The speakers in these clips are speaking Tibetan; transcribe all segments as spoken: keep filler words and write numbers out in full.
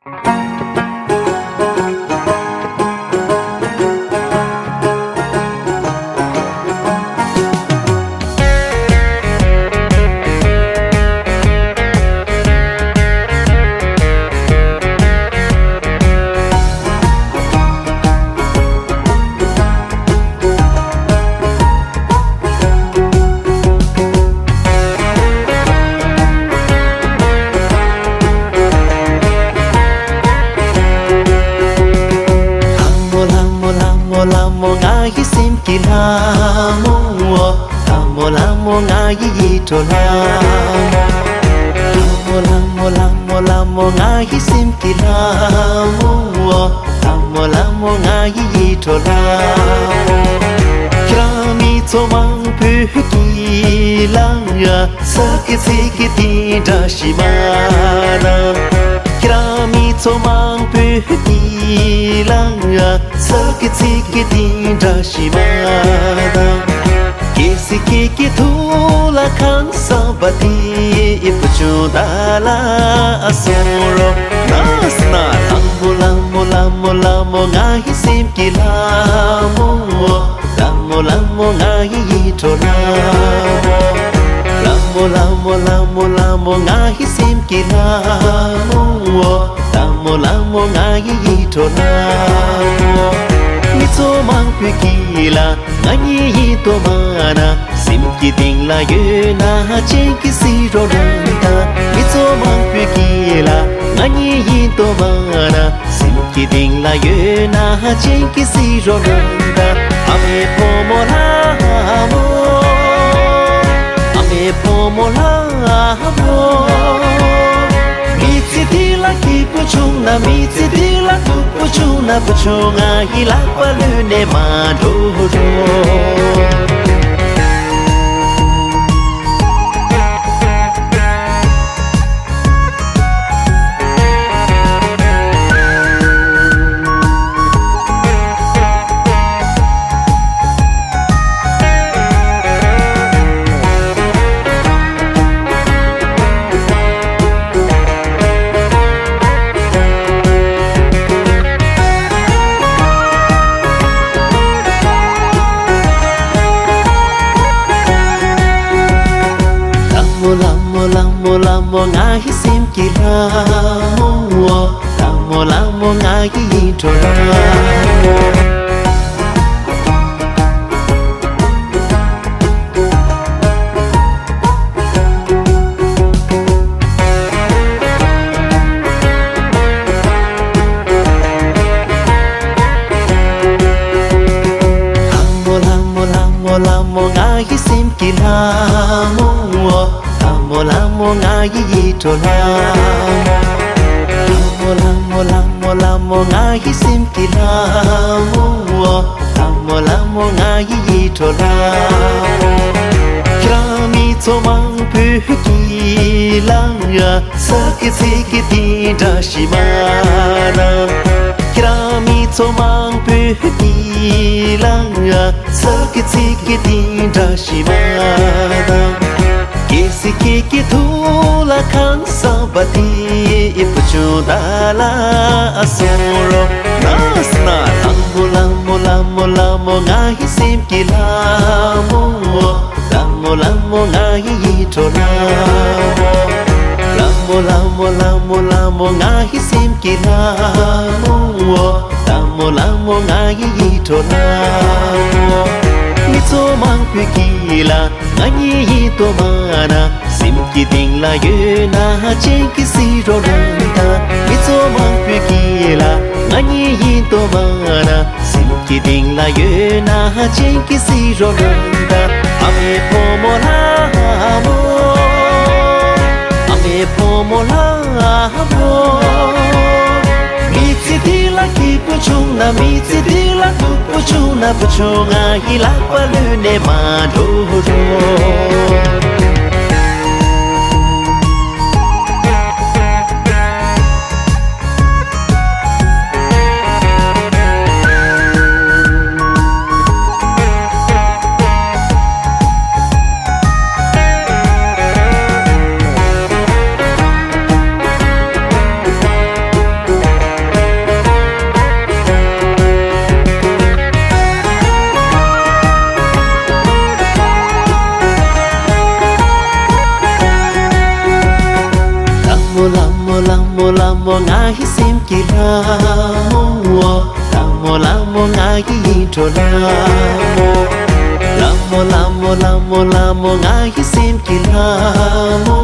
ལྷ་མོ་ལྷ་མོ་ལྷ་མོ་ལྷ་མོ་ང་ཡི་སེམས་ཀྱི་ལྷ་མོ། ལྷ་མོ་ལྷ་མོ་ང་ཡི་ཡིད་འཕྲོག་ལྷ་མོ། ལྷ་མོ་ལྷ་མོ་ལྷ་མོ་ལྷ་མོ་ང་ཡི་སེམས་ཀྱི་ལྷ་མོ། ལྷ་མོ་ལྷ་མོ་ང་ཡི་ཡིད་འཕྲོག་ལྷ་མོ། ཁྱེད་རང་མི་ཚོ་མང་པོས་ཀྱི་ལ་ང་ས་ཀི་ཚི་ཀི་དེ་འདྲ་ཞིག་མ་ན། ཁྱེད་རང་མི་ཚོ་མང་པོས་ཀྱི་ལ་ང་ས་ཀི་ཚི་ཀི་དེ་འདྲ་ཞིག་མ་ན། ཀེ་སི་ཀེ་ཀི་ཐུ་ལ་ཁང་ས་བ་དེ་ཨི་པུ་ཅུང་ད་ལ་ཨ་སོང་རོ། ན་སི་ན་ལྷ་མོ་ལྷ་མོ་ལྷ་མོ་ལྷ་མོ་ང་ཡི་སེམས་ཀྱི་ལྷ་མོ། ལྷ་མོ་ལྷ་མོ་ང་ཡི་ཡིད་འཕྲོག་ལྷ་མོ། ལྷ་མོ་ལྷ་མོ་ལྷ་མོ་ལྷ་མོ་ང་ཡི་སེམས་ཀྱི་ལྷ་མོ། ལྷ་མོ་ལྷ་མོ་ང་ཡི་ཡིད་འཕྲོག་ལྷ་མོ། མི་ཚོ་མང་པོས་ཀྱི་ལ་ང་གཉིས་ཡིན་དོ་མ་ན། སེམས་ཀྱི་གཏིང་ལ་ཡོད་ན་ཅན་གྱི་སི་རོ་རང་ད། མི་ཚོ་མང་པོས་ཀྱི་ལ་ང་གཉིས་ཡིན་དོ་མ་ན། སེམས་ཀྱི་གཏིང་ལ་ཡོད་ན་ཅན་གྱི་སི་རོ་རང་ད། ཨ་མའི་བུ་མོ་ལྷ་མོ། ཨ་མའི་བུ་མོ་ལྷ་མོ། མི་ཚེ་འདི་ལ་སྐྱིད་པོ་བྱུང་ན། མི་ཚེ་འདི་ལ་སྡུག་པོ་བྱུང་ན། བུ་ཆུང་ང་ཡི་ལག་པ་ལུས་ནས་མ་འགྲོ་རོགས། ལྷ་མོ་ལྷ་མོ་ལྷ་མོ་ལྷ་མོ་ང་ཡི་སེམས་ཀྱི་ལྷ་མོ། ལྷ་མོ་ལྷ་མོ་ང་ཡི་ཡིད་འཕྲོག་ལྷ་མོ། ལྷ་མོ་ལྷ་མོ་ལྷ་མོ་ལྷ་མོ་ང་ཡི་སེམས་ཀྱི་ལྷ་མོ། ལྷ་མོ་ལྷ་མོ་ང་ཡི་ཡིད་འཕྲོག་ལྷ་མོ། ལྷ་མོ་ལྷ་མོ་ལྷ་མོ་ལྷ་མོ་ང་ཡི་སེམས་ཀྱི་ལྷ་མོ། ལྷ་མོ་ལྷ་མོ་ང་ཡི་ཡིད་འཕྲོག་ལྷ་མོ། ཁྱེད་རང་མི་ཚོ་མང་པོས་ཀྱི་ལ་ང་ས་ཀི་ཚི་ཀི་དེ་འདྲ་ཞིག་མ་ན། ཁྱེད་རང་མི་ཚོ་མང་པོས་ཀྱི་ལ་ང་ས་ཀི་ཚི་ཀི་དེ་འདྲ་ཞིག་མ་ན། ཀེ་སི་ཀེ་ཀི་ཐུ་ལ་ཁང་ས་བ་དེ་ཨི་པུ་ཅུང་ད་ལ་ཨ་སོང་རོ། ན་སི་ན་ལྷ་མོ་ལྷ་མོ་ལྷ་མོ་ལྷ་མོ་ང་ཡི་སེམས་ཀྱི་ལྷ་མོ། ལྷ་མོ་ལྷ་མོ་ང་ཡི་ཡིད་འཕྲོག་ལྷ་མོ། ལྷ་མོ་ལྷ་མོ་ལྷ་མོ་ལྷ་མོ་ང་ཡི་སེམས་ཀྱི་ལྷ་མོ། ལྷ་མོ་ལྷ་མོ་ང་ཡི་ཡིད་འཕྲོག་ལྷ་མོ། མི་ཚོ་མང་པོས་ཀྱི་ལ་ང་གཉིས་ཡིན་དོ་མ་ན། སེམས་ཀྱི་གཏིང་ལ་ཡོད་ན་ཅན་གྱི་སི་རོ་རང་ད། མི་ཚོ་མང་པོས་ཀྱི་ལ་ང་གཉིས་ཡིན་དོ་མ་ན། སེམས་ཀྱི་གཏིང་ལ་ཡོད་ན་ཅན་གྱི་སི་རོ་རང་ད། ཨ་མའི་བུ་མོ་ལྷ་མོ། ཨ་མའི་བུ་མོ་ལྷ་མོ། མི་ཚེ་འདི་ལ་སྐྱིད་པོ་བྱུང་ན། མི་ཚེ་འདི་ལ་སྡུག་པོ་བྱུང་ན། བུ་ཆུང་ང་ཡི་ལག་པ་ལུས་ནས་མ་འགྲོ་རོགས། ལྷ་མོ་ང་ཡི་སེམས་ཀྱི་ལྷ་མོ། ལྷ་མོ་ལྷ་མོ་ང་ཡི་ཡིད་འཕྲོག་ལྷ་མོ། ལྷ་མོ་ལྷ་མོ་ལྷ་མོ་ལྷ་མོ་ང་ཡི་སེམས་ཀྱི་ལྷ་མོ།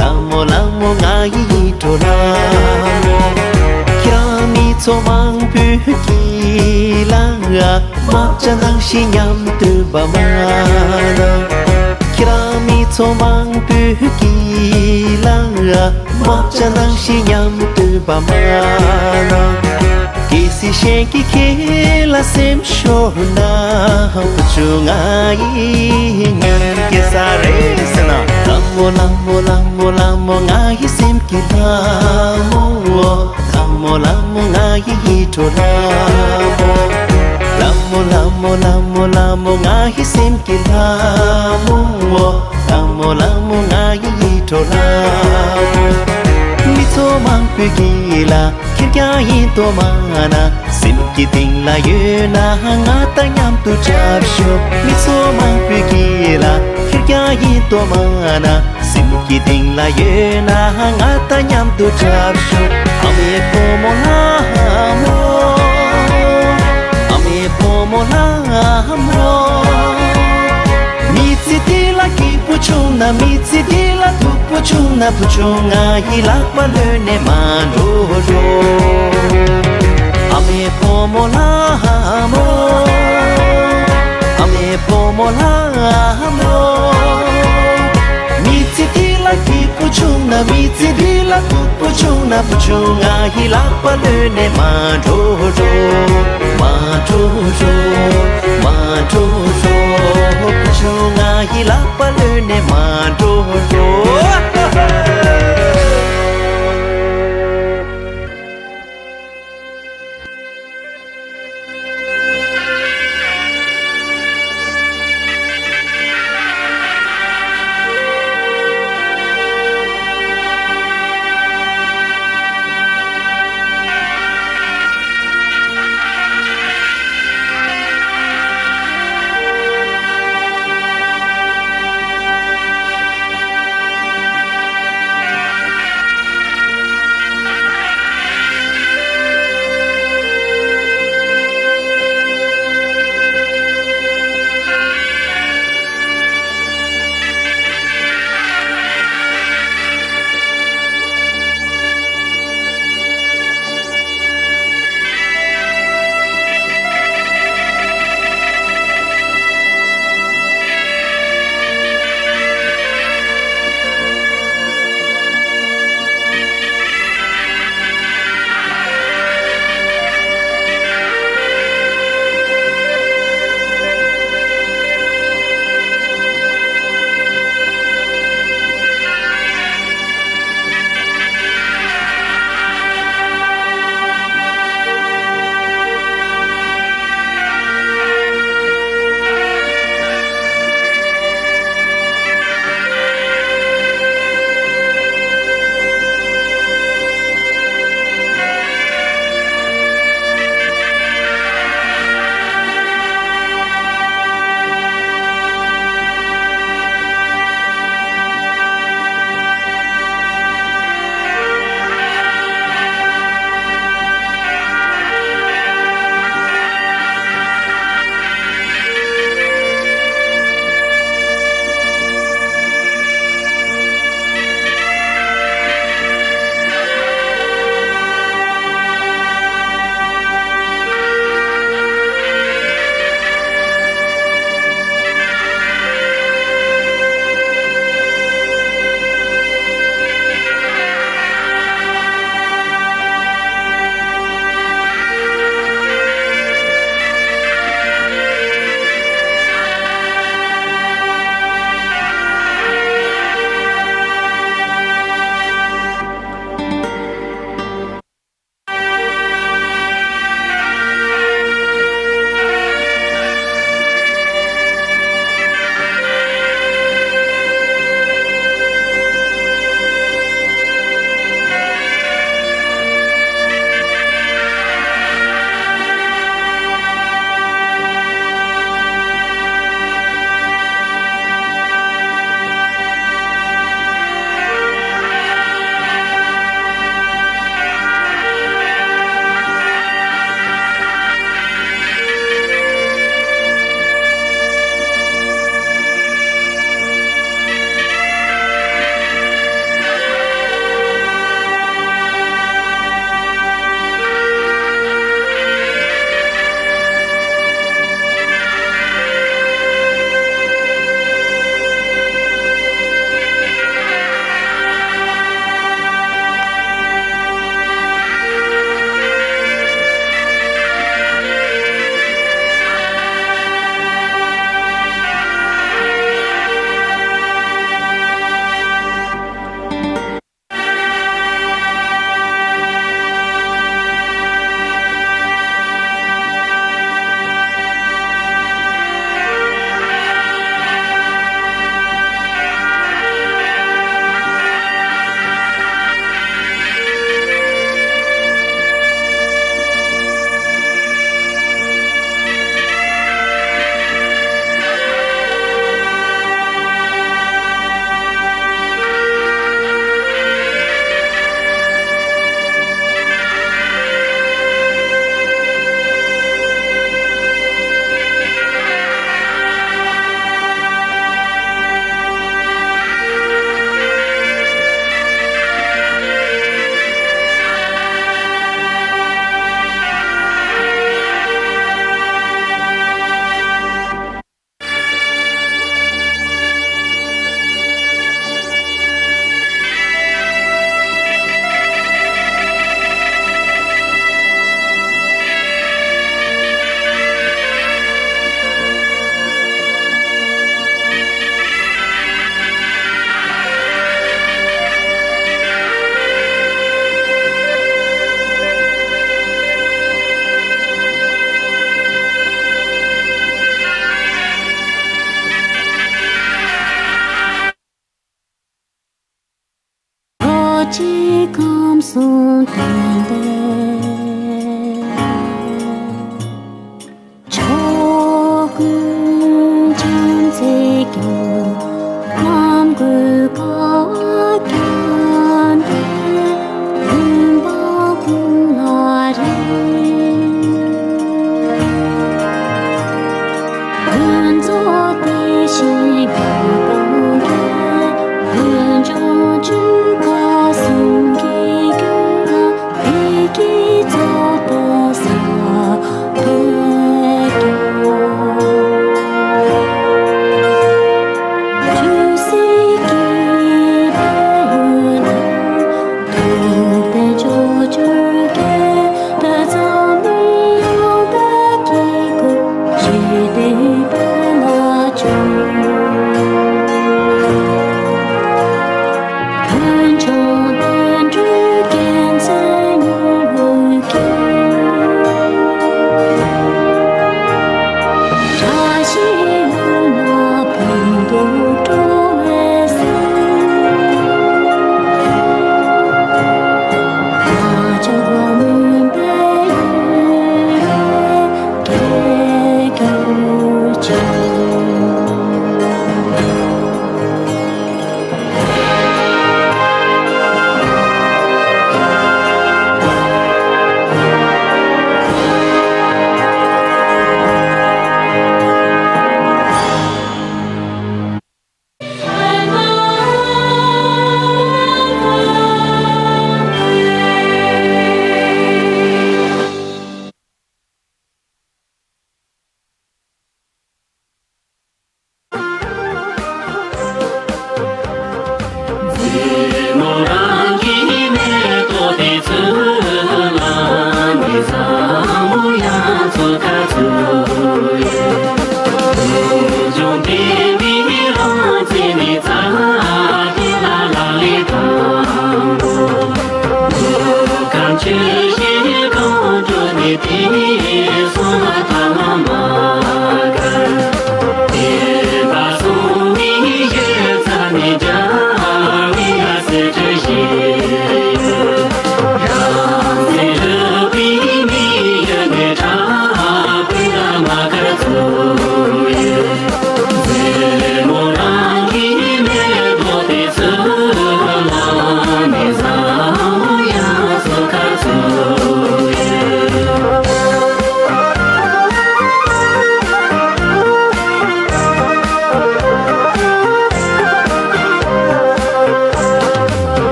ལྷ་མོ་ལྷ་མོ་ང་ཡི་ཡིད་འཕྲོག་ལྷ་མོ། ཁྱེད་རང་མི་ཚོགས་མང་པོས་ཀྱི་ལ། དམག་བྱ་ནང་བཞིན་མཉམ་དུ་བབས་མ་ན། ཁྱེད་རང་མི་ཚོགས་མང་པོས་ཀྱི་ལ། དམག་བྱ་ནང་བཞིན་མཉམ་དུ་བབས་མ་ན། གལ་སྲིད་གཞན་གྱིས་ཁྱེད་ལ་སེམས་ཤོར་ན། བུ་ཆུང་ང་ཡིས་ངན་སྐྱེལ་ས་རེད་ཟེར་ན། ལྷ་མོ་ལྷ་མོ་ལྷ་མོ་ལྷ་མོ་ང་ཡི་སེམས་ཀྱི་ལྷ་མོ། ལྷ་མོ་ལྷ་མོ་ང་ཡི་ཡིད་འཕྲོག་ལྷ་མོ། ལྷ་མོ་ལྷ་མོ་ལྷ་མོ་ལྷ་མོ་ང་ཡི་སེམས་ཀྱི་ལྷ་མོ། ལྷ་མོ་ལྷ་མོ་ང་ཡི་ཡིད་འཕྲོག་ལྷ་མོ། མི་ཚོགས་མང་པོས་ཀྱི་ལ། ཁེར་རྐྱང་ཡིན་དོ་མ་ན། སེམས་ཀྱི་གཏིང་ལ་ཡོད་ན་ང་དང་མཉམ་དུ་འཁྲབ་ཤོག་མི་ཚོགས་མང་པོས་ཀྱི་ལ། ཁེར་རྐྱང་ཡིན་དོ་མ་ན། སེམས་ཀྱི་གཏིང་ལ་ཡོད་ན་ང་དང་མཉམ་དུ་འཁྲབ་ཤོག་ཨ་མའི་བུ་མོ་ལྷ་མོ། ཨ་མའི་བུ་མོ་ལྷ་མོ། མི་ཚེ་འདི་ལ་སྐྱིད་པོ་བྱུང་ན། མི་ཚེ་འདི་ལ་སྡུག་པོ་བྱུང་ན། བུ་ཆུང་ང་ཡི་ལག་པ་ལོན་ནས་མ་འགྲོ་རོགས། ཨ་མའི་བུ་མོ་ལྷ་མོ། ཨ་མའི་བུ་མོ་ལྷ་མོ། མི་ཚེ་འདི་ལ་སྐྱིད་པོ་བྱུང་ན། མི་ཚེ་འདི་ལ་སྡུག་པོ་བྱུང་ན། བུ་ཆུང་ང་ཡི་ལག་པ་ལོན་ནས་མ་འགྲོ་རོགས། མ་འགྲོ་རོགས། མ་འགྲོ་རོགས། བུ་ཆུང་ང་ཡི་ལག་པ་ལོན་ནས་མ་འགྲོ་རོགས།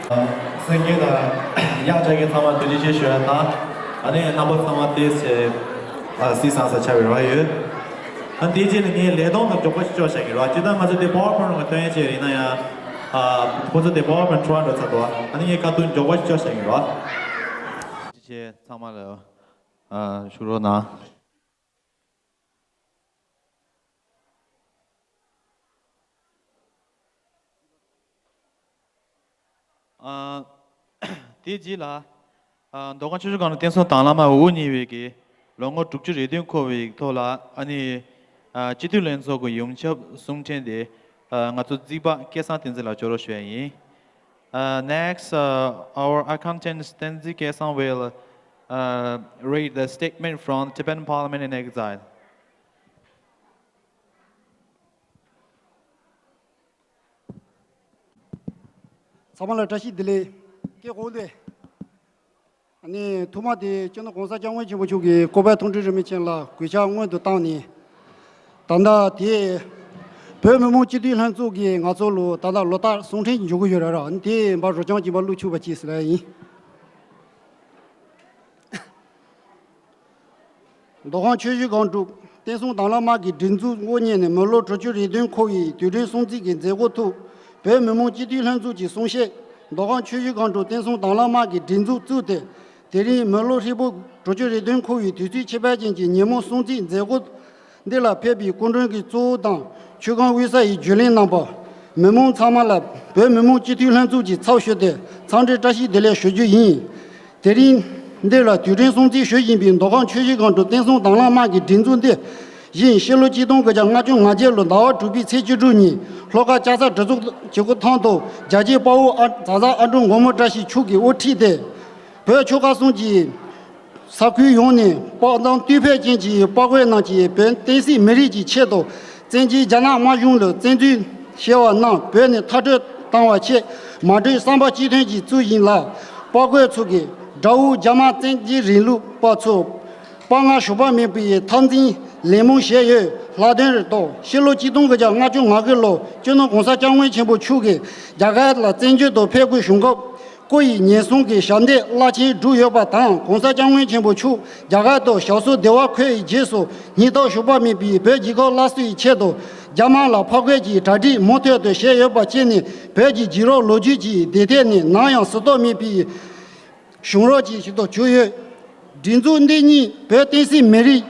གསན་མཁན་དང་ཡག་བྱ་མཁན་ཚང་མ་ཐུགས་རྗེ་ཆེ་ཞུ་ཡ་དང་། ཨ་ནི་རྣམ་པ་ཚང་མ་ཏོག་ཙམ་ཨ་སི་སང་ས་ཆགས་པའི་རེ་བ་ཡོད། ཨ་དེའི་རྗེས་ལ་ངས་ལས་སྟངས་དང་མགྱོགས་པ་ཞིག་ཅོག་བྱ་གི་རེད་བ། སྤྱིར་བཏང་ང་ཚོ་དེ་པ་ཝར་པོའིན་ཊི་ནང་སྟོན་ཡ་ཅིག་ཡིན་ན་ཡང་། ཨ་ཁོ་ཚོ་དེ་པ་ཝར་པོའིན་ཊི་འཕྲོ་བརླག་འགྲོ་ཚར་འདུག་ཨ་ནི་ངས་ཁ་ཐུག་མགྱོགས་པ་ཞིག་ཅོག་བྱ་གི་རེད་བ། ཐུགས་རྗེ་ཆེ་ཚང་མ་ལ། ཨ་བཞུགས་རོགས་གནང་། ཨ་དེའི་རྗེས་ལ། ཨ་མདོ་ཁམས་ཆུ་བཞི་སྒང་དྲུག་བསྟན་སྲུང་དྭང་བླངས་དམག་དབུ་བརྙེས་པའི་གི་ལོ་ངོ་དྲུག་ཅུ་རེ་བདུན་འཁོར་བའི་ཐོག་ལ། ཨ་ནི་ཨ་སྤྱི་འཐུས་ལྷན་ཚོགས་ཀྱི་ཡོངས་ཁྱབ་གསུང་འཕྲིན་དེ་ཨ་ང་ཚོ་རྩིག་པ་སྐལ་བཟང་བསྟན་འཛིན་ལགས་ཅོག་རོ་ཞུ་ཡ་ཡིན། Uh, next, uh, our accountant Tenzin Kaesang will uh, read the statement from Tibetan Parliament in Exile. ཚང་མ་ལ་བཀྲ་ཤིས་བདེ་ལེགས། སྐད་གོ་འདུག་ཨ་ནི་ཐོག་མ་དེ་སྤྱི་ནོར་གོང་ས་སྐྱབས་མགོན་ཆེན་པོ་མཆོག་གིས་ཀོ་པལ་མཐོང་གྲོལ་རིན་པོ་ཆེ་ལ་གུས་ཕྱག་སྔོན་དུ་བཏང་ནས། ད་ལྟ་དེ་བོད་མི་མང་སྤྱི་འཐུས་ལྷན་ཚོགས་ཀྱིས་ང་ཚོ་ལ་ད་ལྟ་ལོ་ལྟར་གསུང་འཕྲིན་ཞིག་འབྱོར་གྱི་ཡོད་རེད། ཨ་ནི་དེ་འབའ་རོ་རྐྱང་གཅིག་འབའ་བླུགས་ཆོག་པ་ཅིག་ཟེར་ཡ་ཡིན། མདོ་ཁམས་ཆུ་བཞི་སྒང་དྲུག་བསྟན་སྲུང་དྭང་བླངས་དམག་གི་སྒྲིག་འཛུགས་དབུ་བརྙེས་ནས་མི་ལོ་དྲུག་ཅུ་རེ་བདུན་འཁོར་བའི་དུས་དྲན་སྲུང་བརྩི་གི་མཛད་སྒོ་ཐོག་བོད་མི་མང་སྤྱི་འཐུས་ལྷན་ཚོགས་ཀྱི་གསུང་བཤད། མདོ་ཁམས་ཆུ་བཞི་སྒང་དྲུག་བསྟན་སྲུང་དྭང་བླངས་དམག་གི་སྒྲིག་འཛུགས་བཙུགས་ཏེ། དེ་རིང་མི་ལོ་ཧྲིལ་པོ་དྲུག་ཅུ་རེ་བདུན་འཁོར་བའི་དུས་ཚིགས་ཁྱད་པར་ཅན་གྱི་ཉིན་མོ་སྲུང་བརྩི་མཛད་སྒོ་འདི་ལ་ཕེབས་པའི་སྐུ་མགྲོན་གྱི་གཙོ་བོ་དང་ཆུ་སྒང་དབུས་ས་ཡི་བརྒྱུད་ལས་རྣམ་པ། མི་མང་ཚང་མ་ལ་བོད་མི་མང་སྤྱི་འཐུས་ལྷན་ཚོགས་ཀྱི་ཚབ་ཞུས་ཏེ་འཚམས་འདྲི་བཀྲ་ཤིས་བདེ་ལེགས་ཞུ་རྒྱུ་ཡིན། དེ་རིང་འདིར་ལ་དུས་དྲན་སྲུང་བརྩི་ཞུ་བཞིན་པའི་མདོ་ཁམས་ཆུ་བཞི་སྒང་དྲུག་བསྟན་སྲུང་དྭང་བླངས་དམག་གི་སྒྲིག་འཛུགས་འདི་བཞིན་ཕྱི་ལོ་ཆིག་སྟོང་དགུ་བརྒྱ་ལྔ་བཅུ་ང་བརྒྱད་ལོ་ཟླ་བ་དྲུག་པའི་ཚེས་བཅུ་དྲུག་ཉིན་ལྷོ་ཁ་ལྕགས་ཚ་གྲི་ཚོགས་ཀྱི་སྒོ་ཐང་དུ་རྒྱལ་གཅེས་དཔའ་བོ་ཨ་ཛ་ཛ་ཨ་འབྲུག་མགོན་པོ་བཀྲ་ཤིས་མཆོག་གིས་དབུ་ཁྲིད་དེ། བོད་ཆོལ་ཁ་གསུམ་གྱི་ས་ཁུལ་ཡོངས་ནས་དཔའ་མཛངས་རྟུལ་ཕོད་ཅན་གྱི་དཔའ་རྒོད་རྣམས་ཀྱིས་བོད་བསྟན་སྲིད་མི་རིགས་ཀྱི་ཆེད་དུ་བཙན་རྒྱལ་རྒྱ་ནག་དམར་གཞུང་ལ་བཙན་འཛུལ་བྱས་པ་རྣམས་བོད་ནས་མཐར་སྐྲོད་བཏང་བ་ཆེད་མ་གྲོས་བསམ་པ་གཅིག་མཐུན་གྱིས་བཙུགས་ཡིན་ལ། དཔའ་རྒོད་ཚོ་གིས་དགྲ་བོ་རྒྱ་དམར་བཙན་རྒྱལ་རིང་ལུགས་པ་ཚོ་དཔའ་ངར་ཞུམ་པ་མེད་པའི་འཐབ་འཛིང་ལན་མང་བྱས་ཡོད། ལྷག་དོན་དུ་ཕྱི་ལོ་ཆིག་སྟོང་དགུ་བརྒྱ་ལྔ་བཅུ་ང་དགུ་ལོ་སྤྱི་ནོར་གོང་ས་སྐྱབས་མགོན་ཆེན་པོ་མཆོག་གིས་རྒྱ་གར་ལ་བཙན་བྱོལ་དུ་ཕེབས་དགོས་བྱུང་སྐབས། སྐུ་ཡི་ཉེན་སྲུང་གི་ཞབས་འདེགས་རླབས་ཆེན་བསྒྲུབས་ཡོད་པ་དང་། གོང་ས་སྐྱབས་མགོན་ཆེན་པོ་མཆོག་རྒྱ་གར་དུ་ཞབས་སོར་བདེ་བར་འཁོད་པའི་རྗེས་སུ་སྙིང་སྟོབས་ཞུམ་པ་མེད་པའི་བོད་རྒྱལ་ཁབ་སླར་གསོའི་ཆེད་དུ་རྒྱ་དམར་ལ་ཕར་རྒོལ་གྱི་གྲ་སྒྲིག་མུ་མཐུད་དུ་བྱས་ཡོད་པ་བཅས་ནི་བོད་ཀྱི་རྒྱལ་རབས་ལོ་རྒྱུས་ཀྱི་ཟློས་ཐེབས་ནས་ནམ་ཡང་ཟུར་ལྟ་མེད་པའི་བྱུང་རབས་ཅིག་ཞིག་ཏུ་གྱུར་ཡོད། སྒྲིག་འཛུགས་འདི་ཉིད་བོད་བསྟན་སྲིད་མི་རིགས་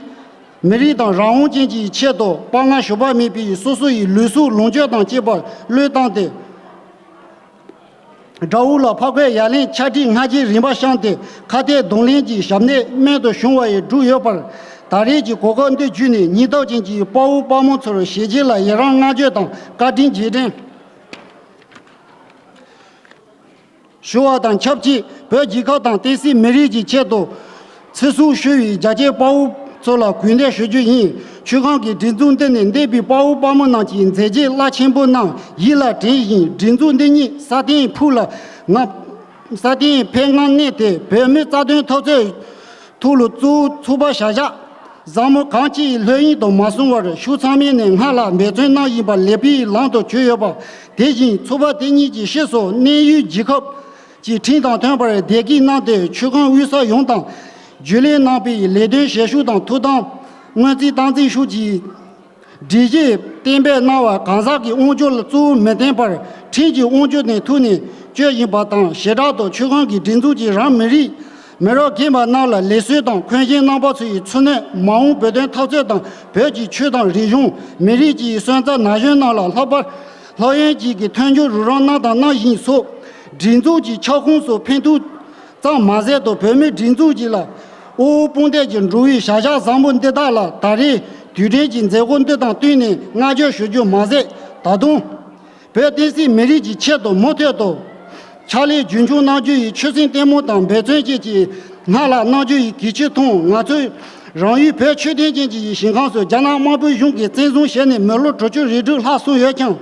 མི་རིགས་དང་རང་དབང་ཅན་གྱི་ཆེད་དུ་དཔའ་ངར་ཞུམ་པ་མེད་པའི་སོ་སོ་ཡི་ལུས་སྲོག་ལོངས་སྤྱོད་དང་བཅས་པ་བློས་བཏང་སྟེ། དགྲ་བོ་ལ་ཕར་རྒོལ་ཡ་ལན་ཆ་སྒྲིག་སྔ་རྗེས་རིམ་པ་བཤམས་ཏེ་ཁ་གཏད་གདོང་ལེན་གྱི་ཞབས་འདེགས་རྨད་དུ་བྱུང་བ་ཡིས་བསྒྲུབས་ཡོད་པར། ད་རེས་ཀྱི་གོ་སྐབས་འདི་བརྒྱུད་ནས་སྙིང་སྟོབས་ཅན་གྱི་དཔའ་བོ་དཔའ་མོ་ཚོར་ཞི་རྒྱས་ལ་ཡི་རང་བསྔགས་བརྗོད་དང་བཀའ་དྲིན་རྗེས་དྲན་ཞུ་བ་དང་ཆབས་ཅིག་བོད་རྒྱལ་ཁབ་དང་བསྟན་སྲིད་མི་རིགས་ཀྱི་ཆེད་དུ་ཚེ་སྲོག་ཤོར་བའི་རྒྱལ་གཅེས་དཔའ་བོ་ཚོ་ལ་གུས་འདུད་ཞུ་རྒྱུ་ཡིན། ཆུ་སྒང་གི་སྒྲིག་འཛུགས་འདི་ནས་འདས་པའི་དཔའ་བོ་དཔའ་མོ་རྣམས་ཀྱི་མཛད་རྗེས་རླབས་ཆེན་པོ་རྣམས་ཡིད་ལ་དྲན་བཞིན། སྒྲིག་འཛུགས་འདི་ཉིད་ས་སྟེང་ཕུག་ལ་ང་། ས་སྟེང་ཕེབས་ང་གནས་ཏེ་བོད་མིའི་རྩ་དོན་འཐབ་རྩོད་ཐོག་ལ་གཙོ་བོ་ཚོགས་པ་བྱ་གཞག་བཟང་མོ་གང་ཅིའི་ལྷོད་གཡེང་དུ་མ་སོང་བར་ཤུགས་ཚང་མས་ནས་སྔར་ལ་འབད་བརྩོན་གནང་བཞིན་པ་ལེགས་པའི་ལམ་དུ་གྱུར་ཡོད་པ། དེ་བཞིན་ཚོགས་པ་དེ་ཉིད་ཀྱི་ཕྱིས་སུ་གནས་ཡུལ་རྒྱལ་ཁབ་ཀྱི་ཁྲིམས་དང་མཐུན་པར་བདེ་སྐྱིད་གནང་སྟེ་ཆུ་སྒང་དབུས་ས་ཡོངས་དང་རྒྱུན་ལས་གནང་པའི་ལས་དོན་བྱེད་ཕྱོགས་དང་ཐོབ་ཐང་སྔོན་རྩིས་གཏམ་རྩིས་ཤོག་གི་སྒྲིག་གཞི་གཏན་འབེབས་གནང་བ་གང་ཟག་གི་དབང་སྒྱུར་ལ་གཙོ་བོ་མི་བསྟན་པར་ཁྲིམས་ཀྱི་དབང་སྒྱུར་ནས་ཐུགས་ནས་སྤྱོད་བཞིན་པ་དང་། བྱེ་བྲག་ཏུ་ཆུ་སྒང་གི་སྒྲིག་འཛུགས་ཀྱིས་རང་མི་རིགས་མི་རབས་རྒན་པ་རྣམས་ལ་ལེགས་གསོལ་དང་འཁོན་འགྱེད་གནང་བ་ཚོ་ཡི་ཚུལ་གནས་མ་འོངས་བོད་དོན་འཐབ་རྩོད་དང་བོད་ཀྱི་ཆོས་དང་རིག་གཞུང་མི་རིགས་ཀྱི་སོན་རྩ་ན་གཞོན་རྣམས་ལ་ལྷག་པར་ལྷོད་གཡེང་ཅན་གྱི་མཐུན་འགྱུར་རོགས་རམ་གནང་དང་གནང་བཞིན་སོགས་སྒྲིག་འཛུགས་ཀྱི་ཁྱབ་ཁོངས་སུ་ཕན་ཐོགས་ཙམ་མ་ཟད་དུ་བོད་མིའི་སྒྲིག་འཛུགས་ཀྱི་ལ་དབུ་འོག་དཔུང་འདེགས་ཀྱི་འགྲོ་བའི་བྱ་གཞག་བཟང་པོ་འདི་དག་ལ་ད་རེས་དུས་དྲན་གྱི་མཛད་སྒོ་འདི་དང་བསྟུན་ནས་བསྔགས་བརྗོད་ཞུ་རྒྱུ་མ་ཟད། ད་དུང་བོད་བསྟན་སྲིད་མི་རིགས་ཀྱི་ཆེད་དུ་མུ་མཐུད་དུ་ཕྱག་ལས་རྒྱུན་འཁྱོངས་གནང་རྒྱུ་ཡི་ཆོད་སེམས་ལྟད་མོ་དང་འབད་བརྩོན་བཅས་ཀྱི་སྔར་ལ་གནང་རྒྱུ་ཡི་གལ་ཆེ་མཐོང་། ང་ཚོའི་རང་ཡུལ་བོད་ཆོས་ལྡན་ཅན་གྱི་ཞིང་ཁམས་སུ་རྒྱ་ནག་དམར་པོའི་གཞུང་གིས་བཙན་བཟུང་བྱས་ནས་མི་ལོ་དྲུག་ཅུ་རེ་དྲུག་ལྷག་སོང་ཡོད་ཀྱང་།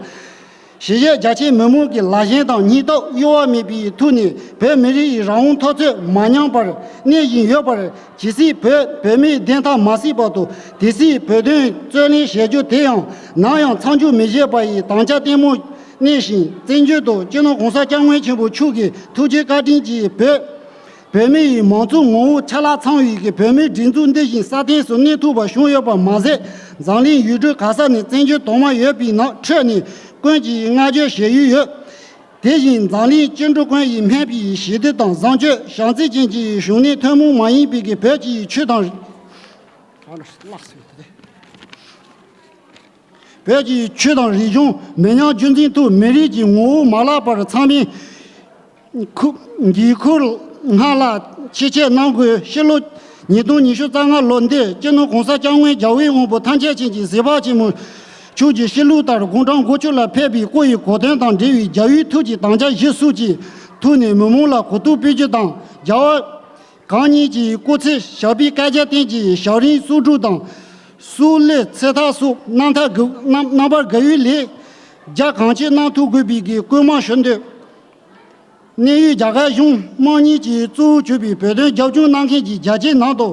གཞིས་བྱེས་རྒྱ་ཆེའི་མི་མང་གི་ལ་ཞེན་དང་སྙིང་སྟོབས་གཡོ་བ་མེད་པའི་ཐོག་ནས་བོད་མི་རིགས་ཀྱི་རང་དབང་འཐབ་རྩོད་མ་ཉམས་པར་གནས་བཞིན་ཡོད་པར། གལ་སྲིད་བོད་བོད་མིའི་བདེན་མཐའ་མ་གསལ་བར་དུ་དེ་སྲིད་བོད་དོན་རྩོད་ལེན་བྱེད་རྒྱུ་དེ་ཡང་ནམ་ཡང་མཚམས་འཇོག་མི་བྱེད་པ་ཡི་དམ་བཅའ་ལྟད་མོ་ གནས་ཤིང་། བཙན་བྱོལ་དུ་སྤྱི་ནོར་༸གོང་ས་༸སྐྱབས་མགོན་ཆེན་པོ་མཆོག་གི་ཐུགས་རྗེ་བཀའ་དྲིན་གྱིས་བོད་བོད་མི་ཡི་མང་གཙོའི་ངོ་བོ་ཁྲ་ལག་ཚང་བའི་གི་བོད་མིའི་སྒྲིག་འཛུགས་འདི་བཞིན་སྲ་བརྟན་སུ་གནས་ཐུབ་པ་བྱུང་ཡོད་པ་མ་ཟད། འཛམ་གླིང་ཡུལ་གྲུ་ག་ས་ནས་བཙན་བྱོལ་དུ་མ་ཡོད་པའི་ནང་ཁྲོད་ནས་ཀུན་གྱིས་བསྔགས་བརྗོད་བྱེད་ཡུལ་ཡོད། དེ་བཞིན་འཛམ་གླིང་སྤྱི་འགྲོ་ཀུན་ཡིས་སྨད་པའི་ཞི་བདེ་དང་བཟང་སྤྱོད་བྱམས་བརྩེ་ཅན་གྱི་གཞུང་གནས་ཐུན་མོང་མ་ཡིན་པའི་གི་བོད་ཀྱི་ཆོས་དང་། བོད་ཀྱི་ཆོས་དང་རིག་གཞུང་མི་ཉམས་རྒྱུན་འཛིན་ཐོག་མི་རིགས་ཀྱི་ངོ་བོ་མ་བརླག་པར་ཚང་མས་འགན་འཁུར་སྔར་ལྷག་ཆེ་བསྐྱེད་གནང་དགོས། ཕྱི་ལོ་ཉིས་སྟོང་ཉི་ཤུ་རྩ་ལྔ་ལོ་འདིར་སྤྱི་ནོར་༸གོང་ས་༸སྐྱབས་མགོན་རྒྱལ་བའི་དབང་པོ་ཐམས་ཅད་མཁྱེན་ཅིང་གཟིགས་པ་ཆེན་པོ་མཆོག་གི་སྲིད་བློན་ལྟར་དགུང་གྲངས་དགུ་བཅུ་ལ་ཕེབས་པའི་སྐུ་ཡི་གོ་སྟོན་དང་འབྲེལ་བའི་རྒྱལ་བའི་ཐུགས་ཀྱི་དམ་བཅའ་གཞིར་བཟུང་གི་ཐོག་ནས་མི་མང་ལ་གོ་རྟོགས་སྤེལ་རྒྱུ་དང་། རྒྱལ་བ་གང་ཉིད་ཀྱི་སྐུ་ཚེ་ཞབས་པད་བསྐལ་བརྒྱར་བརྟན་ཅིང་ཞབས་རིམ་གསོག་སྒྲུབ་དང་། སྲོག་བླུའི་ཚེ་ཐར་སོགས་རྣམ་ཐར་དགུ་རྣམ་རྣམ་པར་དགའ་བའི་ལས་རྒྱ་གང་ཆེ་གནང་ཐུབ་དགོས་པའི་གི་སྐུལ་མ་ཞུ་འདོད། གནད་ཡོད་རྒྱ་གར་གཞུང་དམངས་གཉིས་ཀྱིས་གཙོ་བོ་གྱུར་པའི་བོད་དོན་རྒྱབ་སྐྱོར་གནང་མཁན་གྱི་རྒྱ་ཆེའི་ནང་དུ་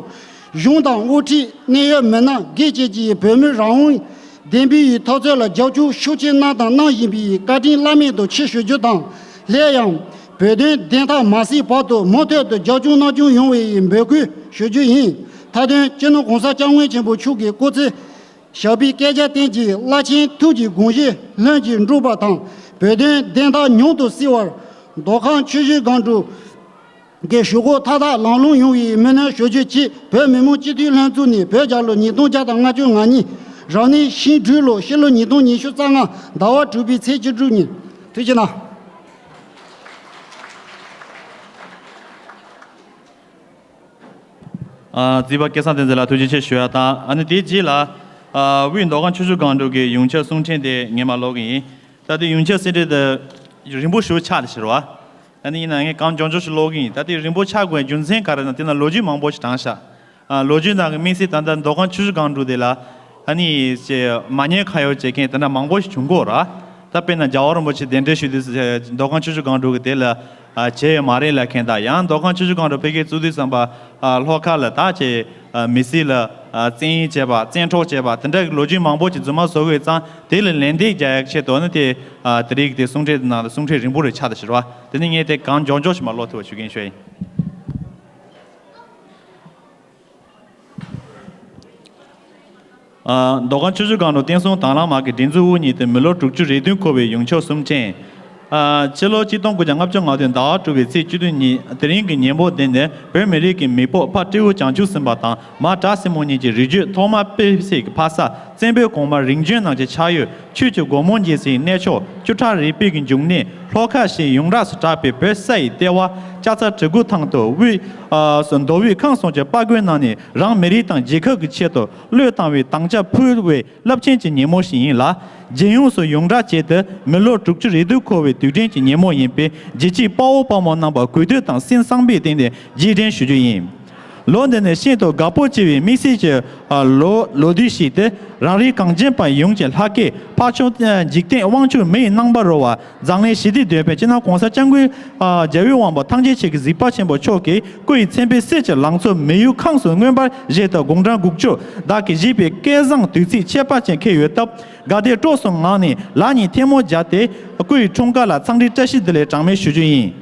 གཞུང་དང་དབུ་ཁྲིད་གནད་ཡོད་མི་སྣ་སྒེར་བཅས་ཀྱིས་བོད་མིའི་རང་དབང་བདེན་པའི་འཐབ་རྩོད་ལ་རྒྱབ་སྐྱོར་ཤུགས་ཆེ་གནང་དང་གནང་བཞིན་པའི་བཀའ་དྲིན་བླ་མེད་དུ་ཆེ་ཞུ་རྒྱུ་དང་། སླར་ཡང་བོད་དོན་བདེན་མཐའ་མ་གསལ་བར་དུ་མུ་མཐུད་དུ་རྒྱབ་སྐྱོར་གནང་སྐྱོང་ཡོང་བའི་འབོད་སྐུལ་ཞུ་རྒྱུ་ཡིན། མཐའ་དོན་སྤྱི་ནོར་༸གོང་ས་༸སྐྱབས་མགོན་ཆེན་པོ་མཆོག་གི་སྐུ་ཚེ་ཞབས་པད་བསྐལ་བརྒྱར་བརྟན་ཅིང་བླ་ཆེན་ཐུགས་ཀྱི་དགོངས་བཞེད་ལྷུན་གྱིས་འགྲུབ་པ་དང་། བོད་དོན་བདེན་མཐའ་མྱུར་དུ་གསལ་བར་མདོ་ཁམས་ཆུ་བཞི་སྒང་དྲུག་གི་ཞུ་སྒོ་མཐའ་དག་ལམ་ལྷོང་ཡོང་བའི་སྨོན་ལམ་ཞུ་རྒྱུ་བཅས། བོད་མི་མང་སྤྱི་འཐུས་ལྷན་ཚོགས་ནས་བོད་རྒྱལ་ལོ་ཉིས་སྟོང་བརྒྱ་དང་ལྔ་བཅུ་ང་གཉིས། རབ་གནས་ཤིང་སྦྲུལ་ལོ་ཕྱི་ལོ་ཉིས་སྟོང་ཉི་ཤུ་རྩ་ལྔ་ཟླ་བ་དྲུག་པའི་ཚེས་བཅུ་དྲུག་ཉིན། ཐུགས་རྗེ་གནང་། ཨ། རྩིས་པ་སྐལ་བཟང་བསྟན་འཛིན་ལགས་ཐུགས་རྗེ་ཆེ་ཞུ་ཡ་དང་། ཨ་ནི་དེའི་རྗེས་ལ། ཨ། དབུས་མདོ་ཁམས་ཆུ་བཞི་སྒང་དྲུག་གི་ཡོངས་ཁྱབ་གསུང་འཕྲིན་དེ་ངས་མར་ཀློག་གི་ཡིན། ད་ལྟའི་ཡོངས་ཁྱབ་གསུང་འཕྲིན་དེ་རིང་པོ་ཞིག་ཆགས་ཏེ་ཕྱིར་བ། ཨ་ནི་ཡིན་ན་ངས་གང་མགྱོགས་མགྱོགས་ཤིག་ཀློག་གི་ཡིན། ད་ལྟའི་རིང་པོ་ཆགས་དགོས་རྒྱུ་མཚན་ག་རེ་ན། དེ་ན་ལོ་རྒྱུས་མང་པོ་ཞིག་དྲངས་ཤག་ཨ། ལོ་རྒྱུས་ནང་གི་དམིགས་བསལ་ད་ལྟ་མདོ་ཁམས་ཆུ་བཞི་སྒང་དྲུག་དེ་ལ། ཨ་ནི་ཅེ་མ་ཉེས་ཁ་གཡོག་བྱེད་མཁན་དེ་འདྲ་མང་པོ་ཞིག་བྱུང་གོ་ར། ད་དཔེར་ན་རྒྱལ་བ་རིན་པོ་ཆེ་གདན་འདྲེན་ཞུས་དུས་སུ་མདོ་ཁམས་ཆུ་བཞི་སྒང་དྲུག་གི་དེ་ལ། ཨ། བྱས་ཡོད་མ་རེད་ལབ་མཁན་དང་། ཡང་མདོ་ཁམས་ཆུ་བཞི་སྒང་དྲུག་ཕ་གིར་བཙུགས་དུས་ཙམ་པ། ཨ། ལྷོ་ཁ་ལ་ད་ཅེ། ཨ། མི་སེར་ལ། ཨ། བཙན་གཡེམ་བྱས་པ། བཙན་འཕྲོག་བྱས་པ། དེ་འདྲ་གི་ལོ་རྒྱུས་མང་པོ་ཅིག་རྫུན་མ་བཟོ་དགོས་ཙང་། དེ་ལ་ལན་འདེབས་རྒྱག་ཡག་ཆེད་དུ་ནི་དེ། ཨ། དེ་རིང་གི་དེ་གསུང་འཕྲིན་དེ་ནང་ལ་གསུང་འཕྲིན་རིང་པོ་རེ་ཆགས་ཏེ་ཕྱིར་བ། དེ་ནི་ངས་དེ་གང་མགྱོགས་མགྱོགས་ཤིག་མར་ཀློག་ཐུབ་པ་ཞུ་མཁན་ཞུ་ཡིན། ཨ། མདོ་ཁམས་ཆུ་བཞི་སྒང་དྲུག་བསྟན་སྲུང་དྭང་བླངས་དམག་གི་སྒྲིག་འཛུགས་དབུ་བརྙེས་ཏེ་མི་ལོ་དྲུག་ཅུ་རེ་བདུན་འཁོར་བའི་ཡོངས་ཁྱབ་གསུང་འཕྲིན། ཨ། ཕྱི་ལོ་ཆིག་སྟོང་དགུ་བརྒྱ་ལྔ་བཅུ་ང་བདུན་ཟླ་བ་དྲུག་པའི་ཚེས་བཅུ་བདུན་ཉིན། དེ་རིང་གི་ཉིན་མོ་འདི་ནི་བོད་མི་རིགས་ཀྱི་མེས་པོ་ཕ་སྤྲེའུ་བྱང་ཆུབ་སེམས་དཔའ་དང་མ་བྲག་སྲིན་མོ་གཉིས་ཀྱི་རིགས་རྒྱུད་ཐོག་མར་སྤེལ་སའི་ཕ་ས་བཙན་པོའི་གོང་མ་རིམ་བྱོན་རྣམས་ཀྱི་ཕྱག་གཡོག་ཆོས་ཀྱི་སྒོ་མོ་འབྱེད་སའི་གནས་མཆོག་བཅུ་ཕྲག་རིག་པའི་གི་འབྱུང་གནས་ལྷོ་ཁ་ཞེས་ཡོངས་གྲགས་སུ་གྲགས་པའི་བོད་ས་ཡི་ལྟེ་བ་ལྕགས་རྩ་གྲི་གུ་ཐང་དུ་དབུས། ཨ། མདོ་དབུས་ཁམས་གསུམ་གྱི་དཔའ་རྒོད་རྣམས་ནས་རང་མི་རིགས་དང་རྒྱལ་ཁབ་ཀྱི་ཆེད་དུ་བློས་བཏང་བའི་དམ་བཅའ་ཕུལ་བའི་རླབས་ཆེན་གྱི་ཉིན་མོ་ཞིག་ཡིན་ལ། རྒྱལ་ཡོངས་སུ་ཡོངས་གྲགས་བྱས་ཏེ་མི་ལོ་དྲུག་ཅུ་རེ་བདུན་འཁོར་བའི་དུས་དྲན་གྱི་ཉིན་མོ་ཡིན་པས། རྒྱལ་གཅེས་དཔའ་བོ་དཔའ་མོ་རྣམ་པ་གུས་འདུད་དང་སེམས་བསམ་པའི་སྟེང་ནས་རྗེས་དྲན་ཞུ་རྒྱུ་ཡིན། ལོ་འདི་ནི་ཤིན་ཏུ་དགའ་པོ་ཆེ་བའི་དམིགས་བསལ་གྱི། ཨ། ལོ་ལོ་དུས་ཤིག་སྟེ། རང་རེ་གངས་ཅན་པ་ཡོངས་ཀྱི་ལྷ་སྐལ་འཕགས་མཆོག་འཇིག་རྟེན་དབང་ཕྱུག་མི་ཡི་རྣམ་པར་རོལ་བ། འཛམ་གླིང་ཞི་བདེའི་དོན་ཕན་སྤྱི་ནོར་༸གོང་ས་༸སྐྱབས་མགོན་རྒྱལ་བའི་དབང་པོ་ཐམས་ཅད་མཁྱེན་གཟིགས་པ་ཆེན་པོ་མཆོག་གི་སྐུ་ཡི་མཚན་དཔེའི་གསེར་གྱི་ལང་ཚོ་མི་ཡུལ་ཁམས་སུ་མངོན་པར་བཞད་དུ་དགུང་གྲངས་དགུ་བཅུ་བདག་གིས་བཞེས་པའི་སྐལ་བཟང་དུས་ཚིགས་ཁྱད་པར་ཅན་འཁེལ་ཡོད་སྟབས། དགའ་དད་སྤྲོ་གསུམ་ངང་ནས་ལག་གཉིས་ཐལ་མོ་སྦྱར་ཏེ་སྐུ་ཡི་འཁྲུངས་སྐར་ལ་འཚམས་འདྲིའི་བཀྲ་ཤིས་བདེ་ལེགས་གྲངས་མེད་ཞུ་རྒྱུ་ཡིན།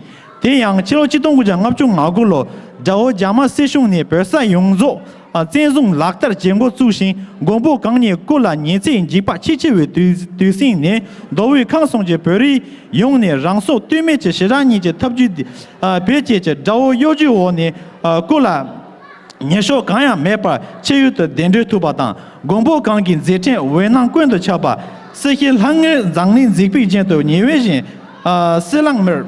དེ་ཡང་ཕྱི་ལོ་ཆིག་སྟོང་དགུ་བརྒྱ་ལྔ་བཅུ་ང་དགུ་ལོ་དགྲ་བོ་རྒྱ་དམར་སྲིད་གཞུང་ནས་བོད་ས་ཡོངས་རྫོགས་བཙན་བཟུང་ལག་བསྟར་བྱེད་འགོ་བཙུགས་ཤིང་། མགོན་པོ་གང་ཉིད་སྐུ་ལ་ཉི་ཚེའི་འཇིགས་པ་ཆེས་ཆེ་བའི་དུས་དུས་ཟིང་ནས་མདོ་དབུས་ཁམས་གསུམ་གྱི་བོད་རིགས་ཡོངས་ནས་རང་སྲོག་དབྱེར་མེད་ཀྱི་ཞི་དྲག་གཉིས་ཀྱི་ཐབས་ཇུས་འདི་བེད་སྤྱད་ཀྱི་དགྲ་བོའི་གཡོ་ཇུས་འོག་ནས་སྐུ་ལ་ཉེས་ཕྱོགས་གང་ཡང་མེད་པར་ཆེས་ཡུལ་དུ་གདན་འདྲེན་ཐུབ་པ་དང་། མགོན་པོ་གང་གི་མཛད་འཕྲིན་འོད་སྣང་ཀུན་ཏུ་ཁྱབ་པ། སྲིད་ཞིའི་ལྷང་ངེར་འཛམ་གླིང་འཛིན་པའི་རྒྱན་དུ་ཉི་འོད་བཞིན་སྲིད་གླིང་མེར་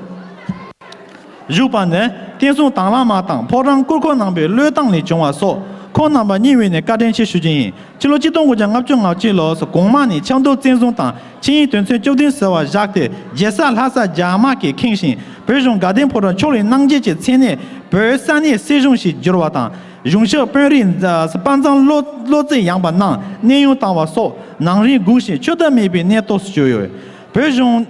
བཞུགས་པ་ནི་བསྟན་སྲུང་དྭང་བླངས་དམག་དང་ཕོ་བྲང་སྐུ་འཁོར་རྣམ་པའི་བློས་བཏང་ལས་བྱུང་བ་སོགས་ཁོང་རྣམ་པ་སྙིང་དབུས་ནས་བཀའ་དྲིན་ཆེ་ཞུ་རྒྱུ་ཡིན། ཕྱི་ལོ་ཆིག་སྟོང་དགུ་བརྒྱ་ལྔ་བཅུ་ང་གཅིག་ལོར་གོང་མ་ནས་ཆབ་མདོ་བཙན་བཟུང་དང་ཆིངས་ཡིག་དོན་ཚན་བཅུ་བདུན་ཟེར་བ་བཞག་སྟེ་རྒྱལ་ས་ལྷ་ས་རྒྱ་དམག་གིས་ཁེངས་ཤིང་། བོད་གཞུང་དགའ་ལྡན་ཕོ་བྲང་ཕྱོགས་རིས་གནང་རྒྱུ་གྱི་མཚན་གནས་བོད་ས་གནས་སྲིད་གཞུང་ཞེས་བསྒྱུར་བ་དང་། གཞུང་ཞབས་དཔོན་རིགས་དཔའ་མཛངས་བློ་བློ་རྩེ་ཡངས་པ་གནང་གནས་དབྱུང་བཏང་བ་སོགས་ནང་རིག་འགུགས་ཤིང་ཆོས་དད་མེད་པའི་གནས་སྟོབས་སུ་གྱུར་ཡོད། བོད་གཞུང་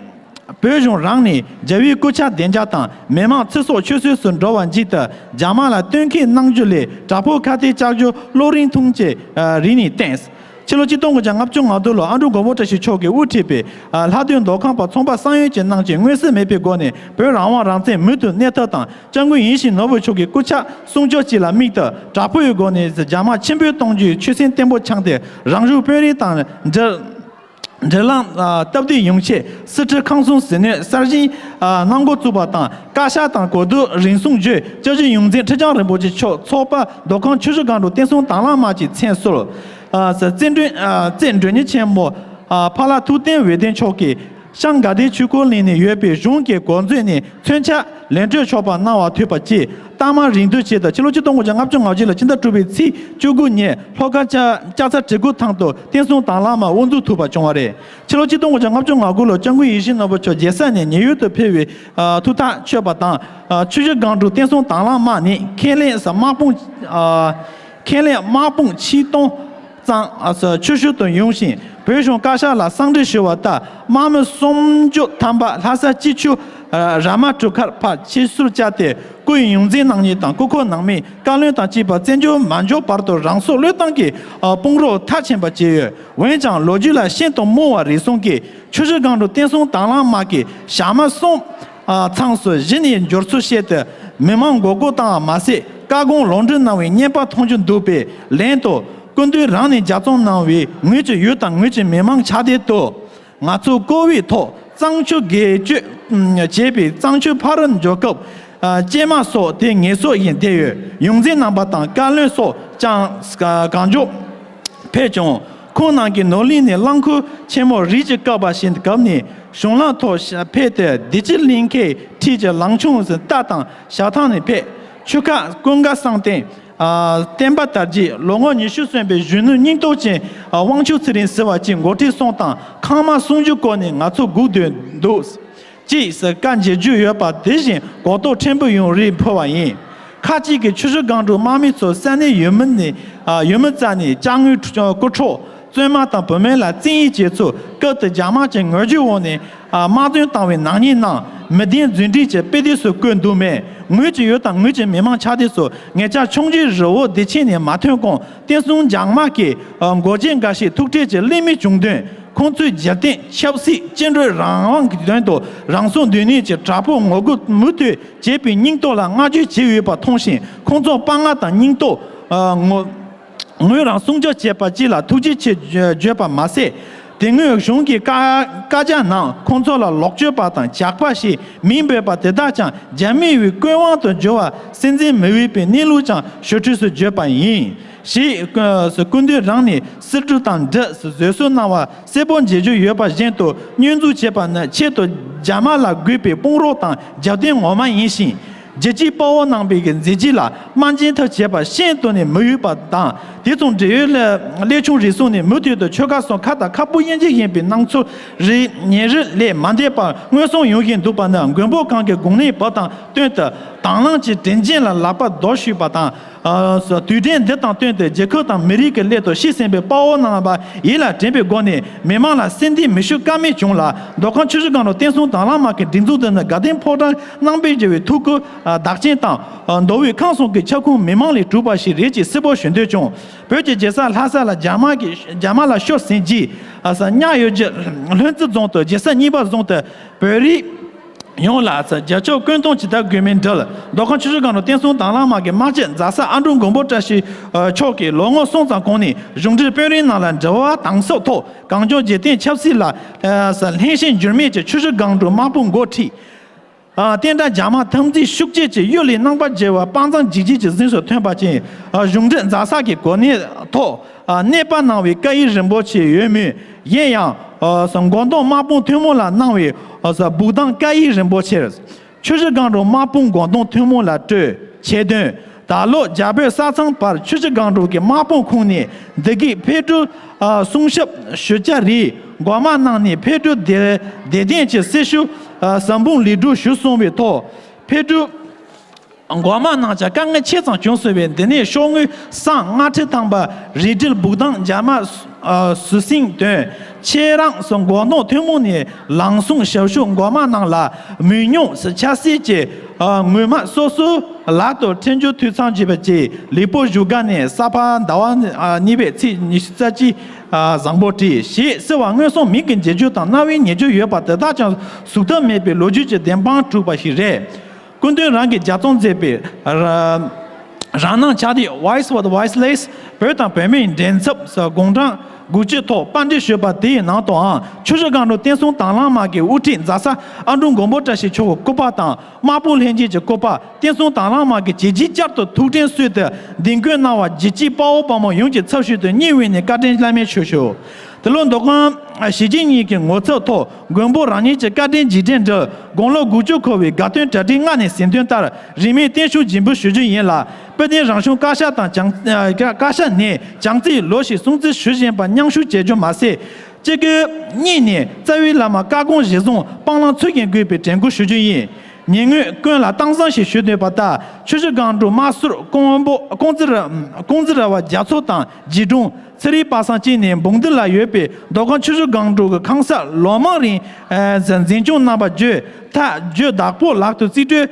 བོད་གཞུང་རང་ནས་རྒྱལ་བའི་སྐུ་ཕྱྭ་བདེ་འཇགས་དང་མི་མང་ཚེ་སྲོག་ཆུད་ཟོས་སུ་འགྲོ་བ་མཇུག་ཏུ་རྒྱ་དམར་ལ་བསྟུན་མཁས་གནང་རྒྱུ་ལས་དྲག་པོའི་ཁ་གཏད་བཅག་རྒྱུ་བློ་རིག་ཐུང་ཅེས་རིག་ནས་བསྟན། ཕྱི་ལོ་ཆིག་སྟོང་དགུ་བརྒྱ་ལྔ་བཅུ་ང་དྲུག་ལོར་ཨ་འབྲུག་མགོན་པོ་བཀྲ་ཤིས་མཆོག་གིས་དབུ་ཁྲིད་པའི་ལྷག་དོན་མདོ་ཁམས་པ་ཚོང་པ་བསམ་ཡས་ཀྱི་རྣམས་ཀྱིས་མངོན་གསལ་མེད་པའི་སྒོ་ནས་བོད་རང་དབང་རང་བཙན་མུ་མཐུད་གནས་ཐབས་དང་། སྐྱབས་མགོན་ཡིད་བཞིན་ནོར་བུ་མཆོག་གི་སྐུ་ཕྱག་སྲུང་སྐྱོབ་བཅས་ལ་དམིགས་ཏེ། དྲག་པོའི་སྒོ་ནས་རྒྱ་དམག་ཆེན་པོ་གཏོང་རྒྱུའི་ཆོད་སེམས་བརྟན་པོ་འཆང་སྟེ། རང་གཞུང་དཔོན་རིགས་དང་འབྲེལ་འབྲེལ་ལམ་སྟབས་བདེ་ཡོང་ཆེད། སི་ཁྲོན་ཁམས་གསུམ་ཟིལ་གནོན་གསར་བཞེངས་གནང་འགོ་བཙུགས་པ་དང་། བཀའ་ཤག་དང་གོ་བསྡུར་རིམ་གསུམ་བརྒྱུད། སྐྱབས་རྗེ་ཡོངས་འཛིན་ཁྲི་བྱང་རིན་པོ་ཆེ་མཆོག་ཚོགས་པ་མདོ་ཁམས་ཆུ་བཞི་སྒང་དྲུག་བསྟན་སྲུང་དྭང་བླངས་དམག་གི་མཚན་གསོལ། རྩེ་མགྲོན་རྩེ་མགྲོན་གཉེར་ཆེན་མོ་ཕ་ལྷ་ཐུབ་བསྟན་འོད་ལྡན་མཆོག་གིས་ཤང་དགའ་ལྡན་ཆོས་འཁོར་གླིང་ནས་ཡོད་པའི་གཞུང་གི་གོ་མཛོད་ནས་མཚོན་ཆ་ལེན་སྤྲོད་ཆོག་པ་གནང་བ་ཐོས་པ་བཅས། རྟགས་མ་རིང་བསྡུས་བྱས་ཏེ། ཕྱི་ལོ་ཆིག་སྟོང་དགུ་བརྒྱ་ལྔ་བཅུ་ང་བཞི་ལོ་ཕྱི་ཟླ་དྲུག་པའི་ཚེས་བཅུ་དགུ་ཉིན་ལྷོ་ཁ་ལྕགས་ལྕགས་ཚ་གྲི་གུ་ཐང་དུ་བསྟན་སྲུང་དྭང་བླངས་དམག་དབུ་འཛུགས་ཐུབ་པ་བྱུང་བ་རེད། ཕྱི་ལོ་ཆིག་སྟོང་དགུ་བརྒྱ་ལྔ་བཅུ་ང་དགུ་ལོར་སྐྱབས་མགོན་ཡིད་བཞིན་ནོར་བུ་མཆོག་རྒྱལ་ས་ནས་ཉེ་ཡུལ་དུ་ཕེབས་པའི་ཐུགས་ཐག་ཆོད་པ་དང་། ཆུ་བཞི་སྒང་དྲུག་བསྟན་སྲུང་དྭང་བླངས་དམག་ནི་ཁས་ལེན་དམག་དཔུང་ཁས་ལེན་དམག་དཔུང་ཆིག་སྟོང་ཙམ་ཆུ་ཤུལ་དུ་ཡོང་ཞིང་། བོད་གཞུང་བཀའ་ཤག་ལ་གསང་འདྲི་ཞུ་བ་ལྟར། དམག་མི་སུམ་ཅུ་ཐམ་པ་ལྷ་ས་སྤྱི་ཆུ་ར་མ་གྲུ་ཁར་ཕར་ཆེད་སུར་བཅར་ཏེ། སྐུའི་ཡོངས་འཛིན་རྣམ་གཉིས་དང་སྐུ་འཁོར་ནང་མིའི་བཀའ་བློན་དང་བཅས་པ་བཙན་བྱོལ་མ་འབྱོར་བར་དུ་རང་སྲོག་བློས་བཏང་གིས་དཔུང་རོགས་མཐར་ཕྱིན་པ་བཅས་ཡོད། འོན་ཀྱང་ལོ་རྒྱུས་ལ་ཤིན་ཏུ་རྨོངས་པ་རེ་ཟུང་གིས་ཆུ་བཞི་སྒང་དྲུག་བསྟན་སྲུང་དྭང་བླངས་དམག་གིས་ཞག་མ་གསུམ་མཚམས་སུ་གཞི་ནས་འབྱོར་ཚུལ་བཤད་དེ། མི་མང་མགོ་སྐོར་བཏང་བ་མ་ཟད། བཀའ་དགོངས་ལུང་འདྲེན་གནང་བའི་བརྙན་པར་མཐོང་རྒྱུ་འདུག་པས། ལན་དུ་སྐུ་མདུན་རང་ནས་ལྗགས་རྩོམ་གནང་བའི་ངོས་ཀྱི་ཡུལ་དང་ངོས་ཀྱི་མི་མང་ཆ་དེ་དུ། ང་ཚོ་བཀུར་འོས་ཐོག་གཙང་ཆུ་སྒེར་གཅོད་བྱས་པའི་གཙང་ཆུ་ཕ་རུ་འབྱོར་སྐབས། སྐྱེས་མ་སོགས་དེ་ངེས་སོགས་ཡིན་བསྡད་ཡོད། ཡོངས་འཛིན་རྣམ་པ་དང་བཀའ་བློན་སོགས་ཀྱང་གང་མགྱོགས་ཕེབས་བྱུང་། ཁོང་རྣམས་ཀྱིས་ནོར་གླིང་ནས་རླངས་འཁོར་ཆེན་མོ་རིགས་ཀྱི་བཀག་པ་ཞིག་བཀབ་ནས། གཞུང་ལམ་ཐོག་ཕེབས་ཏེ། བདེ་སྐྱིད་གླིང་ཁའི་འཁྲིས་ཀྱི་ལང་ཆུང་རྟ་དང་ཞལ་ཐང་ནས་ཕེབས། ཆུ་ཁ་ཀུན་དགའ་བསམ་གཏན། བསྟན་པ་དར་རྒྱས་ལོ་ངོ་ཉི་ཤུ་སོན་པའི་གཞོན་ནུ་སྙིང་སྟོབས་ཅན་དབང་ཕྱུག་ཚེ་རིང་ཟེར་བ་ཅིག་འགོ་ཁྲིད་གསུམ་དང་ཁང་དམག་སུམ་ཅུ་བསྐོར་ནས་ང་ཚོ་སྒུག་སྡོད་འདུག་ཅེས་བཀའ་འཇལ་རྒྱུ་ཡོད་པ་དེ་བཞིན་གོ་རྟོགས་ཕྲན་བུ་ཡང་རེ་ཕུལ་བ་ཡིན། ཁ་ཅིག་གིས་ཆུ་བཞི་སྒང་དྲུག་དམག་མི་ཚོ་ས་གནས་ཡུལ་མི་ནས་ཡུལ་མི་རྩ་ནས་ཅ་དངོས་སྐུ་འཕྲོག་བཙུན་མ་དང་བུད་མེད་ལ་བཙན་གཡེམ་བྱས་ཚུལ་སྐབས་དེར་རྒྱ་དམག་གི་ངོ་རྒོལ་འོག་ནས་དམག་དོན་བཏང་བའི་ནག་ཉེས་རྣམས་མི་བདེན་རྫུན་སྒྲིག་གི་དཔེ་དེབ་སུ་བཀོད་འདུག་མེད། ངོས་ཀྱི་ཡུལ་དང་ངོས་ཀྱི་མི་མང་ཆ་དེ་ཚོ་ངེད་ཅག་ཆུང་ཆུང་རི་བོ་བདེ་ཆེན་ནས་མ་ཐོན་གོང་། བསྟན་སྲུང་རྒྱ་དམག་གིས་འགོག་རྐྱེན་འགའ་ཞིག་ཐུག་འཕྲད་ཀྱི་ལས་མི་བྱུང་དོན། ཁོང་ཚོས་རྒྱལ་བསྟན་ཆབ་སྲིད་བཅིངས་འགྲོལ་རང་དབང་གི་དོན་དུ་རང་སྲོག་འདོད་ནུས་ཀྱི་དྲག་པོ་ངོ་རྒོལ་མུ་མཐུད་བྱེད་པའི་སྙིང་སྟོབས་ལ་བསྔགས་བརྗོད་བྱས་ཡོད་པ་མཐོང་ཞིང་། ཁོང་ཚོར་དཔའ་ངར་དང་སྙིང་སྟོབས་ངོ་ངོས་རང་སྲུང་སྐྱོབ་བྱས་པ་བཅས་ལ་ཐུགས་རྗེ་ཆེ་བརྗོད་པ་མ་ཟད། དེ་སྔོན་གཞུང་གི་བཀའ་བཀའ་རྒྱ་ནང་ཁོང་ཚོ་ལ་ལོག་སྤྱོད་པ་དང་ཇག་པ་ཞེས་མིང་འབོད་པ་དེ་དག་ཀྱང་རྒྱ་མི་ཡི་བཀོད་དབང་དུ་འགྱུར་བ་སྲིད་འཛིན་མི་འོས་པའི་གནས་ལུགས་ཀྱང་ཞུ་འཕྲོས་སུ་བརྗོད་པ་ཡིན། ཞེས་སྐུ་མདུན་རང་ནས་སི་ཀྲུ་དང་འབྲེལ་བཟོད་གསོལ་གནང་བ་གསལ་པོ་མཇལ་རྒྱུ་ཡོད་པ་བཞིན་དུ། བསྙོན་འཛུགས་བྱས་པ་ནི་ཆེད་དུ་རྒྱ་དམག་ལ་དགོས་པའི་དཔུང་རོགས་དང་རྒྱབ་རྟེན་ངོ་མ་ཡིན་ཞིང་། རྒྱལ་གཅེས་དཔའ་བོ་རྣམ་པའི་མཛད་རྗེས་ལ་དམའ་འབེབས་ཐབས་བྱས་པ་ཤིན་ཏུ་ནས་མི་འོས་པ་དང་། དེ་དང་འབྲེལ་ཡོད་ཀླད་ཆུང་རེ་ཟུང་ནས་མུ་མཐུད་དུ་ཆོལ་ཁ་གསུམ་ཁ་དང་ཁ་སྤུ་དབྱེ་འབྱེད་བཞིན་པའི་སྣང་ཚུལ་རེ་ཉིན་རེ་ལས་མ་འདས་པར་མངོན་སུམ་ཡོང་བཞིན་འདུག་པ་ནི། མགོན་པོ་གང་གི་དགུང་ནས་བབས་དང་བསྟུན་ཏེ་དང་བླངས་ཀྱི་དྲིན་ཅན་ལ་ལག་པ་རྡོལ་ཞུས་པ་དང་། དུས་དྲན་འདི་དང་བསྟུན་ཏེ་རྒྱལ་ཁབ་དང་མི་རིགས་ཀྱི་སླད་དུ་ཤི་ཟིན་པའི་དཔའ་བོ་རྣམ་པ་ཡིད་ལ་དྲན་པའི་སྒོ་ནས་མི་མང་ལ་སེམས་གཏིང་མི་ཤོར་ཀ་མེད་བྱུང་ལ། མདོ་ཁམས་ཆུ་བཞི་སྒང་དྲུག་བསྟན་སྲུང་དྭང་བླངས་དམག་གི་སྒྲིག་འཛུགས་འདི་ནི་དགའ་ལྡན་ཕོ་བྲང་རྣམ་པའི་རྒྱལ་བའི་ཐུགས་ཁུར་བདག་ཆེན་དང་། མདོ་དབུས་ཁམས་གསུམ་གྱི་ཁྱབ་ཁོངས་མི་མང་ལས་གྲུབ་པ་ཞིག་རེད་ཅེས་གསལ་པོ་ཞུ་འདོད་བྱུང་། བོད་ཀྱི་རྒྱལ་ས་ལྷ་ས་ལ་རྒྱ་དམག་གིས་རྒྱ་དམག་ལ་ཤོར་ཟིན་རྗེས། གཉའ་གཡོ་སྒྱུ་ལྷུན་རྩེ་རྫོང་དུ་རྒྱལ་ས་གཉིས་པ་བཟུང་སྟེ། བོད་རིགས་ཡོངས་ལ་རྒྱལ་ཁབ་བཀོད་གཏོང་ཇི་ལྟར་དགོས་མིན་འགྲེལ། མདོ་ཁམས་ཆུ་བཞི་སྒང་དྲུག་བསྟན་སྲུང་དྭང་བླངས་དམག་གི་དམག་སྤྱི་རྫ་ས་ཨ་འབྲུག་མགོན་པོ་བཀྲ་ཤིས་མཆོག་གིས་ལོ་ངོ་གསུམ་ཙམ་གོང་ནས་གཞུང་འབྲེལ་དཔོན་རིགས་རྣམས་ལ་འབྲེལ་བ་དམ་ཟབ་ཐོག་གངས་ལྗོངས་འཇིག་རྟེན་ཆབ་སྲིད་ལ་ལྷན་ཞེན་འགྱུར་མེད་ཀྱི་ཆུ་བཞི་སྒང་དྲུག་དམག་དཔུང་འགོ་ཁྲིད། ཨ། བསྟན་དགྲ་རྒྱ་དམག་འཐབ་འཛིང་ཤུགས་ཆེ་གྱིས་གཡུལ་ལས་རྣམ་པར་རྒྱལ་བ་དཔའ་མཛངས་འཇིགས་བྱེད་ཀྱི་གཟེངས་སུ་ཐོན་པ་ཅིང་། ཨ། གཞུང་འབྲེལ་མཛའ་བཤེས་ཀྱི་གོ་གནས་ཐོག་ཨ། གནས་སྤར་གནང་བའི་བཀའ་ཡིག་རིན་པོ་ཆེ་ཡོད་མོད། གཞན་ཡང་། ཨ། མགོ་འདོན་དམག་དཔུང་ཐུན་མོང་ལ་གནང་བའི། ཨ། འབུག་ཐང་བཀའ་ཡིག་རིན་པོ་ཆེར། ཆུ་བཞི་སྒང་དྲུག་དམག་དཔུང་མགོ་འདོན་ཐུན་མོང་ལ་སྤྲོད། ཆེད་དོན། ད་ལོ་རྒྱ་བོད་ས་མཚམས་བར་ཆུ་བཞི་སྒང་དྲུག་གི་དམག་དཔུང་ཁོངས་ནས་འདི་གའི་ཕེབས་སྒྲུབ། ཨ། གསུང་ཞབས་ཞུ་བྱ་རིགས་འགོ་དམངས་རྣམས་ནས་ཕེབས་སྒྲུབ་དེ་དེ་ལྡན་གྱི་སྲི་ཞུ། ཨ། ཟབ་སྦྱོང་ལས་སྒྲུབ་ཞུ་སོང་བའི་ཐོག་ཕེབས་སྒྲུབ་འགོ་དམངས་རྣམས་ཀྱང་དཀའ་ངལ་ཆེ་ཙམ་བྱུང་སོང་བས། འདི་ནས་ཤོག་ངོས་སྲང་ལྔ་ཁྲི་ཐམ་པ་རིལ་སྒྲིལ་འབུག་ཐང་རྒྱ་དམག་ཟུར་ཟིང་དོན་ཆེད་རང་སོ་འགོ་འདོན་ཐུན་མོང་ནས་ལངས་གསུང་ཞབས་ཞུ་འགོ་དམངས་རྣམས་ལ་མི་ཉུང་ཆ་སྲིད་ཀྱི། ཨ། ངོ་མ་སོ་སོའི། ལག་ཏུ་ཕྲེང་རྒྱུག་མཐུད་གཙང་བྱས་པ་བཅས་ལེགས་པོ་བཞུགས་ག་ནས་ས་ཕག་ཟླ་བ་གཉིས་པའི་ཚེས་ཉི་ཤུ་རྩ་གཅིག་བཟང་པོ་བྲིས་ཞེས་གསོལ་བ་སྔོན་སོང་མིག་གི་མཇལ་རྒྱུ་དང་རྣ་བའི་ཉན་རྒྱུ་ཡོད་པ་དེ་དག་ཀྱང་ཟུག་ཐབས་མེད་པའི་ལོ་རྒྱུས་ཀྱི་བདེན་དཔང་གྲུབ་པ་ཞིག་རེད། སྐུ་མདུན་རང་གིས་ལྗགས་རྩོམ་མཛད་པའི་རང་སྣང་ཆགས་སྡང་Voice for the Voiceless བོད་དང་བོད་མིའི་འགྲན་ཚབ་དགུང་གྲངས་དགུ་བཅུ་ཐོག་པར་འགྲེམས་ཞུས་པ་དེའི་ནང་དུའང་ཆུ་བཞི་སྒང་དྲུག་བསྟན་སྲུང་དྭང་བླངས་དམག་གི་དབུ་ཁྲིད་མཛའ་ས་ཨ་འབྲུག་མགོན་པོ་བཀྲ་ཤིས་མཆོག་གི་སྐུ་པར་དང་། དམར་པོ་ལྷན་སྐྱེས་ཀྱི་སྐུ་པར་བསྟན་སྲུང་དྭང་བླངས་དམག་གི་བྱས་རྗེས་བསྐྱར་དུ་ཐུགས་དྲན་གསོས་ཏེ་གདན་འཁོད་གནང་བར་རྒྱལ་གཅེས་དཔའ་བོ་དཔའ་མོ་ཡོངས་ཀྱི་ཚབ་ཞུས་ཏེ་སྙིང་དབུས་ནས་བཀའ་དྲིན་བླ་མེད་ཞུ་ཞུ། དེ་ལོ་མདོ་ཁམས་གཞིས་བྱེས་གཉིས་ཀྱི་ངོ་ཚབ་ཐོག་མགོན་པོ་རང་ཉིད་ཀྱི་བཀའ་དྲིན་རྗེས་དྲན་སྒྲུབ་དགུང་ལོ་དགུ་བཅུ་འཁོར་བའི་དགའ་སྟོན་གྲ་སྒྲིག་སྔ་ནས་ཟིན་ཐོན་ལྟར་རིས་མེད་བརྟན་བཞུགས་རྗེས་འབུལ་ཞུ་རྒྱུ་ཡིན་ལ། དཔལ་ལྡན་རང་གཞུང་བཀའ་ཤག་དང་བྱང་བཀའ་ཤག་ནས་བྱང་རྩེའི་ལོ་ཞིག་སྲུང་བརྩི་ཞུ་བཞིན་པ་མཉམ་ཞུགས་བྱེད་རྒྱུ་མ་ཟད། སྤྱི་སྒེར་གཉིས་ནས་རྩ་བའི་བླ་མ་བཀའ་དགོངས་གཞིར་བཟུང་སྤང་བླང་ཚུལ་བཞིན་དགོས་པའི་དྲན་སྐུལ་ཞུ་རྒྱུ་ཡིན། ཉེ་སྔོན་ཀུན་ལ་གཏམ་བཟང་ཞིག་ཞུས་འདུག་པ་ལྟར་ཆུ་བཞི་སྒང་དྲུག་དམག་ཟུར་ཀོང་པོ་ཀོང་ཙི་ར་ཀོང་ཙི་ར་བ་རྒྱ་མཚོ་དང་རྗེ་དྲུང་ཚེ་རིང་པ་སངས་བཅས་ནས་འབུམ་སྡེ་ལ་ཡོད་པའི་མདོ་ཁམས་ཆུ་བཞི་སྒང་དྲུག་གི་ཁང་གསར་ལོ་མང་རིང་འཛིན་སྐྱོང་གནང་བ་བརྒྱུད་ཐག་བརྒྱུད་བདག་པོ་ལག་ཏུ་རྩིས་སྤྲོད་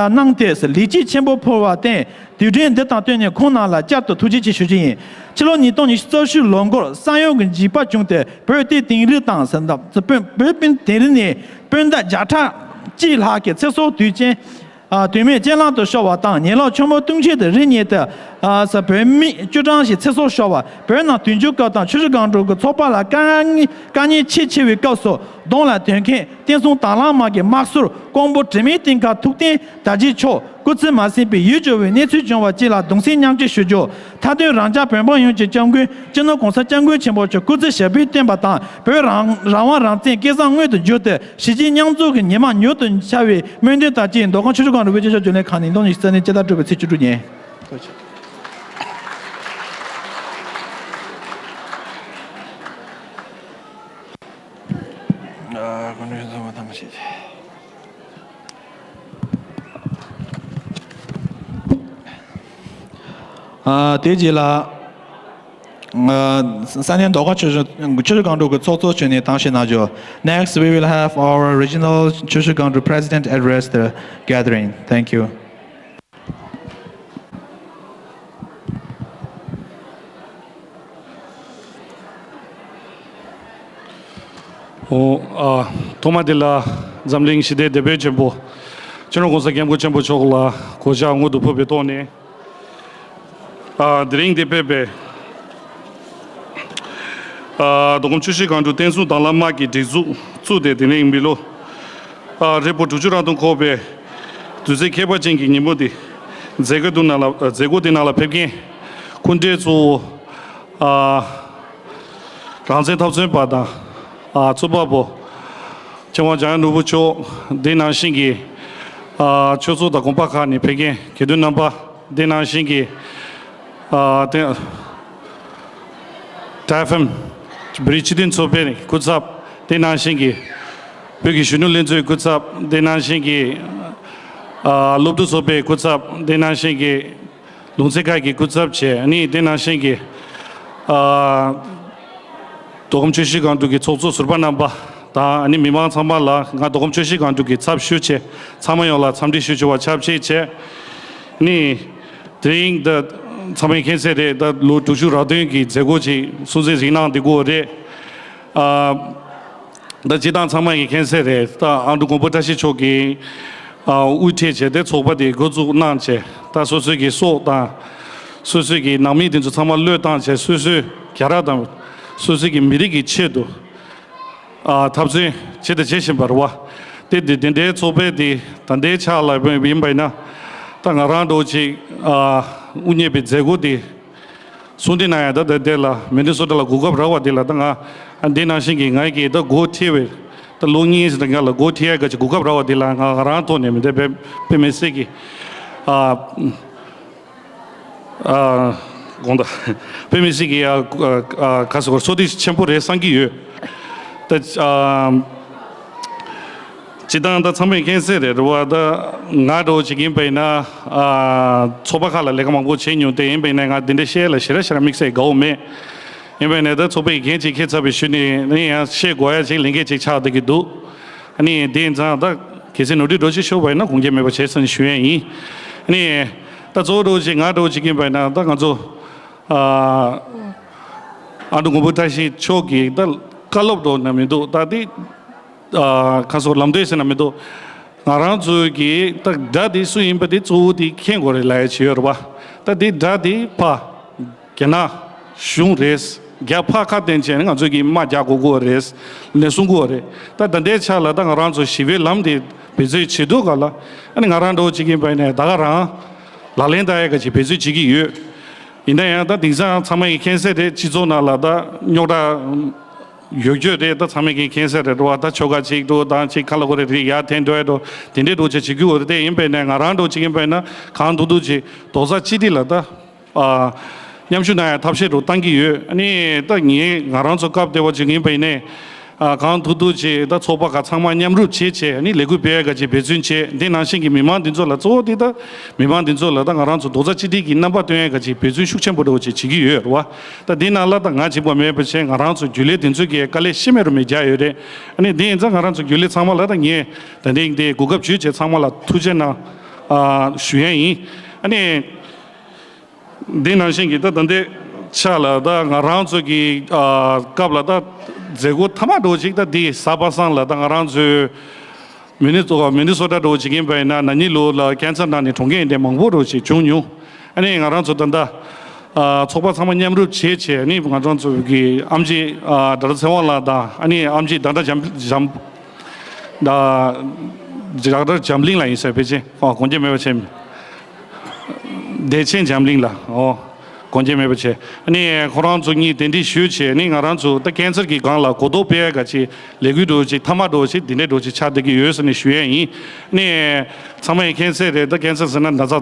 གནང་སྟེ་ལེགས་སྐྱེས་ཆེན་པོ་ཕུལ་བར་བརྟེན། དུས་དྲན་འདི་དང་བསྟུན་ནས་ཁོང་རྣམས་ལ་བསྐྱར་དུ་ཐུགས་རྗེ་ཆེ་ཞུ་རྒྱུ་ཡིན། ཕྱི་ལོ་ཉིས་སྟོང་ཉི་ཤུ་རྩ་བཞི་ལོ་འགོར་ས་ཡོམ་གྱི་འཇིགས་པ་བྱུང་སྟེ་བོད་དེ་དིང་རི་དང་ས་བོད་བོད་དཔོན་དེ་རིང་ནས་སྤུན་ཟླ་བརྒྱ་ཕྲག་གཅིག་ལྷག་གི་ཚེ་སྲོག་དུས་ཆེན་དུས་མེད་རྐྱེན་ལམ་དུ་ཤོར་བ་དང་ཉེ་ལམ་ཆུ་མོ་གཏུམ་ཆེན་དུ་རི་ཉིལ་ཏེ་ས་བོད་མི་བཅུ་གྲངས་ཤིག་ཚེ་སྲོག་ཤོར་བ། བོད་ནང་དུས་འགྱུར་སྐབས་དང་ཆུ་བཞི་སྒང་དྲུག་གི་ཚོགས་པ་ལ་དཀའ་ངལ་དཀའ་ངལ་ཆེས་ཆེ་བའི་སྐབས་སུ་གདོང་ལ་དོན་མཁན་བསྟན་སྲུང་དྭང་བླངས་དམག་གི་དམག་ཟུར་ཀོང་པོ་དྲི་མེད་གཏིང་ཁ་ཐུབ་བསྟན་དར་རྒྱས་མཆོག་སྐུ་ཚེ་མ་ཟིན་པའི་ཡིད་སྐྱོ་བའི་གནས་ཚུལ་བྱུང་བ་བཅས་ལ་གདུང་སེམས་མཉམ་སྐྱེད་ཞུ་རྒྱུ། མཐའ་དོན་རང་ཅག་བོད་འབངས་ཡོངས་ཀྱི་སྐྱབས་མགོན་སྤྱི་ནོར་༸གོང་ས་༸སྐྱབས་མགོན་ཆེན་པོ་མཆོག་སྐུ་ཚེ་ཞབས་པད་བརྟན་པ་དང་བོད་རང་རང་དབང་རང་བཙན་སྐལ་བཟང་མངོན་དུ་གྱུར་ཏེ་གཞིས་བྱེས་མཉམ་འཛོམས་ཀྱི་ཉི་མ་མྱུར་དུ་འཆར་བའི་སྨོན་འདུན་དང་བཅས་མདོ་ཁམས་ཆུ་བཞི་སྒང་དྲུག་བོད་ཀྱི་ཆབ་སྲིད་ལས་ཁང་ནས་ཉིས་སྟོང་ཉི་ཤུ་རྩ་གཉིས་སྤྱི་ཟླ་དྲུག་པའི་ཚེས་བཅུ་དྲུག་ཉིན། ཐུགས་རྗེ་ཆེ། ཨ་དགོངས་འགྲེལ་ཚང་མ་ཐམས་ཅད། ཨ་དེ་རྗེས་ལ་ཨ་ས་གནས་མདོ་ཁམས་ཆུ་བཞི་ཆུ་བཞི་སྒང་དྲུག་གི་ཚོགས་གཙོ་མཆོག་ནས་གཏམ་བཤད་གནང་རྒྱུ། Next, we will have our regional Chushi Gangdruk president address the gathering. Thank you. ཨོ། ཨ། ཐོག་མ་དེ་ལ་འཛམ་གླིང་ཞི་བདེའི་དེད་དཔོན་ཆེན་པོ་སྤྱི་ནོར་༸གོང་ས་༸སྐྱབས་མགོན་ཆེན་པོ་མཆོག་ལ་གུས་ཕྱག་སྔོན་དུ་ཕུལ་བའི་ཐོག་ནས། ཨ། དེ་རིང་འདིར་ཕེབས་པའི་ཨ། མདོ་ཁམས་ཆུ་བཞི་སྒང་དྲུག་བསྟན་སྲུང་དྭང་བླངས་དམག་གི་སྒྲིག་འཛུགས་བཙུགས་ཏེ་དེ་རིང་མི་ལོ་ཨ། རེ་བོ་དྲུག་ཅུ་རང་སྟོང་འཁོར་བའི་དུས་ཚིགས་ཁྱད་པར་ཅན་གྱི་ཉིན་མོ་འདི་མཛད་སྒོ་དེ་ནང་ལ་མཛད་སྒོ་དེ་ནང་ལ་ཕེབས་མཁན་སྐུ་མགྲོན་གཙོ་བོ། ཨ། རང་བཙན་འཐབ་རྩོད་པ་དང་། ཨ། རྩོམ་པ་པོ་ཆེ་བ་འཇམ་དབྱངས་ནོར་བུ་མཆོག་དེ་ནང་བཞིན་གྱི། ཨ། ཆོས་ཚོགས་དང་དགོན་པ་ཁག་ནས་ཕེབས་མཁན་དགེ་འདུན་རྣམ་པ། དེ་ནང་བཞིན་གྱི། ཨ། དེ་ཊའེཕ་ཨེམ་བོད་རིགས་སྤྱི་མཐུན་ཚོགས་པའི་སྐུ་ཚབ། དེ་ནང་བཞིན་གྱི་བོད་ཀྱི་གཞོན་ནུ་ལྷན་ཚོགས་སྐུ་ཚབ། དེ་ནང་བཞིན་གྱི། ཨ། སློབ་ཕྲུག་ཚོགས་པའི་སྐུ་ཚབ། དེ་ནང་བཞིན་གྱི། ལུང་ཚན་ཁག་གི་སྐུ་ཚབ་བཅས་ཨ་ནི་དེ་ནང་བཞིན་གྱི། ཨ། མདོ་ཁམས་ཆུ་བཞི་སྒང་དྲུག་གི་ཚོགས་གཙོ་ཟུར་པ་རྣམ་པ་དང་ཨ་ནི་མི་མང་ཚང་མ་ལ་ང་མདོ་ཁམས་ཆུ་བཞི་སྒང་དྲུག་གི་ཚབ་ཞུས་བྱས་ཚང་མ་ཡོངས་ལ་འཚམས་འདྲི་ཞུ་ཆོག་པ་ཆབས་ཅིག་བྱས། ཨ་ནི་དེ་རིང་ད་ཚང་མས་མཁྱེན་གསལ་རེད། ད་ལོ་དྲུག་ཅུ་རེ་བདུན་གྱི་མཛད་སྒོ་ཅིག་སྲུང་བརྩི་ཞུས་གནང་བསྡད་ཀྱི་ཡོད་རེད། ཨ། ད་སྤྱིར་བཏང་ཚང་མ་གིས་མཁྱེན་གསལ་རེད། ད་ཨ་འབྲུག་མགོན་པོ་བཀྲ་ཤིས་མཆོག་གིས་ཨ་དབུ་ཁྲིད་བྱས་ཏེ་ཚོགས་པ་དེ་འགོ་བཙུགས་གནང་བྱས། ད་སོ་སོའི་གི་སྲོག་དང་། སོ་སོའི་གི་ནང་མི་དེ་ཚོ་ཚང་མ་བློས་བཏང་བྱས་སོ་སོའི་རྒྱལ་རབས་དང་། སོ་སོའི་གི་མི་རིགས་ཀྱི་ཆེད་དུ་ཨ་འཐབ་རྩོད་བྱས་དང་བྱེད་བཞིན་པ་རེད་བ། དེ་དེ་དེ་འདྲའི་ཚོགས་པའི་དེ་ད་ལྟའི་ཆ་ལ་ཡིན་པ་ཡིན་ན། ད་ང་རང་འདྲ་བོ་ཅིག་ཨ་དབུ་བརྙེས་པའི་མཛད་སྒོ་དེ། གསུང་འདི་ན་ཡང་ད་ལྟ་དེ་ལ་མི་ནི་སོ་ཊ་ལ་གོ་སྐབས་རག་པ་འདི་ལ་ད་ང་འདི་ནང་བཞིན་གྱི་ང་གིས་ད་འགོ་ཁྲིད་པའི་ད་ལོ་གཉིས་ཙམ་ལ་འགོ་ཁྲིད་ཡ་ག་ཅིག་གོ་སྐབས་རག་པ་འདི་ལ་ང་ང་རང་ཐོག་ནས་མི་འདི་དཔེ་དཔེ་མི་སྲིད་ཀྱི་ཨ་ཨ་དགོངས་དག་དཔེ་མི་སྲིད་ཀྱི་ཨ་ཨ་ག་ཟེར་དགོས་རེད། ཚོགས་སྡེ་ཆེན་པོ་རེད་བསམ་གྱི་ཡོད། ད་ཨ། སྤྱིར་བཏང་ད་ཚང་མས་མཁྱེན་གསལ་རེད་རེད་བ། ད་ང་འདྲ་བོ་ཅིག་ཡིན་པ་ཡིན་ན། ཨ། ཚོགས་པ་ཁག་ལ་ལས་ཀ་མང་པོ་བྱས་མྱོང་དེ་ཡིན་པ་ཡིན་ན་ང་འདི་འདྲ་བཤད་ལ་ཞེ་དྲག་ཞེ་དྲག་དམིགས་བསལ་དགའ་བོ་མེད། ཡིན་པ་ཡིན་ན་ད་ཚོགས་པའི་འགན་ཅིག་འཁྱེར་ཚར་བའི་ཤུལ་ནས་ནི་ཡང་བཤད་དགོས་ཡ་ཅིག་ལས་འགན་ཅིག་ཆགས་བསྡད་ཀྱི་འདུག་ཨ་ནི་དེ་ཡིན་ཙང་ད་གལ་སྲིད་ནོར་འཁྲུལ་འགྲོ་ཅིག་ཤོར་བ་ཡིན་ན་དགོངས་འགལ་མེད་པ་བྱས་ཟེར་ནས་ཞུ་ཡ་ཡིན། ནི་ད་གཙོ་བོ་འདྲ་བོ་ཅིག་ང་འདྲ་བོ་ཅིག་ཡིན་པ་ཡིན་ན་ད་ང་ཚོ་ཨ་ཨ་འབྲུག་མགོན་པོ་བཀྲ་ཤིས་མཆོག་གི་ད་བཀའ་སློབ་འདྲ་བོ་ནང་མི་འདུག་ད་དེ་ཨ་ཁ་སོགས་ལམ་སྟོན་ཟེར་ན་མི་འདུག་ང་རང་ཚོའི་གི་ད་དགྲ་དེ་སུ་ཡིན་པ་དེ་གཙོ་བོ་དེ་མཁྱེན་དགོས་རེད་ལབ་ཡ་ཅིག་ཡོད་རེད་བ། ད་དེ་དགྲ་དེ་ཕ་རྒྱ་ནག་གཞུང་རེད། རྒྱ་ཕར་ཁ་བསྟན་བྱས་ནས་ང་ཚོ་གི་དམག་རྒྱག་དགོས་ཀྱི་རེད། ལན་གསུང་དགོས་རེད། ད་ད་ལྟའི་ཆ་ལ་ད་ང་རང་ཚོ་ཞི་བའི་ལམ་དེ་འབད་རྩོལ་བྱེད་དུས་ག་ལ་ཨ་ནི་ང་རང་འདྲ་བོ་ཅིག་ཡིན་པ་ཡིན་ནས་ད་ག་རང་ལག་ལེན་བསྟར་ཡ་ག་ཅིག་འབད་རྩོལ་བྱེད་ཀྱི་ཡོད། ཡིན་ན་ཡང་ད་དེང་སང་ཚང་མ་གི་མཁྱེན་གསལ་རེད། སྤྱི་ཚོགས་ནང་ལ་ད་རྙོག་དྲ་ཡོད་རྒྱུ་རེད། ད་ཚང་མས་ཀྱི་མཁྱེན་གསལ་རེད་རེད་བ། ད་ཆོལ་ཁ་གཅིག་འགྲོ་དང་གཅིག་ཁ་ལ་ཁོ་རེ་རེད་ཡར་འཐེན་འགྲོ་ཡ་འགྲོ་དེ་འདྲའི་འགྲོ་བྱེད་བྱེད་རྒྱུ་འོ་རེད། དེ་ཡིན་པས་ནས་ང་རང་འགྲོ་གཅིག་ཡིན་པས་ན་གང་ཐུབ་ཐུབ་ཅིག་རྡོག་རྩ་གཅིག་སྒྲིལ་ལ་ད་ཨ་མཉམ་ཞུགས་གནང་ཡ་ཐབས་ཤེས་འགྲོ་བཏང་གི་ཡོད། ཨ་ནི་ད་ངས་ང་རང་ཚོ་སྐབས་བདེ་བ་ཅིག་ཡིན་པས་ནས་ཨ་གང་ཐུབ་ཐུབ་ཅིག་ད་ཚོགས་པ་ཁག་ཚང་མ་མཉམ་རུབ་བྱེད་བྱས་ཨ་ནི་ལས་འགུལ་སྤེལ་ཡ་ག་ཅིག་འབད་བརྩོན་བྱེད། འདི་ནང་བཞིན་གྱི་མི་མང་འདི་ཚོ་ལ་གཙོ་བོ་འདི་ད་མི་མང་འདི་ཚོ་ལ་ད་ང་རང་ཚོ་རྡོག་རྩ་གཅིག་སྒྲིལ་གྱི་རྣམ་པ་སྟོན་ཡ་ག་ཅིག་འབད་བརྩོན་ཤུགས་ཆེན་པོ་འགྲོ་ཅིག་བྱེད་ཀྱི་ཡོད་རེད་བ། ད་འདི་ནང་ལ་ད་ང་གཅིག་པོ་མེད་པ་བྱས་ང་རང་ཚོ་རྒྱུན་ལས་དེ་ཚོས་ཀྱི་དཀའ་ལས་ཤི་མེད་རུ་མེད་རྒྱག་ཡོད་རེད། ཨ་ནི་འདི་ཡིན་ཙང་ང་རང་ཚོ་རྒྱུན་ལས་ཚང་མ་ལ་ད་ངས་ད་ཐེངས་འདི་གོ་སྐབས་ཇུས་བྱས་ཚང་མ་ལ་ཐུགས་རྗེ་གནང་ཨ་ཞུ་ཡ་ཡིན། ཨ་ནི་འདི་ནང་བཞིན་གྱི་ད་ད་ལྟའི་ཆ་ལ་ད་ང་རང་ཚོ་གི་ཨ་སྐབས་ལ་ད་མཛད་སྒོ་མཐའ་མ་འགྲོ་ཅིག་ད་འདི་གཟའ་པ་སངས་ལ་ད་ང་རང་ཚོའི་མི་ནི་སོ་མི་ནི་སོ་ཊ་འགྲོ་བྱེད་ཀྱིན་པ་ཡིན་ན་ན་ནིང་ལོ་ལ་ཀན་སར་ནང་ནས་གྲོངས་མཁན་དེ་མང་པོ་འགྲོ་བྱེད་བྱུང་མྱོང་། ཨ་ནི་ང་རང་ཚོ་ད་ལྟ་ཨ་ཚོགས་པ་ཚང་མ་མཉམ་རུབ་བྱས་བྱས་ཨ་ནི་ང་རང་ཚོ་གི་ཨམ་ཆི་ཨ་ཌོག་ཊར་ཚེ་དབང་ལགས་དང་ཨ་ནི་ཨམ་ཆི་ཌོག་ཊར་འཇམ་འཇམ་ཌོག་ཊར་འཇམ་གླིང་ལགས་ཡིན་ཟེར་ཕལ་ཆེར་ཨོ་དགོངས་འགལ་མེད་པ་བྱས། བདེ་ཆེན་འཇམ་གླིང་ལགས་ཨོ། དགོངས་འགལ་མེད་པ་བྱས། ཨ་ནི་ཁོ་རང་ཚོ་གཉིས་གདན་འདྲེན་ཞུས་བྱས་ནི་ང་རང་ཚོ་ད་ཀན་སར་གྱི་སྒང་ལ་གོ་རྟོགས་སྤེལ་ཡ་ག་ཅིག་ལས་འགུལ་འགྲོ་ཅིག་མཐའ་མ་འགྲོ་ཅིག་འདི་འདྲའི་འགྲོ་ཅིག་ཆགས་བསྡད་ཀྱི་ཡོད་ཟེར་ནས་ཞུ་ཡ་ཡིན། ཨ་ནི་ཚང་མ་ཡི་མཁྱེན་གསལ་རེད། ད་ཀན་སར་ཟེར་ན་ན་ཚ་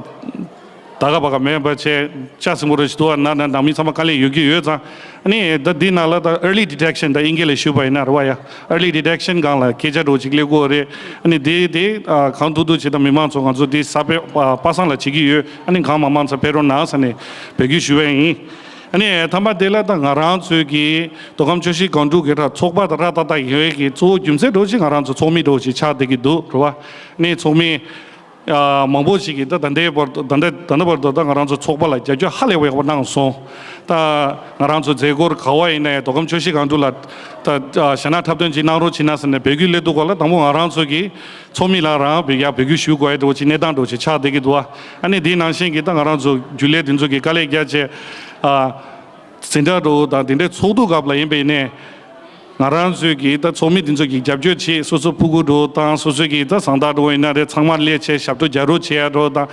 ད་ག་བ་ག་མེད་པ་བྱས་ལྕགས་སྲིན་པོ་རེ་ཞིག་འདུག་བ། ན་ན་ནང་མི་ཚང་མ་དཀའ་ལས་ཡོད་ཀྱི་ཡོད་ཙང་། ཨ་ནི་ད་འདི་ནང་ལ་ད་early detection ད་དབྱིན་སྐད་ལ་ཞུས་པ་ཡིན་ན་རེད་བ་ཡ། early detection སྒང་ལ་སྐད་ཆ་འགྲོ་ཅིག་སླེབས་ཀྱི་ཡོད་རེད། ཨ་ནི་དེ་དེ་ཨ་གང་ཐུབ་ཐུབ་བྱེད་དང་མི་མང་ཚོ་ང་ཚོ་དེ་གཟའ་པ་པ་སངས་ལ་བྱེད་ཀྱི་ཡོད། ཨ་ནི་གང་མང་མང་ཙམ་ཕེབས་རོགས་གནང་ཟེར་ནས་འབོད་སྐུལ་ཞུ་བ་ཡིན། ཨ་ནི་མཐའ་མ་དེ་ལ་ད་ང་རང་ཚོའི་གི་མདོ་ཁམས་ཆུ་བཞི་སྒང་དྲུག་གི་ད་ཚོགས་པ་ད་ར་ཏག་ཏག་ཡོད་ཀྱི་གཙོ་བོ་རྒྱུ་མཚན་འགྲོ་ཅིག་ང་རང་ཚོ་ཚོགས་མི་འགྲོ་ཅིག་ཆགས་བསྡད་ཀྱི་འདུག་རེད་བ། ཨ་ནི་ཚོགས་མི་ཨ་མང་པོ་ཞིག་གིས་ད་ད་ལྟའི་བར་དུ་ད་ལྟ་ད་ལྟ་བར་དུ་ད་ང་རང་ཚོ་ཚོགས་པ་ལ་རྒྱབ་སྐྱོར་ཧ་ལས་པ་ཡག་པོ་གནང་སོང་། ད་ང་རང་ཚོ་མཛད་སྒོར་ག་བ་ཡིན་ན་ཡང་མདོ་ཁམས་ཆུ་བཞི་སྒང་དྲུག་ལ་ད་ཨ་ཞྭ་ནག་འཁྲབ་སྟོན་ཅིག་གནང་རོགས་བྱེད་ན་ཟེར་ནས་འབོད་སྐུལ་སླེབས་དུས་སྐབས་ལ་དང་པོ་ང་རང་ཚོ་གི་ཚོགས་མི་ལ་རང་འབོད་ཡག་འབོད་སྐུལ་ཞུ་དགོས་ཡ་འདྲ་བོ་ཅིག་གནས་སྟངས་འདྲ་བོ་ཅིག་ཆགས་བསྡད་ཀྱི་འདུག་ཨ་ནི་དེའི་ནང་བཞིན་གྱི་ད་ང་རང་ཚོ་རྒྱུན་ལས་དེ་ཚོ་གི་དཀའ་ལས་རྒྱག་བྱས་ཨ་འཛིན་གྲྭ་འདྲ་བོ་དང་དེ་འདྲའི་ཚོགས་འདུ་སྐབས་ལ་ཡིན་པ་ཡིན་ནའི། ང་རང་ཚོས་ཀྱིས་ད་ཚོགས་མི་འདི་ཚོ་གིས་རྒྱབ་སྐྱོར་བྱེད། སོ་སོ་ཕྲུ་གུ་འདྲ་བོ་དང་སོ་སོའི་གི་ད་བཟང་རྟགས་འདྲ་བོ་ཡིན་ན་རེད། ཚང་མར་སླེབས་བྱས་ཞབས་བྲོ་རྒྱག་རོགས་བྱེད་ཡ་འདྲ་བོ་དང་།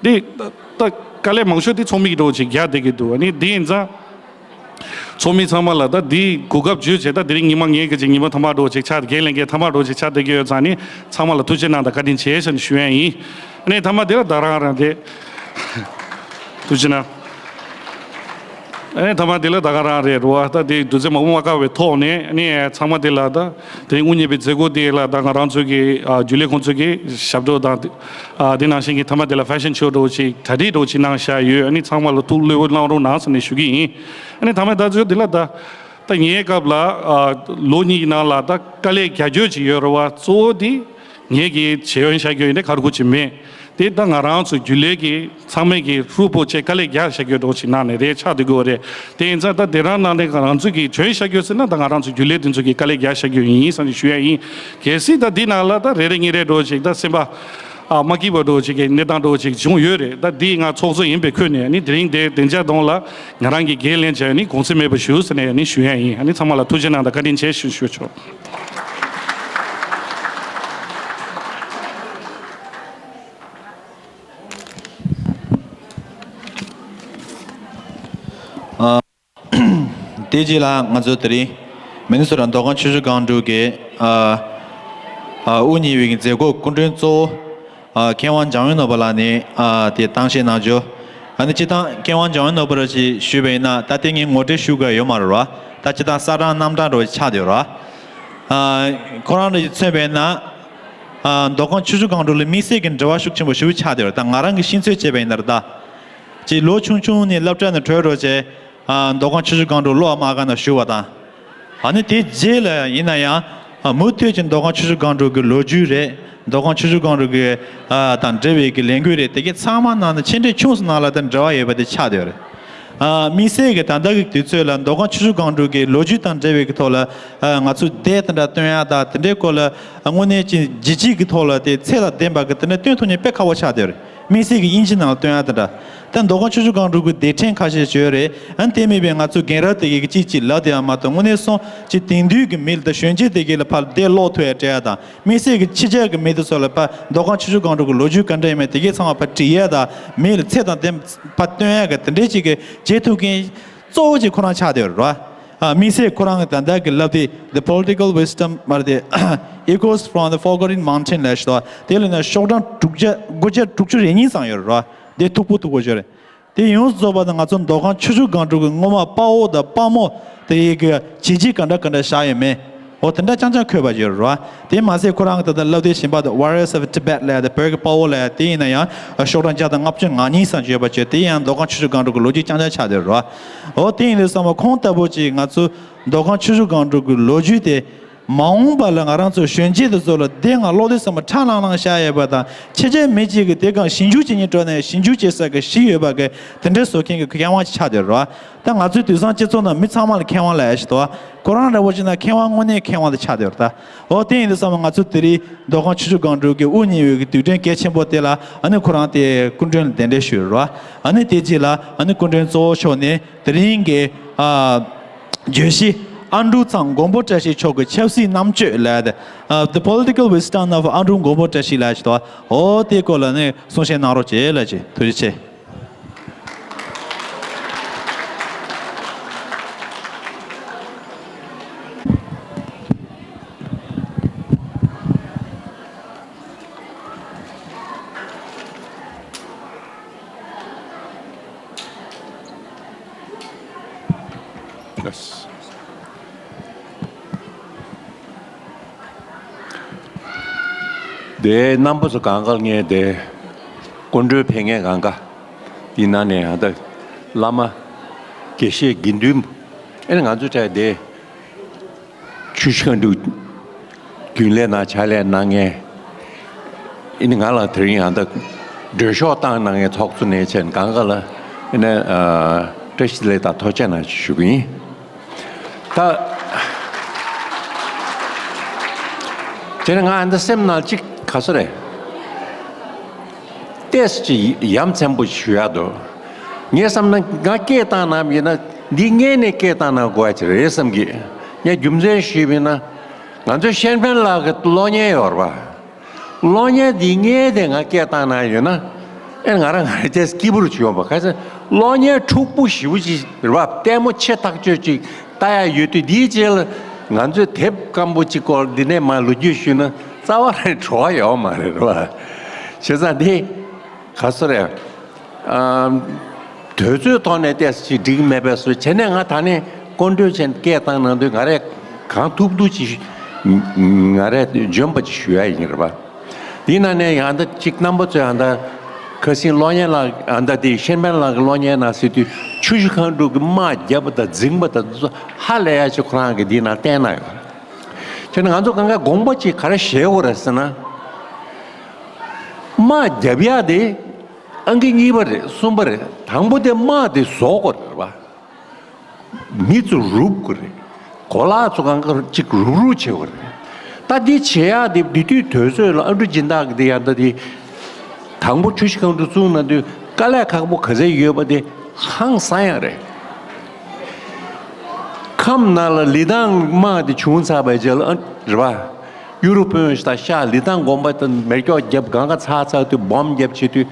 འདི་ད་དཀའ་ལས་མང་ཤོས་འདི་ཚོགས་མི་གི་འདྲ་བོ་ཅིག་རྒྱག་བསྡད་ཀྱི་འདུག་ཨ་ནི་འདི་ཡིན་ཙང་། ཚོགས་མི་ཚང་མ་ལ་ད་འདི་གོ་སྐབས་བརྒྱུད་བྱས་ད་དེ་རིང་ཉི་མ་ངའི་གི་ཅིག་ཉི་མ་ཐ་མ་འདྲ་བོ་ཅིག་ཆགས། རྒན་ལྷན་རྒྱས་ཐ་མ་འདྲ་བོ་ཅིག་ཆགས་བསྡད་ཀྱི་ཡོད་ཙང་ནི་ཚང་མ་ལ་ཐུགས་རྗེ་གནང་དང་བཀའ་དྲིན་ཆེ་ཞེས་ཞུ་ཡ་ཡིན། ཨ་ནི་ཐ་མ་འདི་ལ་ད་རང་རང་རེད། ཐུགས་རྗེ་གནང་། ཨེ་ཐ་མ་དེ་ལ་ད་ག་རང་རེད་རོ། ད་དེ་དུས་ཚོད་མང་པོ་མ་བཀག་པའི་ཐོག་ནས་ཨ་ནི་ཚང་མ་དེ་ལ་ད་དེ་རིང་དབུ་བརྙེས་པའི་མཛད་སྒོ་དེ་ལ་ད་ང་རང་ཚོ་གི་ཨ་རྒྱུན་ལས་ཁོང་ཚོ་གི་ཞབས་བྲོ་དང་ཨ་དེ་ནང་བཞིན་གྱི་ཐ་མ་དེ་ལ་ཕེ་ཤན་ཤོ་འདྲ་བོ་ཅིག་གྲ་སྒྲིག་འདྲ་བོ་ཅིག་གནང་བཞག་ཡོད། ཨ་ནི་ཚང་མ་ལ་ཐུགས་བློ་གནང་རོགས་གནང་ཟེར་ནས་ཞུ་གི་ཡིན། ཨ་ནི་ཐ་མ་ད་ཚོད་དེ་ལ་ད་ད་ངའི་སྐབས་ལ་ཨ་ལོ་གཉིས་ཀྱི་ནང་ལ་ད་དཀའ་ལས་རྒྱ་ཆེ་ཅིག་ཡོད་རེད་བ། གཙོ་བོ་དེ་ངེད་ཀྱི་བྱེད་ཡོན་བྱ་རྒྱུ་ཡིན་ཏེ་ག་རེ་གོ་ཅི་མེད། དེ་ད་ང་རང་ཚོ་རྒྱུན་ལས་ཀྱི་ཚང་མས་ཀྱི་ཧྲུལ་པོ་བྱས་དཀའ་ལས་རྒྱག་བྱ་རྒྱུ་འདྲ་བོ་ཞིག་གནང་ནས་རེད་ཆགས་བསྡད་ཀྱི་ཡོད་རེད། དེ་ཡིན་ཙང་ད་དེ་རང་ནང་ནས་ང་རང་ཚོ་གི་བྱ་ཡོན་བྱ་རྒྱུ་ཟེར་ན་ད་ང་རང་ཚོ་རྒྱུན་ལས་དེ་ཚོ་གི་དཀའ་ལས་རྒྱག་བྱ་རྒྱུ་ཡིན་བསམ་ཞུ་ཡ་ཡིན། གལ་སྲིད་ད་འདི་ནང་ལ་ད་རེ་རེ་གཉིས་རེ་འདྲ་བོ་ཞིག་ད་སེམས་པ་ཨ་མ་སྐྱིད་པ་འདྲ་བོ་ཞིག་གི་གནས་སྟངས་འདྲ་བོ་ཞིག་བྱུང་ཡོད་རེད། ད་འདི་ང་ཚོགས་གཙོ་ཡིན་པའི་ཁུལ་ནས་ནི་དེ་རིང་དེ་བདེ་འཇགས་གདོང་ལ་ང་རང་གི་འགན་ལེན་བྱས་ནི་དགོངས་སེལ་མེད་པ་ཞུ་ཟེར་ནས་ནི་ཞུ་ཡ་ཡིན། ཨ་ནི་ཚང་མ་ལ་ཐུགས་རྗེ་གནང་དང་བཀའ་དྲིན་ཆེ་ཞུ་ཞུ་ཆོག་དེ་རྗེས་ལ་ང་ཚོ་དེ་རིང་མི་ནི་སོ་ཊ་མདོ་ཁམས་ཆུ་བཞི་སྒང་དྲུག་གི་ཨ་ཨ་དབུ་བརྙེས་པའི་མཛད་སྒོ་སྐུ་མགྲོན་གཙོ་བོ་ཨ་མཁས་དབང་འཇམ་དབྱངས་ནོར་བུ་ལགས་ནས་ཨ་དེ་གཏམ་བཤད་གནང་རྒྱུ། ཨ་ནི་སྤྱིར་བཏང་མཁས་དབང་འཇམ་དབྱངས་ནོར་བུ་ལགས་ཞེས་ཞུས་པ་ཡིན་ན་ད་ལྟ་ངས་ངོ་སྤྲོད་ཞུ་དགོས་ཡོད་མ་རེད་ར། ད་སྤྱིར་བཏང་གསལ་བསྒྲགས་རྣམ་གྲངས་འདྲ་བོ་ཆགས་བསྡད་ཡོད་ར། ཨ་ཁོ་རང་ལ་མཚོན་པ་ཡིན་ན་ཨ་མདོ་ཁམས་ཆུ་བཞི་སྒང་དྲུག་ལ་དམིགས་བསལ་གྱི་འབྲེལ་བ་ཤུགས་ཆེན་པོ་ཞེ་པོ་ཆགས་བསྡད་ཡོད་ར། ད་ང་རང་གི་ཤེས་ཚོད་བྱས་པ་ཡིན་ན་ར། ད་ཅིག་ལོ་ཆུང་ཆུང་ནས་སློབ་གྲྭ་ནས་གྲོལ་འགྲོ་བྱས། ཨ་མདོ་ཁམས་ཆུ་བཞི་སྒང་དྲུག་སློབ་མ་སྒང་ནང་ཞུགས་པ་དང་། ཨ་ནི་དེ་རྗེས་ལ་ཡིན་ན་ཡང་ ཨ། མུ་མཐུད་ཀྱི་མདོ་ཁམས་ཆུ་བཞི་སྒང་དྲུག་གི་ལོ་རྒྱུས་རེད། མདོ་ཁམས་ཆུ་བཞི་སྒང་དྲུག་གི་ཨ་དང་འབྲེལ་བའི་གི་ལས་འགུལ་རེད། དེ་གའི་ཚང་མ་ནང་ནས་ཆེ་འབྲིང་ཆུང་གསུམ་ནང་ལ་དེ་འབྲེལ་བ་ཡོད་པ་དེ་ཆགས་བསྡད་ཡོད་རེད། ཨ། དམིགས་བསལ་གྱི་ད་ལྟ་གི་དུས་ཚོད་ལ་མདོ་ཁམས་ཆུ་བཞི་སྒང་དྲུག་གི་ལོ་རྒྱུས་དང་འབྲེལ་བའི་གི་ཐོག་ལ། ཨ། ང་ཚོས་དེབ་དེ་འདྲ་སྟོན་ཡ་དང་དེ་འདྲའི་སྐོར་ལ་དངོས་གནས་ཀྱི་ལྗིད་ལྗིད་ཀྱི་ཐོག་ལ་དེ་ཚད་དང་ལྡན་པ་གི་དེ་འདྲ་སྟོན་ཐུབ་མཁན་དཔེ་ཁག་པོ་ཆགས་བསྡད་ཡོད་རེད། དམིགས་བསལ་གྱི་དབྱིན་ཇི་ནང་ལ་སྟོན་ཡ་དེ་འདྲ། ད་མདོ་ཁམས་ཆུ་བཞི་སྒང་དྲུག་གི་སྡེ་ཕྲན་ཁ་ཤས་ཤིག་ཡོད་རེད། ཨ་ནི་དེ་མིན་པའི་ང་ཚོའི་རྒན་རབས་དེ་གའི་གཅིག་གཅིག་ལབ་བསྡད་ཡ་མ་གཏོགས། དངོས་གནས་སོང་ཅིག་དེང་དུས་ཀྱི་མི་ལ་དང་གཞོན་སྐྱེས་དེ་གའི་ལ་ཕར་དེབ་ཀློག་ཐུབ་ཡ་སྤྲད་ཡ་དང་། དམིགས་བསལ་གྱི་ཕྱི་རྒྱལ་གྱི་མི་དེ་ཚོ་ལ་ཕར་མདོ་ཁམས་ཆུ་བཞི་སྒང་དྲུག་གི་ལོ་རྒྱུས་ག་འདྲ་ཡིན་མིན་དེ་གའི་ཚང་མ་ཕར་བྲིས་ཡ་དང་། མི་ལ་ཚད་དང་ལྡན་པ་སྟོན་ཡ་གི་དེ་འདྲའི་ཅིག་གི་བྱེད་ཐུབ་མཁན་གཙོ་བོ་ཅིག་ཁོ་རང་ཆགས་བསྡད་ཡོད་རེད་བ། ཨ། དམིགས་བསལ་ཁོ་རང་གི་ད་ལྟ་གི་ལབ་དེ། The political wisdom མ་རེད་དེ། Echoes from the Forgotten Mountain ལབ་ཞིག་འདུག་དེ་ལ་ནི་ཤོག་གྲངས་དྲུག་བརྒྱ་དགུ་བརྒྱ་དྲུག་ཅུ་རེ་གཉིས་ཙམ་ཡོད་རེད་བ། དེ་མཐུག་པོ་མཐུག་པོ་ཅིག་རེད། དེ་ཡོངས་སུ་རྫོགས་པ་དང་ང་ཚོ་མདོ་ཁམས་ཆུ་བཞི་སྒང་དྲུག་གི་སྔོན་མ་དཔའ་བོ་དང་དཔའ་མོ་དེ་གི་བྱས་རྗེས་ག་འདྲ་ག་འདྲ་བཞག་ཡོད་མེད། འོ་དེ་འདྲ་རྐྱང་རྐྱང་འཁོད་པ་ཅིག་ཡོད་རེད་བ། དེ་མ་ཟད་ཁོ་རང་གི་ད་ལྟ་ལབ་དེབ་གཞན་པ་དང་། Warriors of Tibet ལབ་ཡ་དེ། བོད་ཀྱི་དཔའ་བོ་ལབ་ཡ་དེ་ཡིན་ན་ཡང་ཤོག་གྲངས་བརྒྱ་དང་ལྔ་བཅུ་ང་གཉིས་ཙམ་ཅིག་ཡོད་པ་ཅིག་དེ་ཡང་མདོ་ཁམས་ཆུ་བཞི་སྒང་དྲུག་གི་ལོ་རྒྱུས་རྐྱང་རྐྱང་ཆགས་བསྡད་ཡོད་རེད་བ། འོ་དེ་ཡིན་དུས་ཙམ་པ་ཁོང་ལྟ་བུ་ཅིག་ང་ཚོ་མདོ་ཁམས་ཆུ་བཞི་སྒང་དྲུག་གི་ལོ་རྒྱུས་དེ། མ་འོངས་པ་ལ་ང་རང་ཚོ་གཞོན་སྐྱེས་དེ་ཚོ་ལ་དེབ་ནང་ཀློག་དུས་ཙམ་པ་ཁྲ་ལང་ལང་བཞག་ཡོད་པ་དང་། ཕྱི་རྒྱལ་མི་གཅིག་གིས་དེ་སྒང་ཞིབ་འཇུག་བྱེད་སྙིང་བྲོ་ནས་ཞིབ་འཇུག་བྱེད་ས་གི་གཞི་ཡོད་པ་གི་དེ་འདྲ་བཟོ་མཁན་གྱི་མཁས་དབང་ཅིག་ཆགས་བསྡད་ཡོད་རེད་བ། ད་ང་ཚོའི་དུས་སང་སྤྱི་ཚོགས་ནང་མི་ཚང་མ་ལ་མཁས་དབང་ལབ་ཡ་ཞིག་འདུག་བ། ཁོ་རང་འདྲ་བོ་ཅིག་ན་མཁས་དབང་དངོས་གནས་མཁས་དབང་དེ་ཆགས་བསྡད་ཡོད་རེད་ད། འོ་དེ་ཡིན་དུས་ཙམ་པ་ང་ཚོ་དེ་རིང་མདོ་ཁམས་ཆུ་བཞི་སྒང་དྲུག་གི་དབུ་བརྙེས་པའི་གི་དུས་དྲན་གལ་ཆེན་པོ་དེ་ལ་ཨ་ནི་ཁོ་རང་དེ་སྐུ་མགྲོན་ལ་གདན་འདྲེན་ཞུས་ཡོད་རེད་བ། ཨ་ནི་དེ་རྗེས་ལ་ཨ་ནི་སྐུ་མགྲོན་གཙོ་བོ་མཆོག་ནས་དེ་རིང་གི་ཨ་བརྗོད་གཞི། ཨ་འབྲུག་ཚང་མགོན་པོ་བཀྲ་ཤིས་མཆོག་གི་ཆབ་སྲིད་རྣམ་དཔྱོད་ལབ་ཡ་དེ། ཨ། The Political Wisdom of ཨ་འབྲུག་མགོན་པོ་བཀྲ་ཤིས་ལབ་ཡ་ཞིག་འདུག་འོ་དེའི་སྐོར་ལ་ནི་གསུང་བཤད་གནང་རོགས་བྱེད་ལབ་ཀྱི། ཐུགས་རྗེ་ཆེ། དེ་རྣམ་པ་ཚོ་གང་ག་ལ་ངས་དེ་སྐུ་མགྲོན་ཕེབས་མཁན་གང་ག་ཡིན་ན་ནས་ཡང་ད་བླ་མ་དགེ་བཤེས་དགེ་འདུན། ཨེ་ནི་ང་ཚོ་གྲས་དེ། ཆུ་བཞི་སྒང་དྲུག་རྒྱུན་ལས་ནང་ཕྱག་ལས་གནང་མཁན། ཨེ་ནི་ང་ལ་དེ་རིང་ཡང་ད་མགྲོན་ཤོག་བཏང་གནང་མཁན་ཚོགས་གཙོ་ནས་བྱས་ནས་གང་ག་ལ་ཨེ་ནི་ཨ་བཀྲ་ཤིས་བདེ་ལེགས་དང་ཐུགས་རྗེ་གནང་ཞུ་གི་ཡིན། ད་དེ་ནས་ང་ཨ་ད་སེམས་ནང་གཅིག་ག་ཚོད་རེད། ཏོག་ཙམ་ཅིག་ཡ་མཚན་པོ་ཞུ་ཡག་འདུག་ངས་བསམ་ན་ང་སྐད་བཏང་གནང་བ་ཡིན་ན་འདི་སྔོན་ནས་སྐད་བཏང་གནང་དགོས་ཡ་ཅིག་རེད་བསམ་གི། ངས་རྒྱུ་མཚན་ཞུས་པ་ཡིན་ན། ང་ཚོའི་ཤན་ཕན་ལགས་ཀྱི་གློག་བརྙན་ཡོད་རེད་པ། གློག་བརྙན་འདི་སྔོན་དེ་ང་སྐད་བཏང་གནང་ཡོད་ན། ཨེ་ང་རང་ང་རང་ཏོག་ཙམ་སྐྱིད་པོ་རུ་བྱུང་བ། ག་ཚོད་གློག་བརྙན་འཁྲུག་པོ་ཞེ་པོ་ཅིག་རེད་པ། ལྟད་མོ་ཆེ་ཐག་ཆོད་ཅིག་ལྟ་ཡ་ཡོད་དུས། འདིའི་རྗེས་ལ་ང་ཚོས་དེབ་སྐམ་པོ་ཅིག་སྐོར་འདི་ནས་མར་ལོ་རྒྱུས་ཞུས་ན་རྩ་བ་ནས་བྲོ་བ་ཡོད་མ་རེད་པ། བྱས་ཙང་འདི་ག་ཚོད་རེད། ཨམ། དུས་ཚོད་ཐོག་ནས་ཏོག་ཙམ་ཅིག་འགྲིག་མེད་པའི་བཟོ་བྱས་ནས། ང་ད་ནས་སྐུ་མགྲོན་བྱས་ནས་སྐད་བཏང་གནང་དུས་ང་རས་གང་ཐུབ་ཐུབ་ཅིག་ང་རས་འཇོན་པ་ཅིག་ཞུ་ཡ་ཡིན་རེད་པ། དེའི་ནང་ནས་ཡང་ད་ཅིག་རྣམ་པ་ཚོས་ཡང་ད་ཁ་སང་གློག་བརྙན་ལ་ཡང་ད་དེ་ཤན་ཕན་ལགས་ཀྱི་གློག་བརྙན་ནང་ཟེར་དུས། ཆུ་བཞི་སྒང་དྲུག་གི་དམག་བརྒྱབ་པ་དང་འཛིང་པ་དང་འདི་ཚོ་ཧ་ལས་ཡ་ཅིག་ཁོ་རང་གིས་འདི་ནང་བསྟན་གནང་ཡོད་རེད། བྱས་ན་ང་ཚོ་གང་ག་དགོངས་པ་ཅིག་ག་རེ་བཞེས་དགོས་རེད་ཟེར་ན། དམག་རྒྱབ་ཡག་དེ་ཨང་ཀི་གཉིས་པ་རེད། གསུམ་པ་རེད། དང་པོ་དེ་དམག་དེ་བཟོ་དགོས་རེད་པ། མི་ཚོ་རུབ་དགོས་རེད། གོ་ལག་ཚོ་གང་ག་ཅིག་རུབ་རུབ་བྱེད་དགོས་རེད། ད་འདི་བྱེད་ཡག་དེ་འདི་དུས་དུས་ཚོད་ལ་ཨ་འབྲུག་སྦྱིན་བདག་གི་དེ་ཡང་ད་དེ་དང་པོ་ཆུ་བཞི་སྒང་དྲུག་བཙུགས་གནང་དུས་དཀའ་ལས་ཁག་པོ་ག་ཚད་ཡོད་པ་དེ་ཧང་སང་ཡག་རེད། ཁམས་ནང་ལ་ལི་ཐང་དམག་དེ་བྱུང་ཚར་བའི་རྗེས་ལ་ཨ་རེད་པ། ཡུ་རོབ་དཔོན་ཞིག་དང་ཤར་ལི་ཐང་དགོན་པ་དང་མེ་སྒྱོགས་བརྒྱབ། གང་ག་ཚར་ཚར་དུས་སྦོམ་བརྒྱབ་བྱེད་དུས།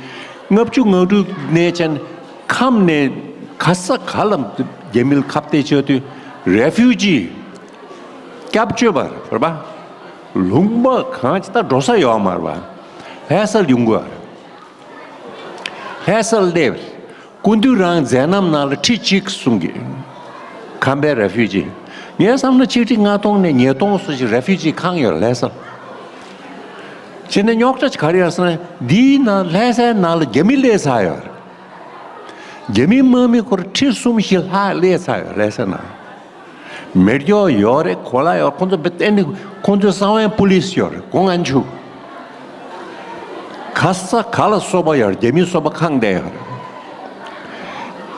ལྔ་བཅུ་ང་དྲུག་ནས་བྱས་ནས་ཁམས་ནས་ག་ས་ག་ལ་རྒྱ་མི་ལ་ཁ་གཏད་བྱེད་དུས་རེ་ཕིའུ་ཇི། སྐྱབས་བཅོལ་བ་རེད་པ། ལུང་པ་གང་ཅི་ད་འགྲོ་ས་ཡོད་མ་རེད་པ། ལྷ་སར་ཡོང་དགོས་པ་རེད། ལྷ་སར་སླེབས། སྐུ་མདུན་རང་མཛད་རྣམ་ནང་ལ་ཁྲི་གཅིག་གསུང་གི། ཁམས་པའི་རེ་ཕིའུ་ཇི། ངས་བསམ་ན་ཆིག་ཁྲི་ལྔ་སྟོང་ནས་ཉིས་སྟོང་སུ་ཞིག་རེ་ཕིའུ་ཇི་ཁང་ཡོད་ལྷ་སར། བྱས་ནས་རྙོག་དྲ་ག་རེ་ཡོད་ཟེར་ན། འདིའི་ནང་ལྷ་སའི་ནང་ལ་རྒྱ་མི་སླེབས་ཚར་ཡོད་རེད། རྒྱ་མི་དམག་མི་སྐོར་ཁྲི་གསུམ་བཞི་ལྷག་སླེབས་ཚར་ཡོད་ལྷ་སའི་ནང་། མེ་སྒྱོགས་ཡོད་རེད། གོ་ལ་ཡོད་རེད། ཁོང་ཚོ་བེ་ཏན་ནི་ཁོང་ཚོའི་གསང་བའི་པུ་ལིས་ཡོད་རེད། སྒོ་ང་ཆུ་ག་ས་ག་ལ་སོ་པ་ཡོད་རེད། རྒྱ་མིའི་སོ་པ་ཁང་བསྡད་ཡོད་རེད།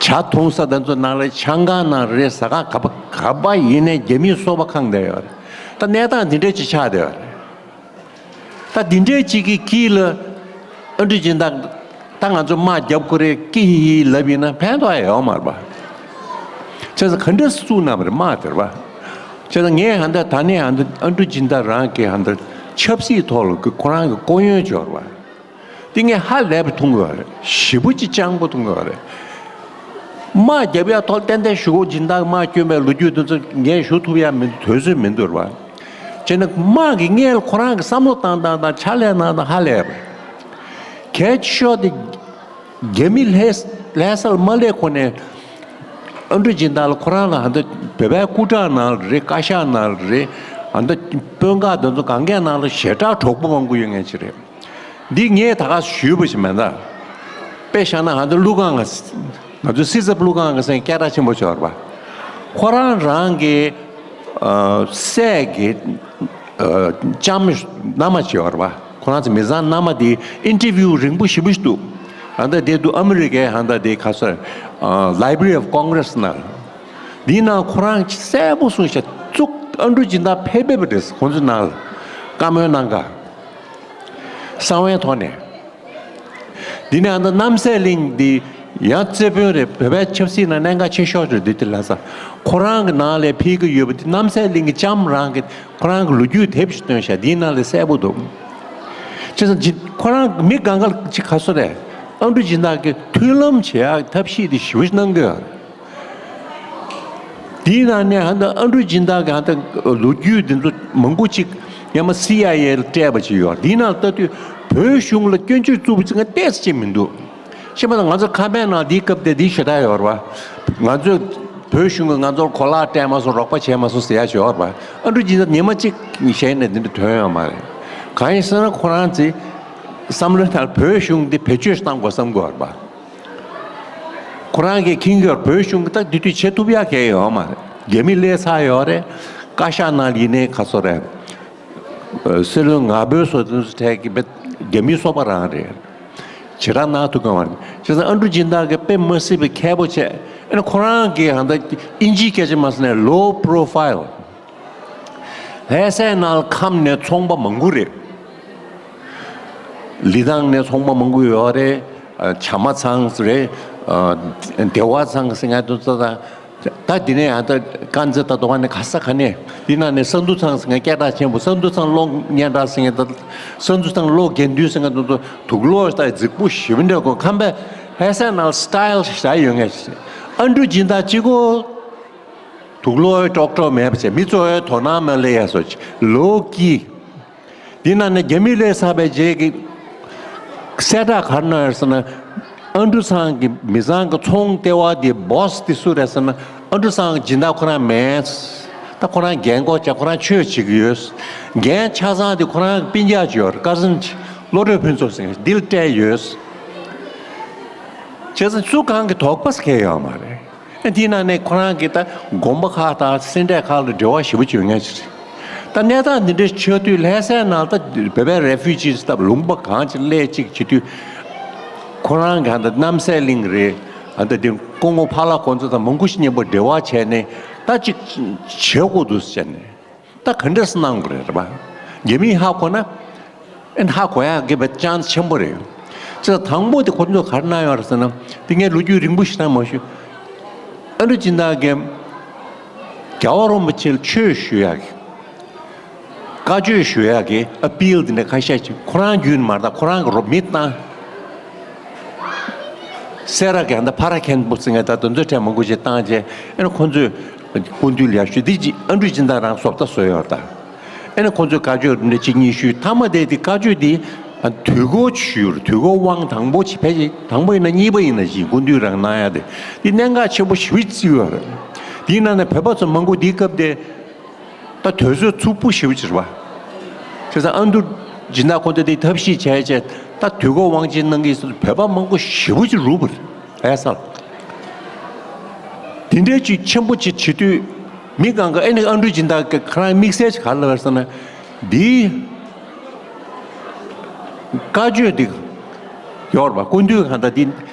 ཇ་འཐུང་ས་དེ་ཚོ་ནང་ལ་ཆང་ཁང་ནང་རེད། ཟ་ཁང་ག་པ་ག་པ་ཡིན་ནའི་རྒྱ་མིའི་སོ་པ་ཁང་བསྡད་ཡོད་རེད། ད་གནས་སྟངས་འདི་འདྲས་ཅིག་ཆགས་བསྡད་ཡོད་རེད། ད་འདི་འདྲའི་གཅིག་གི་དཀྱིལ་ལ་ཨ་འབྲུག་སྦྱིན་བདག་ད་ང་ཚོ་དམག་རྒྱབ་དགོས་རེད་ཀི་ཧི་ཧི་ལབ་ཡིན་ན་ཕན་ཐོགས་ཡ་ཡོད་མ་རེད་པ། བྱས་ཙང་ག་འདྲ་བཙུགས་གནང་བ་རེད་དམག་དེ་རེད་པ། བྱས་ཙང་ངས་ཧ་ད་ད་ནས་ཧ་ད་ཨ་འབྲུག་སྦྱིན་བདག་རང་གི་ཧ་ད་ཆབ་སྲིད་ཐོག་ལ་ཁོ་རང་གི་ལྐོག་གཡོན་འབྱོར་བ་དེ་ངས་ཧ་ལས་པ་མཐོང་གི་ཡོད་རེད། ཞེ་པོ་ཅིག་སྤྱང་པོ་མཐོང་གི་ཡོད་རེད། དམག་རྒྱབ་ཡ་ཐོག་ཏན་ཏན་ཞུ་གོ་སྦྱིན་བདག་དམག་བསྐྱོན་པའི་ལོ་རྒྱུས་དེ་ཚོ་ངས་ཞུ་ཐུབ་ཡ་མི་འདུག་དུས་ཚོད་མི་འདུག་རེད་པ། བྱས་ན་དམག་གི་སྔོན་ལ་ཁོ་རང་གི་བསམ་བློ་བཏང་སྟངས་དང་ཕྱག་ལས་གནང་སྟངས་ཧ་ལས་པ། གལ་ཆེ་ཤོས་དེ་རྒྱ་མི་ལྷ་ལྷ་སར་མ་སླེབས་གོང་ནས་ཨ་འབྲུག་སྦྱིན་བདག་ལ་ཁོ་རང་ལ་ཧ་ད་བོད་པའི་སྐུ་དྲག་ནང་ལ་རེད། བཀའ་ཤག་ནང་ལ་རེད། ཧ་ད་དཔོན་ཁག་དེ་ཚོ་གང་གའི་ནང་ལ་ཞེ་དྲག་གྲོགས་པོ་མང་པོ་ཡོད་མཁན་ཅིག་རེད། འདི་ངས་ད་ག་ཞུས་པ་ཞིག་མིན་ད། དཔེ་བཞག་ན་ཧ་ད་ཀླུ་སྒང་ག་ང་ཚོའི་སྲིད་ཚབ་ཀླུ་སྒང་ག་སེང་སྐད་གྲགས་ཆེན་པོ་ཅིག་ཡོད་རེད་པ། ཁོ་རང་རང་གི་ཨ་སྲས་ཀྱི་ཨ་ལྕམ་མནའ་མ་ཅིག་ཡོད་རེད་པ། ཁོ་རང་ཚོ་མི་ཚང་མནའ་མ་དེ་ཨིན་ཊར་བིའུ་རིང་པོ་ཞེ་པོ་ཞིག་འདུག་ཨ་ད་དེ་དུས་ཨ་མི་རི་ཀའི་ཧ་ད་དེ་ག་ས་ཨ་Library of Congress ནང་འདི་ནང་ཁོ་རང་གསལ་པོ་གསུངས་ཤག་བཙུགས་ཨ་འབྲུག་སྦྱིན་བདག་ཕེབས་ཕེབས་པ་རེད། ཁོང་ཚོའི་ནང་ལ་བཀའ་མོལ་གནང་ག་གསང་བའི་ཐོག་ནས། འདི་ནས་ཨ་ད་རྣམ་སྲས་གླིང་འདི་ཡང་རྩེ་དཔོན་རེད། བོད་པའི་ཆབ་སྲིད་ནང་གནད་འགག་ཆེ་ཤོས་རེད། འདི་དེ་ལ་ས་ཁོ་རང་གི་ནང་ལ་ཕུལ་གི་ཡོད་པ་འདི་རྣམ་སྲས་གླིང་གི་ལྕམ་རང་གི་ཁོ་རང་གི་ལོ་རྒྱུས་དེབ་ཞིག་བཏོན་ཤག་འདིའི་ནང་ལ་གསལ་པོ་འདུག་བྱས་ཙང་ཁོ་རང་མི་གང་ག་ཅིག་ག་སོ་རེད། ཨ་འབྲུག་སྦྱིན་བདག་གི་མཐུན་ལམ་བྱེད་ཡག་ཐབས་ཤེས་དེ་ཞེ་པོ་ཞིག་གནང་གི་ཡོད་རེད། དེའི་ནང་ནས་ཧ་ད་ཨ་འབྲུག་སྦྱིན་བདག་གི་ཧ་ད་ལོ་རྒྱུས་འདི་ཚོ་མང་པོ་ཅིག་ཡང་མ་སི་ཨའི་ཨེ་ལ་སྤྲད་པ་ཅིག་ཡོད། དེའི་ནང་ལྟ་དུས་བོད་གཞུང་ལ་སྐྱོན་བརྗོད་བཙུགས་པ་ཅིག་ང་ཏོག་ཙམ་ཅིག་མི་འདུག་ཤེས་པ་ན་ང་ཚོ་ཁ་པའི་ནང་འདིའི་སྐབས་དེ་འདི་ཞེ་དྲག་ཡོད་རེད་པ། ང་ཚོས་བོད་གཞུང་གིས་ང་ཚོར་གོ་ལག་སྤྲད་མ་སོང་། རོགས་པ་བྱས་མ་སོང་ཟེར་ཡ་ཅིག་ཡོད་རེད་པ། ཨ་འབྲུག་སྦྱིན་བདག་ཉི་མ་གཅིག་ཞལ་ནས་འདི་འདྲ་ཐོན་ཡོད་མ་རེད། གང་ཡིན་ཟེར་ན་ཁོ་རང་ཚོའི་བསམ་བློའི་ནང་བོད་གཞུང་འདི་བེད་སྤྱོད་བཏང་དགོས་བསམ་གྱི་ཡོད་རེད་པ། ཁོ་རང་གིས་ཁྱིམ་གྱི་བོད་གཞུང་གི་ད་དེ་དུས་བྱེད་ཐུབ་ཡག་གང་ཡང་ཡོད་མ་རེད། རྒྱ་མི་སླེབས་ཚར་ཡོད་རེད། བཀའ་ཤག་ནང་ཡིན་ནའི་ག་སོ་རེད། ཨ་སྲིད་བློན་ངག་དབང་བཟོ་དེ་ཚོ་གྲས་ཀྱི་རྒྱ་མིའི་སོ་པ་རང་རེད། བྱེ་བྲག་གནང་ཐུབ་ཀྱི་མ་རེད། བྱས་ཙང་ཨ་འབྲུག་སྦྱིན་བདག་གིས་དཔེ་མ་སྲིད་པའི་མཁས་པོ་བྱས། ཨ་ནི་ཁོ་རང་གིས་ཧ་ད་དབྱིན་ཇིའི་སྐད་ཆ་མ་ཟེར་ནས་low profile། ལྷ་སའི་ནང་ལ་ཁམས་ནས་ཚོང་པ་མང་པོ་རེད། ལི་ཐང་ནས་ཚོང་པ་མང་པོ་ཡོད་རེད། ཨ་བྱ་མ་ཚང་རེད། ཨ་བདེ་བ་ཚང་ཟེར་མཁན་དེ་ཚོ་དང་། ད་འདི་ནས་ཨ་ད་དཀར་མཛེས་ད་དོ་ག་ནས་ག་ས་ག་ནས། འདི་ནང་ནས་ས་འདུ་ཚང་ཟེར་མཁན་སྐད་གྲགས་ཆེན་པོ། ས་འདུ་ཚང་གློག་བརྙན་འཕྲིན་ཟེར་མཁན་ད། ས་འདུ་ཚང་གློག་དགེ་འདུན་ཟེར་མཁན་དེ་ཚོ་དུག་ལོག་ད་རྫིག་པོ་ཞེ་པོ་འདྲ་གོ། ཁམས་པའི་ལྷ་སའི་ནང་style་ཞིག་ཡོད་མཁན་ཞིག་ཨ་འབྲུག་སྦྱིན་བདག་གཅིག་པོ། དུག་ལོག་ཀྲོག་ཀྲོག་མེད་པ་བྱས། མི་ཚོ་ཡང་དོ་སྣང་མ་སླེབས་ཡ་བཟོ་ཅིག་low key། འདི་ནང་ནས་རྒྱ་མི་སླེབས་ཚར་བའི་རྗེས་ཀྱི་གསལ་བསྒྲགས་ག་རེ་གནང་ཡོད་ཟེར་ན། ཨ་འབྲུག་ཚང་གི་མི་ཚང་གི་ཚོང་ལྟེ་བ་དེ་boss་དེ་སུ་རེད་ཟེར་ན། ཨ་འབྲུག་ཚང་གི་སྦྱིན་བདག་ཁོ་རང་མེད། ད་ཁོ་རང་རྒན་གོག་ཅིག་ཁོ་རང་ཆོས་བྱེད་ཀྱི་ཡོད། རྒན་ཆ་ཚང་དེ་ཁོ་རང་གི་སྤུན་ཀྱག་ཅིག་ཡོད་རེད། cousin་ཅིག་བློ་གྲོས་ཕུན་ཚོགས་ཟེར་མཁན་འདི་ལ་སྤྲད་ཡོད། བྱས་ཙང་སུ་གང་གི་དོགས་པ་ཟེར་མཁན་ཡོད་མ་རེད། ཨ་འདི་ནང་ནས་ཁོ་རང་གིས་ད་དགོན་པ་ཁག་དང་སེ་འབྲས་ཁག་ལ་འབྲེལ་བ་ཞེ་པོ་ཅིག་ཡོད་མཁན་ཅིག་རེད། ད་གནས་སྟངས་འདི་འདྲ་ཆགས་དུས་ལྷ་སའི་ནང་ད་བོད་པའི་refugees་ད་ལུང་པ་གང་ཅིག་སླེབས་ཅིག་བྱེད་དུས། ཁོ་རང་གིས་ཨ་ད་རྣམ་སྲས་གླིང་རེད། ཨ་ད་འདི་སྐུ་ངོ་ཕ་ལགས་ཁོང་ཚོ་དང་མང་པོ་ཞིག་མཉམ་པོ་འབྲེལ་བ་བྱས་ནས་ད་ཅིག་བྱེད་དགོས་འདུག་ཟེར་ནས། ད་ག་འདྲས་གནང་དགོས་རེད་པ། རྒྱ་མིས་ཧ་གོ་ན། ཨན་ཧ་གོ་ཡག་གི་བའི་chance་ཆེན་པོ་རེད། ཅེས་དང་པོ་དེ་ཁོ་ཚོས་ག་རེ་གནང་ཡོད་རེད་ཟེར་ན། དེ་ངས་ལོ་རྒྱུས་རིང་པོ་ཞིག་ན་མ་ཞུ། ཨ་འབྲུག་སྦྱིན་བདག་གིས་རྒྱལ་བ་རིན་པོ་ཆེ་ལ་ཆོས་ཞུ་ཡག་གི། བཀའ་ཆོས་ཞུ་ཡག་གི་appeal་དེ་འདྲ་ཁ་ཤས་ཅིག་ཁོ་རང་བརྒྱུད་ནས་མ་རེད། ད་ཁོ་རང་གི་རོགས་མི་བཏང་། སེ་ར་གན་ད་ཕ་ར་གན་པོ་ཟེར་མཁན་ད་དེ་ཚོའི་གྲས་མང་པོ་ཞིག་བཏང་རྗེས། ཨ་ནི་ཁོང་ཚོས་སྐུ་མདུན་ལ་ཞུས། འདི་ཅི་ཨ་འབྲུག་སྦྱིན་བདག་རང་བཟོ་ལྟ་བཟོས་ཡོད་ད། ཨ་ནི་ཁོང་ཚོས་བཀའ་ཆོས་འདི་གཅིག་གཉིས་ཞུས། མཐའ་མ་དེ་དེ་བཀའ་ཆོས་འདི་དུས་འཁོར་ཞུས་ཡོད། དུས་འཁོར་དབང་དང་པོ་ཅིག་ཕལ་ཆེར་དང་པོ་ཡིན་ན་གཉིས་པ་ཡིན་ན་ཅིག་སྐུ་མདུན་རང་གནང་ཡ་དེ། འདི་གནད་འགག་ཆེན་པོ་ཞེ་པོ་ཅིག་བརྩིས་ཡོད་རེད། དེའི་ནང་ནས་བོད་པ་ཚོ་མང་པོ་འདིའི་སྐབས་དེ། ད་དུས་ཚོད་འཚུབ་པོ་ཞེ་པོ་ཅིག་རེད་པ། བྱས་ཙང་ཨ་འབྲུག་སྦྱིན་བདག་ཁོང་ཚོས་དེ་ཐབས་ཤེས་བྱས་བྱས། ད་དུས་འཁོར་དབང་ཆེན་གནང་གི་ཡིན་ཟེར་བོད་པ་མང་པོ་ཞེ་པོ་ཅིག་རུབ་པ་རེད། ཨེ་ས། དེ་འདྲའི་ཅིག་ཆེན་པོ་ཅིག་བྱེད་དུས། མི་གང་ག་ཨེ་ནི་ཨ་འབྲུག་སྦྱིན་བདག་གི་ཁ་རང་དམིགས་བསལ་ཅིག་ག་རེ་ལབ་ཟེར་ན། འདིའི་བཀའ་ཆོས་འདི་ཡོད་རེད་པ། སྐུ་མདུན་གང་ལྟར་འདི་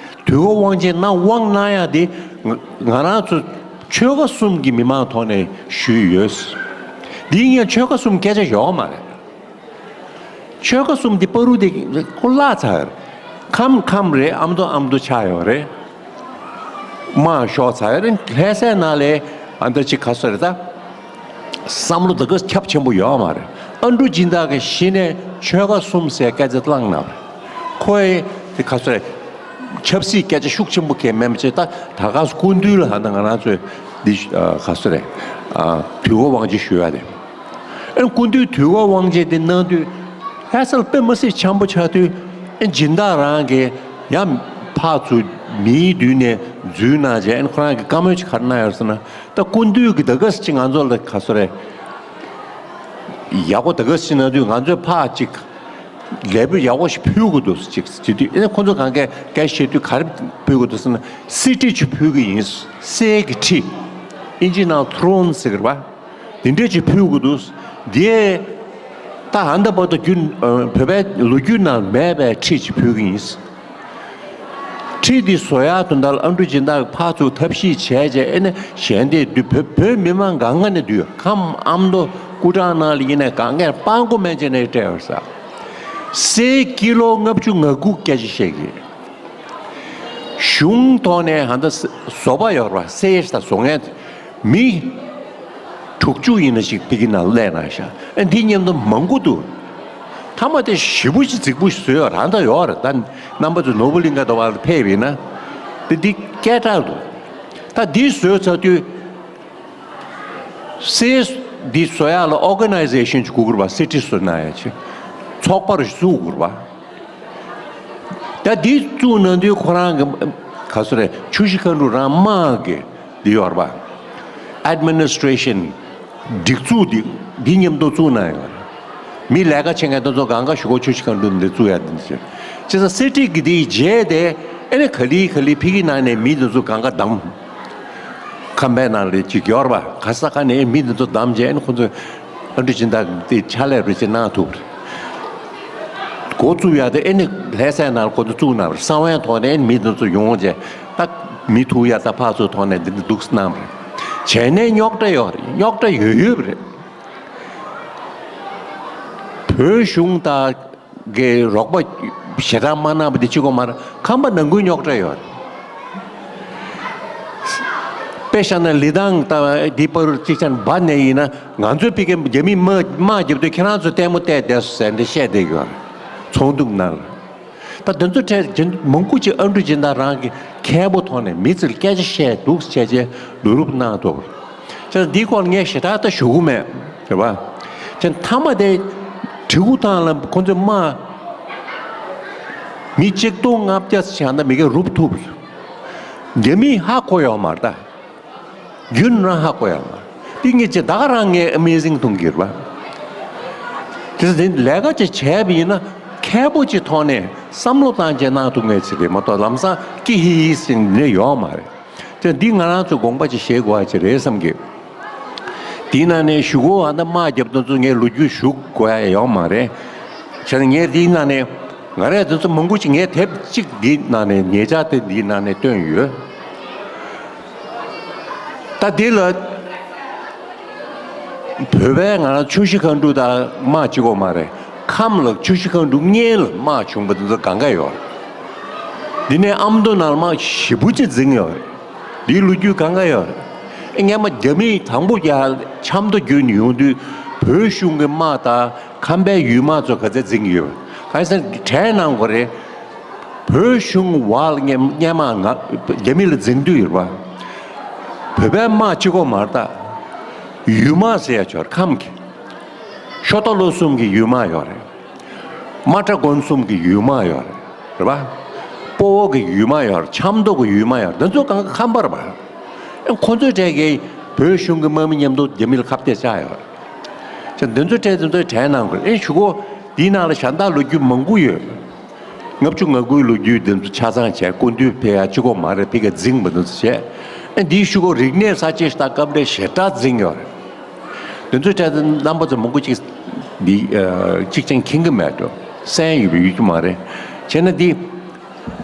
དུས་འཁོར་དབང་ཆེན་གནང་དབང་གནང་ཡག་འདི་ང་ང་རང་ཚོ་ཆོལ་ཁ་གསུམ་གྱི་མི་མང་ཐོག་ནས་ཞུས་ཡོད། འདིའི་སྔོན་ཆོལ་ཁ་གསུམ་སྐད་ཆ་ཡོད་མ་རེད། ཆོལ་ཁ་གསུམ་དེ་བར་དུ་དེ་ཁོ་བརླག་ཚར། ཁམས་ཁམས་རེད། ཨ་མདོ་ཨ་མདོ་ཆགས་ཡོད་རེད། དམག་ཤོར་ཚར་ཡོད་རེད། ལྷ་སའི་ནང་ལ་ཨ་མདོ་ཅིག་ག་ཚོད་རེད་ད། བསམ་བློ་ད་ག་ཁྱབ་ཆེན་པོ་ཡོད་མ་རེད། ཨ་འབྲུག་སྦྱིན་བདག་གིས་གཞི་ནས་ཆོལ་ཁ་གསུམ་ཟེར་སྐད་ཆ་བླངས་གནང་རེད། ཁོ་ཡི་དེ་ག་ཚོད་རེད། ཆབ་སྲིད་སྐད་ཆ་ཤུགས་ཆེན་པོ་གང་མེད་པ་བྱས། ད་ད་ག་སྐུ་མདུན་ལ་ཧ་ད་ང་རང་ཚོས་འདི་ག་ཚོད་རེད། དུས་འཁོར་དབང་ཆེན་ཞུ་ཡ་རེད། ཨེ་སྐུ་མདུན་དུས་འཁོར་དབང་ཆེན་དེ་གནང་དུས་ལྷ་སར་དཔེ་མི་སྲིད་འཆམ་པོ་ཆགས་དུས། ཨེ་སྦྱིན་བདག་རང་གིས་ཡང་ཕར་ཚུར་མིའི་མདུན་ནས་འཛུལ་གནང་བྱས། ཨེ་ཁོ་རང་གི་བཀའ་མོལ་ཅིག་ག་རེ་གནང་ཡོད་ཟེར་ན། ད་སྐུ་མདུན་གྱིས་ད་ག་ཅིག་ང་ཚོ་ལ་ག་ཚོད་རེད། ཡག་པོ་ད་ག་ཅིག་གནང་དུས་ང་ཚོས་ཕར་ཅིག་ལས་འབོད་ཡག་པོ་ཞིག་ཕུལ་དགོས་འདུག་ཅིག་ཟེར་དུས། ཨེ་ཁོ་ཚོ་གང་གས་སྐད་བཤད་དུས་ག་རེ་ཕུལ་དགོས་འདུག་ཟེར་ན། གསེར་ཁྲི་ཅིག་ཕུལ་གི་ཡིན། གསེར་གྱི་ཁྲི། ཨིན་ཇི་ནང་throne་ཟེར་གི་རེད་པ། དེ་འདྲས་ཅིག་ཕུལ་དགོས་འདུག། དེ་ད་ཧ་ད་བར་དུ་རྒྱུན་ཨ་བོད་པའི་ལོ་རྒྱུས་ནང་མེད་པའི་ཁྲི་ཅིག་ཕུལ་གི་ཡིན། ཁྲི་འདི་བཟོ་ཡག་དོན་དག་ལ་ཨ་འབྲུག་སྦྱིན་བདག་ཕར་ཚུར་ཐབས་ཤེས་བྱས་བྱས། ཨེ་ནས་གཞན་དེ་དུས་བོད་བོད་མི་མང་གང་ག་ནས་དུས་ཁམས་ཨ་མདོ་སྐུ་དྲག་ནང་ལ་ཡིན་ནས་གང་གས་སྤྲང་པོ་མན་ཆད་ནས་སྤྲད་ཡོད་ས། གསེར་ཀི་ལོ་ལྔ་བཅུ་ང་དགུ་སྐད་ཆ་བཤད་གི། གཞུང་ཐོག་ནས་ཧ་ད་བཟོ་པ་ཡོད་རེད་པ། གསེར་ད་བཟོ་མཁན་མི་དྲུག་ཅུ་ཡིན་ན་ཞིག་ཕ་གི་ནང་སླེབས་གནང་ཤག། ཨེ་འདི་མཉམ་དུ་མང་པོ་འདུག། མཐའ་མ་དེ་ཞེ་པོ་ཅིག་རྫིག་པོ་ཞིག་བཟོས་ཡོད་རང་ད་ཡོད་རེད། ད་རྣམ་པ་ཚོ་ནོར་བུ་གླིང་ག་དུ་བ་ལ་ཕེབས་ཡིན་ན་དེ་འདི་སྐད་གྲགས་འདུག། ད་འདི་བཟོས་ཚར་དུས། གསེར་འདི་བཟོ་ཡག་ལ་ཨོར་ག་ནའི་ཟེ་ཤན་ཅིག་དགོས་ཀྱི་རེད་པ། གསེར་ཁྲི་བཟོ་གནང་ཡག་ཅིག་ཚོགས་པ་རུ་བཙུགས་དགོས་ཀྱི་རེད་པ། ད་འདི་བཙུགས་གནང་དུས་ཁོ་རང་གི་ག་ཚོད་རེད། ཆུ་བཞི་མཁའ་འགྲོ་རང་དམག་གི་འདི་ཡོད་རེད་པ། ཨེཌ་མི་ནི་སི་ཊི་རེ་ཤན་སྒྲིག་འཛུགས་འདི་འདི་མཉམ་དུ་བཙུགས་གནང་ཡོད་རེད། མི་ལས་ཀ་བྱེད་མཁན་དེ་ཚོ་གང་ག་ཞུ་གོ། ཆུ་བཞི་མཁའ་འགྲོ་འདི་བཙུགས་ཡག་འདི་འདི་བྱས། བྱས་ཙང་གསེར་ཁྲི་གི་འདི་རྗེས་དེ་ཨེ་ནས་ག་ལེ་ག་ལེ་ཕ་གི་ནང་ནས་མི་དེ་ཚོ་གང་ག་བདམས། ཁམས་པའི་ནང་ལ་ཅིག་ཡོད་རེད་པ། ག་ས་ག་ནས་མི་དེ་ཚོ་བདམས་བྱས། ཨེ་ནས་ཁོ་ཚོས་ཨ་འབྲུག་སྦྱིན་བདག་དེ་ཕྱག་ལས་རེ་ཅིག་གནང་ཐུབ་རེད། འགོ་བཙུགས་ཡག་དེ་ཨེ་ནས་ལྷ་སའི་ནང་ལ་ཁོ་ཚོ་བཙུགས་གནང་རེད། གསང་བའི་ཐོག་ནས་ཨེ་ནས་མི་དེ་ཚོ་ཡོང་བྱས། ད་མི་ཐུག་ཡག་ད་ཕར་ཚུར་ཐོག་ནས་འདི་འདྲ་འདུག་གནང་རེད། བྱས་ནས་རྙོག་དྲ་ཡོད་རེད། རྙོག་དྲ་ཡོད་ཡོད་རེད། བོད་གཞུང་དང་གི་རོགས་པ་ཞེ་དྲག་མ་གནང་བ་འདི་གཅིག་པོ་མ་རེད། ཁམས་པ་ནང་ཁུལ་རྙོག་དྲ་ཡོད་རེད། དཔེ་བཞག་ན་ལི་ཐང་དང་འདི་བར་གཅིག་ཆ་འབའ་ནས་ཡིན་ན། ང་ཚོའི་ཕ་གིའི་རྒྱ་མིས་དམག་དམག་རྒྱབ་དུས་ཁྱེད་རང་ཚོ་ལྟད་མོ་བལྟས་བསྡད་སོང་ཟེར་འདི་བཤད་བསྡད་ཡོད་རེད། ཚོགས་འདུ་ནང་ལ། ད་དེ་ཚོ་གྲས་མང་པོ་ཅིག་ཨ་འབྲུག་སྦྱིན་བདག་རང་གི་མཁས་པོ་ཐོག་ནས་མི་ཚོར་སྐད་ཆ་བཤད་འདུག་བྱས་རྗེས་བསྡུ་རུབ་གནང་ཐུབ། ཅེས་འདིའི་སྐོར་ངས་ཞེ་དྲག་ད་ཞུ་གི་མེད། རེད་པ། ཅེས་མཐའ་མ་དེ་དྲིལ་བུ་ཐང་ལ་ཁོ་ཚོས་དམག་མི་གཅིག་སྟོང་ལྔ་བརྒྱ་ཞིག་ད་མི་གེ་རུབ་ཐུབ། རྒྱ་མིས་ཧ་གོ་ཡོད་མ་རེད་ད། རྒྱུན་རང་ཧ་གོ་ཡག་མ་རེད། དེ་ངས་ཅི་ད་ག་རང་ངས་ཨ་མེ་ཟིང་མཐོང་གི་རེད་པ། དེ་ཚོ་དེ་ལས་ཀ་ཅིག་བྱས་པ་ཡིན་ན་མཁས་པོ་ཅིག་ཐོག་ནས་བསམ་བློ་བཏང་བྱས་གནང་ཐུབ་ངེས་ཅིག་རེད་མ་གཏོགས། ལམ་སང་ཀི་ཧི་ཧི་ཟེར་ནས་ཡོད་མ་རེད། དེ་འདི་ང་རང་ཚོ་དགོངས་པ་ཅིག་བཞེས་དགོས་པ་ཅིག་རེད་བསམ་གི། དེའི་ནང་ནས་ཞུ་གོ་ཨ་ད་དམག་རྒྱབ་དོན་ཚོ་ངས་ལོ་རྒྱུས་ཞུ་དགོས་ཡ་ཡོད་མ་རེད། བྱས་ན་ངས་དེའི་ནང་ནས་ང་རས་དེ་ཚོ་མང་པོ་ཅིག་ངས་དེབ་གཅིག་འདིའི་ནང་ནས་ཉེ་ཆར་དེ་འདིའི་ནང་ནས་བཏོན་ཡོད། ད་འདི་ལ་བོད་པའི་ང་རང་ཆུ་བཞི་མཁའ་འགྲོ་དང་དམག་གཅིག་པོ་མ་རེད། ཁམས་ལ་ཆུ་བཞི་མཁའ་འགྲོ་སྔོན་ལ་དམག་བྱུང་བ་དེ་ཚོ་གང་ག་ཡོད། འདི་ནས་ཨ་མདོ་ནང་ལ་དམག་ཞེ་པོ་ཅིག་འཛིང་ཡོད་རེད། འདིའི་ལོ་རྒྱུས་གང་ག་ཡོད་རེད། སྔན་མ་རྒྱ་མིས་དང་པོ་ཡར་ཆབ་མདོ་བརྒྱུད་ནས་ཡོང་དུས་བོད་གཞུང་གི་དམག་དང་ཁམས་པའི་ཡུལ་དམག་ཚོ་ག་ཚད་འཛིང་གི་ཡོད། གང་ཡིན་ཟེར་ན་གྲས་གནང་དགོས་རེད། བོད་གཞུང་བར་ལ་སྔན་སྔན་མ་ང་རྒྱ་མི་ལ་འཛིང་དུས་ཡོད་རེད་པ། བོད་པའི་དམག་གཅིག་པོ་མ་རེད་ད། ཡུལ་དམག་ཟེར་ཡ་ཅིག་ཡོད་རེད། ཁམས་ཀྱི། ཤོ་སྟག་ལོ་གསུམ་གྱི་ཡུལ་དམག་ཡོད་རེད། རྨ་ཁྲ་དགོན་གསུམ་གྱི་ཡུལ་དམག་ཡོད་རེད། རེད་པ། སྤོ་བོ་གི་ཡུལ་དམག་ཡོད་རེད། ཆབ་མདོ་གི་ཡུལ་དམག་ཡོད་རེད། འདི་ཚོ་གང་ག་ཁམས་པ་རེད་པ། ཨེ་ཁོ་ཚོའི་གྲས་ཀྱི་བོད་གཞུང་གི་དམག་མི་མཉམ་དུ་རྒྱ་མི་ལ་ཁ་གཏད་བཅག་ཡོད་རེད། ཅེས་འདི་ཚོའི་གྲས་འདི་ཚོའི་གྲས་གནང་དགོས་རེད། ཨེ་ཞུ་གོ། འདིའི་ནང་ལ་གཞན་དག་ལོ་རྒྱུས་མང་པོ་ཡོད། ལྔ་བཅུ་ང་དགུའི་ལོ་རྒྱུས་འདི་ཚོ་ཆ་ཚང་བྱས། སྐུ་མདུན་ཕེབས་ཡ་གཅིག་པོ་མ་རེད། ཕ་གིར་འཛིང་བ་འདི་ཚོ་བྱས། ཨ་འདིའི་ཤུ་གུ་རིག་གནས་ས་ཆའི་ལྟ་སྐབས་འདྲ་ཞེ་དྲག་འཛིན་ཡོད་རེད། དེ་ཚོའི་གྲས་དེ་རྣམ་པ་ཚོ་མང་པོ་ཅིག་འདི་ཨ་གཅིག་ཅན་མཁྱེན་གི་མེད་འགྲོ། གསན་ཡོད་པའི་ཡོད་ཀྱི་མ་རེད། བྱས་ན་འདི་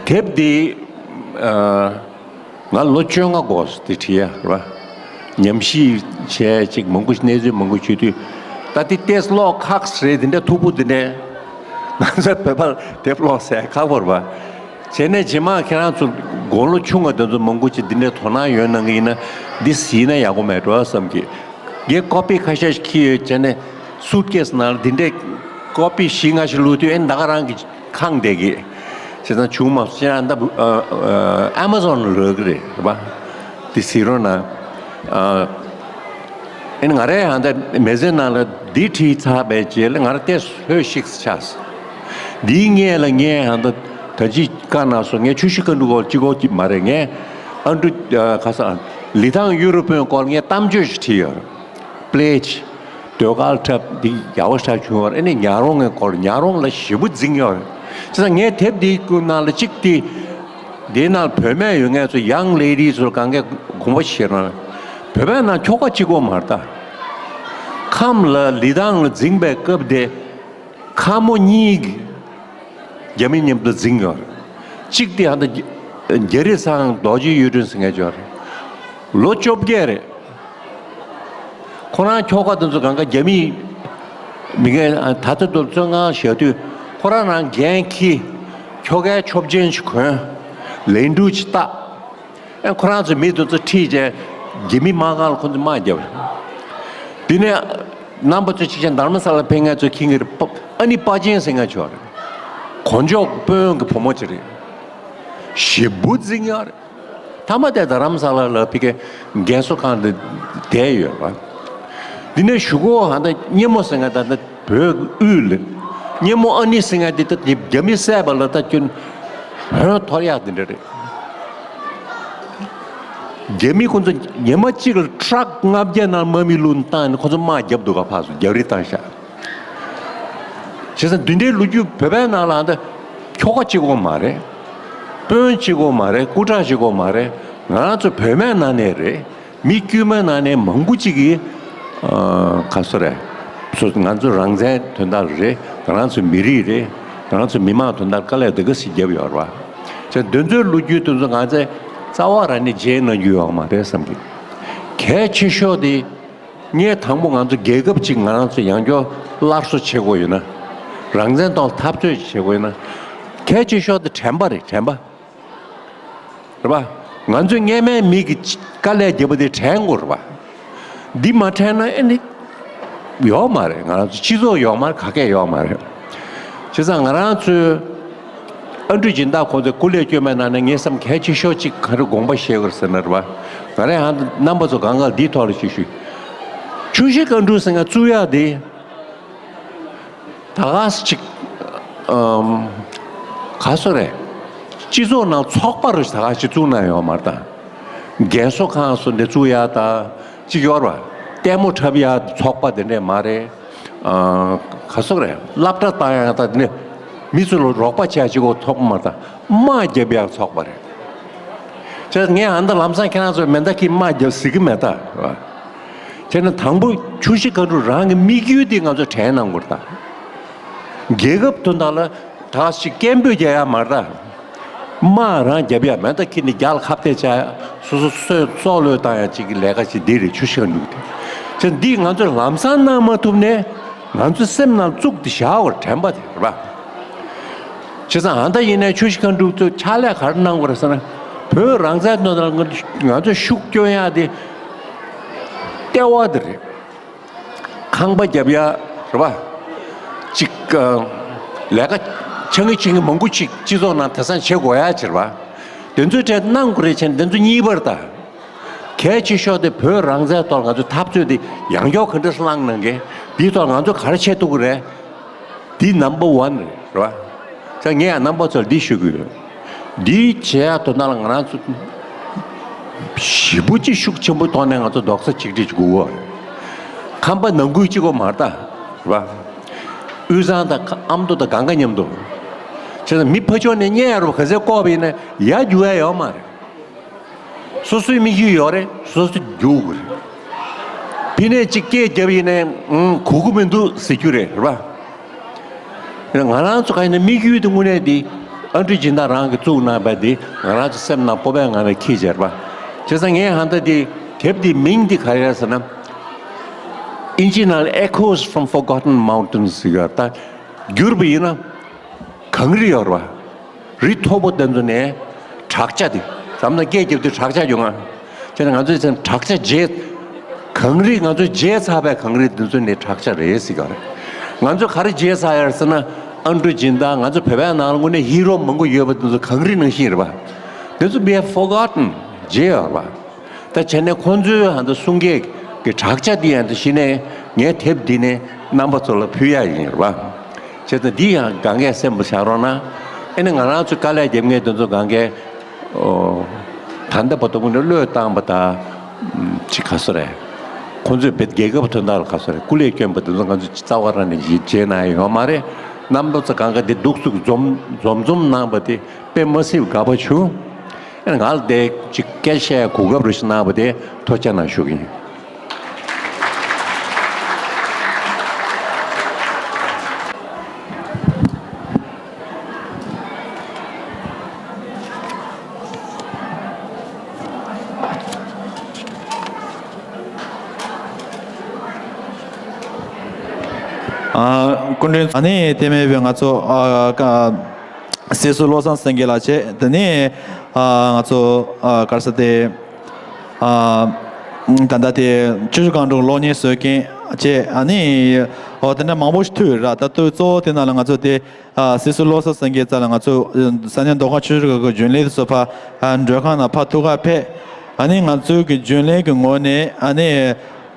དེབ་འདི་ཨ་ང་ལོ་བཅོ་ལྔ་འགོར་སོང་། འདི་བྲིས་ཡ་རེད་བ། ཉམས་ཞིབ་བྱས་ཅིག་མང་པོ་གནས་ཚུལ་མང་པོ་བྱེད་དུས། ད་འདི་ཏོག་ཙམ་ཀློག་ཁག་རེད། འདི་འདྲ་མཐུག་པོ་འདི་འདྲ། ང་ཚོ་བོད་པ་དེབ་ཀློག་ཟེར་ཁག་པོ་རེད་བ། བྱས་ནས་རྗེས་མ་ཁྱེད་རང་ཚོ་དགུང་ལོ་ཆུང་བ་དེ་ཚོ་མང་པོ་ཅིག་འདི་འདྲའི་དོ་སྣང་ཡོད་གནང་གི་ཡིན་ན། འདི་གཟིགས་ན་ཡག་པོ་མེད་འགྲོ་བསམ་གི། ངས་ཀོ་པི་ཁ་ཤས་ཤིག་འཁྱེར་ཡོད། བྱས་ནས་སུཊ་ཀེ་སི་ནང་ལ་འདི་འདྲའི་ཀོ་པི་བཞི་ལྔ་ཞིག་བླུགས་དུས། ཨེ་ད་ག་རང་གི་ཁེངས་བསྡད་གི། བྱས་ཙང་བྱུང་མ་སོང་། ཁྱེད་རང་ད་ཨ་མ་ཟོན་ལ་ལོག་གི་རེད་བ། འདི་གཟིགས་རོགས་གནང་། ཨ་ཨེ་ང་རའི་ཧ་ད་མི་ཚེ་ནང་ལ་འདི་བྲིས་ཚར་བའི་རྗེས་ལ་ང་རང་ཏོག་ཙམ་ལྷོད་ཤིག་ཆགས་སོང་། འདིའི་སྔོན་ལ་ངས་ཧ་ད་ད་ཅི་བཀའ་གནང་སོང་། ངས་ཆུ་བཞི་སྒང་དྲུག་སྐོར་གཅིག་པོ་གཅིག་མ་རེད། ངས་ཨ་འབྲུ་ཨ་ག་ས་ལི་ཐང་གཡུ་རུ་དཔོན་སྐོར་ངས་གཏམ་བརྗོད་ཞིག་བྲིས་ཡོད། པི་ལེ་ཇི་ཟློས་གར་འཁྲབ་འདི་ཡག་པོ་ཞེ་དྲག་བྱུང་བ་རེད། ཨ་ནི་ཉག་རོང་གི་སྐོར། ཉག་རོང་ལ་ཞེ་པོ་འཛིན་ཡོད་རེད། བྱས་ཙང་ངས་དེབ་འདིའི་ནང་ལ་གཅིག་དེ། འདིའི་ནང་བུད་མེད་ཡོད་མཁན་ཚོ། ཡང་ལེ་ཌི་ཚོར་གང་གས་དགོངས་པ་བཞེས་རོགས་གནང་། བོད་པའི་ནང་ཁྱོ་ག་གཅིག་པོ་མ་རེད་ད། ཁམས་ལ་ལི་ཐང་ལ་འཛིང་པའི་སྐབས་དེ། ཁ་མོ་གཉིས་ཀྱིས་རྒྱ་མི་མཉམ་དུ་འཛིང་ཡོད་རེད། གཅིག་དེ་ཧ་ད་རྒྱ་རི་ཚང་རྡོ་རྗེ་གཡུ་སྒྲོན་ཟེར་མཁན་ཅིག་ཡོད་རེད། ལོ་བཅོ་བརྒྱད་རེད། ཁོ་རང་ཁྱོ་ག་དེ་ཚོ་གང་ག་རྒྱ་མིའི་མི་རྒན་ད་ལྟ་དུ་བཙོན་ཁང་བཞག་དུས། ཁོ་རང་རང་འགན་འཁྱེར། ཁྱོ་གའི་ཆོབ་ཆེན་ཞིག་གོན། ལན་གྲུ་ཞིག་བཏགས། ཨེ་ཁོ་རང་ཚོའི་མི་དེ་ཚོ་ཁྲིད་བྱས་རྒྱ་མི་དམག་སྒར་ལ་ཁོ་ཚོས་དམག་བརྒྱབ། དེ་ནས་རྣམ་པ་ཚོ་གཅིག་བྱས་རྡ་རམ་ས་ལ་ཕེབས་མཁན་ཚོས་མཁྱེན་གྱི་རེད། ཨ་ནི་པ་ཅན་ཟེར་མཁན་ཅིག་ཡོད་རེད། གོ་འཇོག་དཔོན་གྱི་བུ་མོ་ཅིག་རེད། ཞེ་པོ་འཛིང་ཡག་རེད། མཐའ་མ་དེ་རྡ་རམ་ས་ལ་ལ་ཕ་གིའི་རྒན་གསོ་ཁང་དུ་བསྡད་ཡོད་པ། འདི་ནས་གཞུག་གུ་ཧ་ད་སྙེ་མོ་ཟེར་མཁན་ད་ལྟ་བོད་དབུས་ལ། སྙེ་མོ་ཨ་ནི་ཟེར་མཁན་འདི་ད་རྒྱ་མི་བསད་པ་ལ་ད་སྐྱོན་ཧོན་འཐོར་ཡག་འདི་འདྲ་རེད། རྒྱ་མི་ཁོ་ཚོ་ཉི་མ་གཅིག་ལ་ཊ་རག་ལྔ་བརྒྱ་ནང་དམག་མི་བླུགས་བཏང་ནས་ཁོ་ཚོ་དམག་བརྒྱབ་འདུག་ག་ཕར་ཚུར་རྒྱག་རེས་བཏང་ཤག་བྱས་ཙང་འདི་འདྲའི་ལོ་རྒྱུས། བོད་པའི་ནང་ལ་ད་ཁྱོ་ག་གཅིག་པོ་མ་རེད། དཔོན་གཅིག་པོ་མ་རེད། སྐུ་དྲག་གཅིག་པོ་མ་རེད། ང་རང་ཚོ་བོད་མའི་ནང་ནས་རེད། མི་དཀྱུས་མའི་ནང་ནས་མང་པོ་གཅིག་གིས་ཨ་ག་སོ་རེད། སོ་ང་ཚོ་རང་བཙན་དོན་དག་རེད། ང་རང་ཚོ་མི་རིགས་རེད། ང་རང་ཚོ་མི་མང་དོན་དག་དཀའ་ལས་འདི་ག་ཞིག་བརྒྱབ་ཡོད་རེད་བ། བྱས་ཙང་འདི་ཚོའི་ལོ་རྒྱུས་དེ་ཚོ་ང་ཚོས་རྩ་བ་རང་ནས་བརྗེད་གནང་རྒྱུ་ཡོད་མ་རེད་བསམ་གི། གལ་ཆེ་ཤོས་དེ། ངས་དང་པོ་ང་ཚོ་རྒྱལ་ཁབ་ཅིག་ང་རང་ཚོ་ཡང་བསྐྱར་སླར་གསོ་བྱེད་དགོས་ཡོད་ན། རང་བཙན་ཐོག་འཐབ་རྩོད་བྱེད་དགོས་ཡོད་ན། གལ་ཆེ་ཤོས་དེ་དྲན་པ་རེད། དྲན་པ། རེད་པ། ང་ཚོས་སྔོན་མའི་མི་གི་དཀའ་ལས་བརྒྱབ་པ་དེ་དྲན་དགོས་རེད་པ། འདི་མ་དྲན་ན་ཨེ་ནི་ཡོག་མ་རེད། ང་རང་ཚོ་སྤྱི་ཚོགས་ཡོག་མ་རེད། ག་གས་ཡོག་མ་རེད། བྱས་ཙང་ང་རང་ཚོས་ཨ་འབྲུག་སྦྱིན་བདག་ཁོང་ཚོས་སྐུ་ལས་བསྐྱོན་པའི་ནང་ནས་ངས་བསམ། གལ་ཆེ་ཤོས་གཅིག་ག་རེ་དགོངས་པ་བཞེས་དགོས་ཟེར་ན་རེད་པ། ང་རང་ཧ་ད་རྣམ་པ་ཚོ་གང་ག་འདིའི་ཐོག་ལ་ཅིག་ཞུ། ཆུ་བཞི་སྒང་དྲུག་ཟེར་མཁན་བཙུགས་ཡག་དེ། ད་ག་སེ་ཅིག་ཨམ། ག་སོ་རེད། སྤྱི་ཚོགས་ནང་ཚོགས་པ་རུ་ད་ག་ཅིག་བཙུགས་གནང་ཡོད་མ་རེད་ད། རྒན་གསོ་ཁང་སོགས་འདི་བཙུགས་ཡག་ད་ཅིག་ཡོད་རེད་པ། ལྟད་མོ་འཁྲབ་ཡག་ཚོགས་པ་དེ་འདྲས་མ་རེད། ཨ། ག་སོ་རེད། སློབ་གྲྭ་བཏང་ཡག་ད་དེ་འདྲས། མི་ཚོ་ལ་རོགས་པ་བྱེད་ཅིག་གོ་ཚོགས་པ་མ་རེད་ད། དམག་རྒྱབ་ཡག་ཚོགས་པ་རེད། བྱས་ཙང་ངས་ཨ་ད་ལམ་སང་ཁྱེད་རང་ཚོ་མེ་མདའ་འཁྱེར་དམག་རྒྱབ་ཟེར་གི་མེད་ད། བྱས་ན་དང་པོ་ཆུ་བཞི་སྒང་དྲུག་རང་གི་དམིགས་ཡུལ་དེ་ང་ཚོ་དྲན་གནང་དགོས་རེད་ད། རྒྱལ་ཁབ་དོན་དག་ལ་ད་ཅིག་སྐད་འབོད་རྒྱག་ཡག་མ་རེད་ད། དམག་རང་རྒྱབ་ཡག་མེ་མདའ་འཁྱེར་ནས་རྒྱ་ལ་ཁ་གཏད་བཅག་ཡག་སོ་སོ་སྲོག་སྲོག་བློས་བཏང་ཡག་ཅིག་གི་ལས་ཀ་ཅིག་འདི་རེད། ཆུ་བཞི་སྒང་དྲུག་དེ། བྱས་ཙང་འདི་ང་ཚོས་ལམ་སང་གནང་མ་ཐུབ་ནས་ང་ཚོའི་སེམས་ནང་བཙུགས་ཏེ་བཞག་དགོས་རེད། དྲན་པ་དེ་རེད་པ། བྱས་ཙང་ཨ་ད་ཡིན་ནའི་ཆུ་བཞི་སྒང་དྲུག་ཚོས་ཕྱག་ལས་ག་རེ་གནང་དགོས་རེད་ཟེར་ན། བོད་རང་བཙན་དོན་དག་ང་ཚོས་ཤུགས་སྐྱོན་ཡག་དེ་ལྟེ་བ་དེ་རེད། ཁང་པ་རྒྱབ་ཡག་རེད་པ། ཅིག་ཨ། ལས་ཀ་ཆེ་ངེས་ཆེ་ངེས་མང་པོ་ཅིག་སྤྱི་ཚོགས་ནང་དེང་སང་བྱེད་དགོས་ཡག་ཅིག་རེད་པ། དེ་ཚོའི་གྲས་གནང་དགོས་རེད། བྱས་ན་དེ་ཚོ་གཉིས་པ་རེད་ད། གལ་ཆེ་ཤོས་དེ་བོད་རང་བཙན་ཐོག་ང་ཚོས་འཐབ་རྩོད་དེ་ཡང་བསྐྱར་ག་འདྲས་བསླངས་གནང་གི། དེའི་ཐོག་ང་ཚོ་ག་རེ་བྱེད་ཐུབ་ཀྱི་རེད། འདི་ནམ་བར་ཝན་རེད་པ། ད་ངས་ཡང་རྣམ་པ་ཚོར་འདི་ཞུ་གི་ཡོད། འདི་བྱེད་ཡག་དོན་དག་ལ་ང་རང་ཚོ་ཞེ་པོ་ཅིག་ཤུགས་ཆེན་པོའི་ཐོག་ནས་ང་ཚོ་རྡོག་རྩ་གཅིག་སྒྲིལ་གྱི་དགོས་པ་རེད། ཁམས་པ་ནང་ཁུལ་གཅིག་པོ་མ་རེད་ད། རེད་པ། དབུས་གཙང་དང་ཨ་མདོ་དང་གང་ག་མཉམ་དུ། བྱས་ཙང་མི་ཕར་ཕྱོགས་ནས་བརྙས་ཡག་རུ་ག་ཚད་བཀོག་པ་ཡིན་ན་ཡར་རྒྱུག་ཡག་ཡོད་མ་རེད། སོ་སོའི་དམིགས་ཡུལ་ཡོད་རེད། སོ་སོ་རྒྱུག་དགོས་རེད། ཕི་ནས་གཅིག་སྐད་བརྒྱབ་ཡིན་ནའི་ཨང་གོ་གི་མི་འདུག་ཟེར་རྒྱུ་རེད། རེད་པ། ང་རང་ཚོ་ག་ཡིན་ན་དམིགས་ཡུལ་དེ་དངོས་གནས་དེ་ཨན་ཌྲུ་སྦྱིན་བདག་རང་གིས་བཙུགས་གནང་བ་དེ་ང་རང་ཚོ་སེམས་ནང་སྤོབས་པའི་ངང་ནས་འཁྱེར་བྱས་རེད་པ། བྱས་ཙང་ངས་ཧ་ད་དེ་དེབ་དེའི་མིང་དེ་ག་རེ་རེད་ཟེར་ན། ཨིན་ཇི་ནང་ལ་Echoes from Forgotten Mountains ཟེར་གི་ད་བསྒྱུར་བ་ཡིན་ན། གངས་རི་ཡོད་རེད་པ། རི་མཐོ་པོ་དེ་ཚོ་ནས་བྲག་ཅ་དེ། འཛམ་ན་སྐད་རྒྱབ་དུས་བྲག་ཅ་ཡོང་ང་། དེ་ནས་ང་ཚོས་བྱས་ན་བྲག་ཅ་བརྗེད། གངས་རི་ང་ཚོས་བརྗེད་ཚར་བའི་གངས་རི་དེ་ཚོ་ནས་བྲག་ཅ་རེད་ཟེར་གི་རེད། ང་ཚོས་ག་རེ་བརྗེད་ཚར་ཡོད་ཟེར་ན། ཨན་ཌྲུ་སྦྱིན་བདག་ང་ཚོ་བོད་པའི་ནང་ལ་དངོས་གནས་ཧི་རོ་མང་པོ་ཡོད་པ་དེ་ཚོ་གངས་རི་ནང་བཞིན་རེད་པ། དེ་ཚོ་we have forgotten བརྗེད་ཡོད་རེད་པ། ད་བྱས་ནས་ཁོང་ཚོའི་ཧ་ད་གསུང་སྐད་ཀྱི་བྲག་ཅ་འདི་ཡང་ད་གཞི་ནས་ངའི་དེབ་འདི་ནས་རྣམ་པ་ཚོ་ལ་ཕུལ་ཡ་ཡིན་རེད་པ། བྱས་ཙང་འདི་ཡང་གང་གས་སེམས་པ་བཞག་རོགས་གནང་། ཨེ་ནི་ང་རང་ཚོའི་དཀའ་ལས་རྒྱབ་མཁན་དེ་ཚོ་གང་གས་ཨོ། ད་ལྟ་བར་དུ་དངོས་གནས་བློས་བཏང་བ་དང་ཅི་ག་སོ་རེད། ཁོང་ཚོས་བེད་རྒྱལ་ཁབ་དོན་དག་ལ་ག་སོ་རེད། སྐུ་ལས་བསྐྱོན་པ་དེ་ཚོ་ང་ཚོས་རྩ་བ་རང་ནས་བརྗེད་ན་ཡོང་མ་རེད། རྣམ་པ་ཚོ་གང་ག་འདི་འདུག་སུ་འཛོམས་འཛོམས་འཛོམས་གནང་བ་དེ་དཔེ་མ་སྲིད་དགའ་པོ་བྱུང་། ཨ་ནི་ང་ལ་དེ་ཅིག་སྐད་བཤད་གོ་སྐབས་རེ་ཞིག་གནང་བ་དེ་ཐུགས་རྗེ་གནང་ཞུ་གི་ཡིན། ཨ། སྐུ་མགྲོན། ཨ་ནི་དེ་མིན་པའི་ང་ཚོ་ཨ་ཀ་སྲིད་ཟུར་བློ་བཟང་སེང་གེ་ལགས་བྱས། དེ་ནས་ཨ་ང་ཚོ་ཨ་ག་རེ་ཟེར་དེ། ཨ་ད་ལྟ་དེ་ཆུ་བཞི་སྒང་དྲུག་གློག་བརྙན་བཟོ་མཁན་བྱས། ཨ་ནི་ཨོ་དེ་འདྲ་མང་པོ་ཞིག་ཐུག་ཡོད་ར། ད་ལྟ་གཙོ་བོ་དེ་ནང་ལ་ང་ཚོ་དེ་ཨ་སྲིད་ཟུར་བློ་བཟང་སེང་གེ་རྩ་ལ་ང་ཚོ་ས་གནས་མདོ་ཁམས་ཆུ་བཞི་སྒང་གི་རྒྱུན་ལས་དེ་ཚོ་ཕར་ཨ་མགྲོན་ཁང་ནང་ཕར་ཐུག་ག་ཕེབས། ཨ་ནི་ང་ཚོའི་གི་རྒྱུན་ལས་ཀྱི་ངོས་ནས་ཨ་ནི་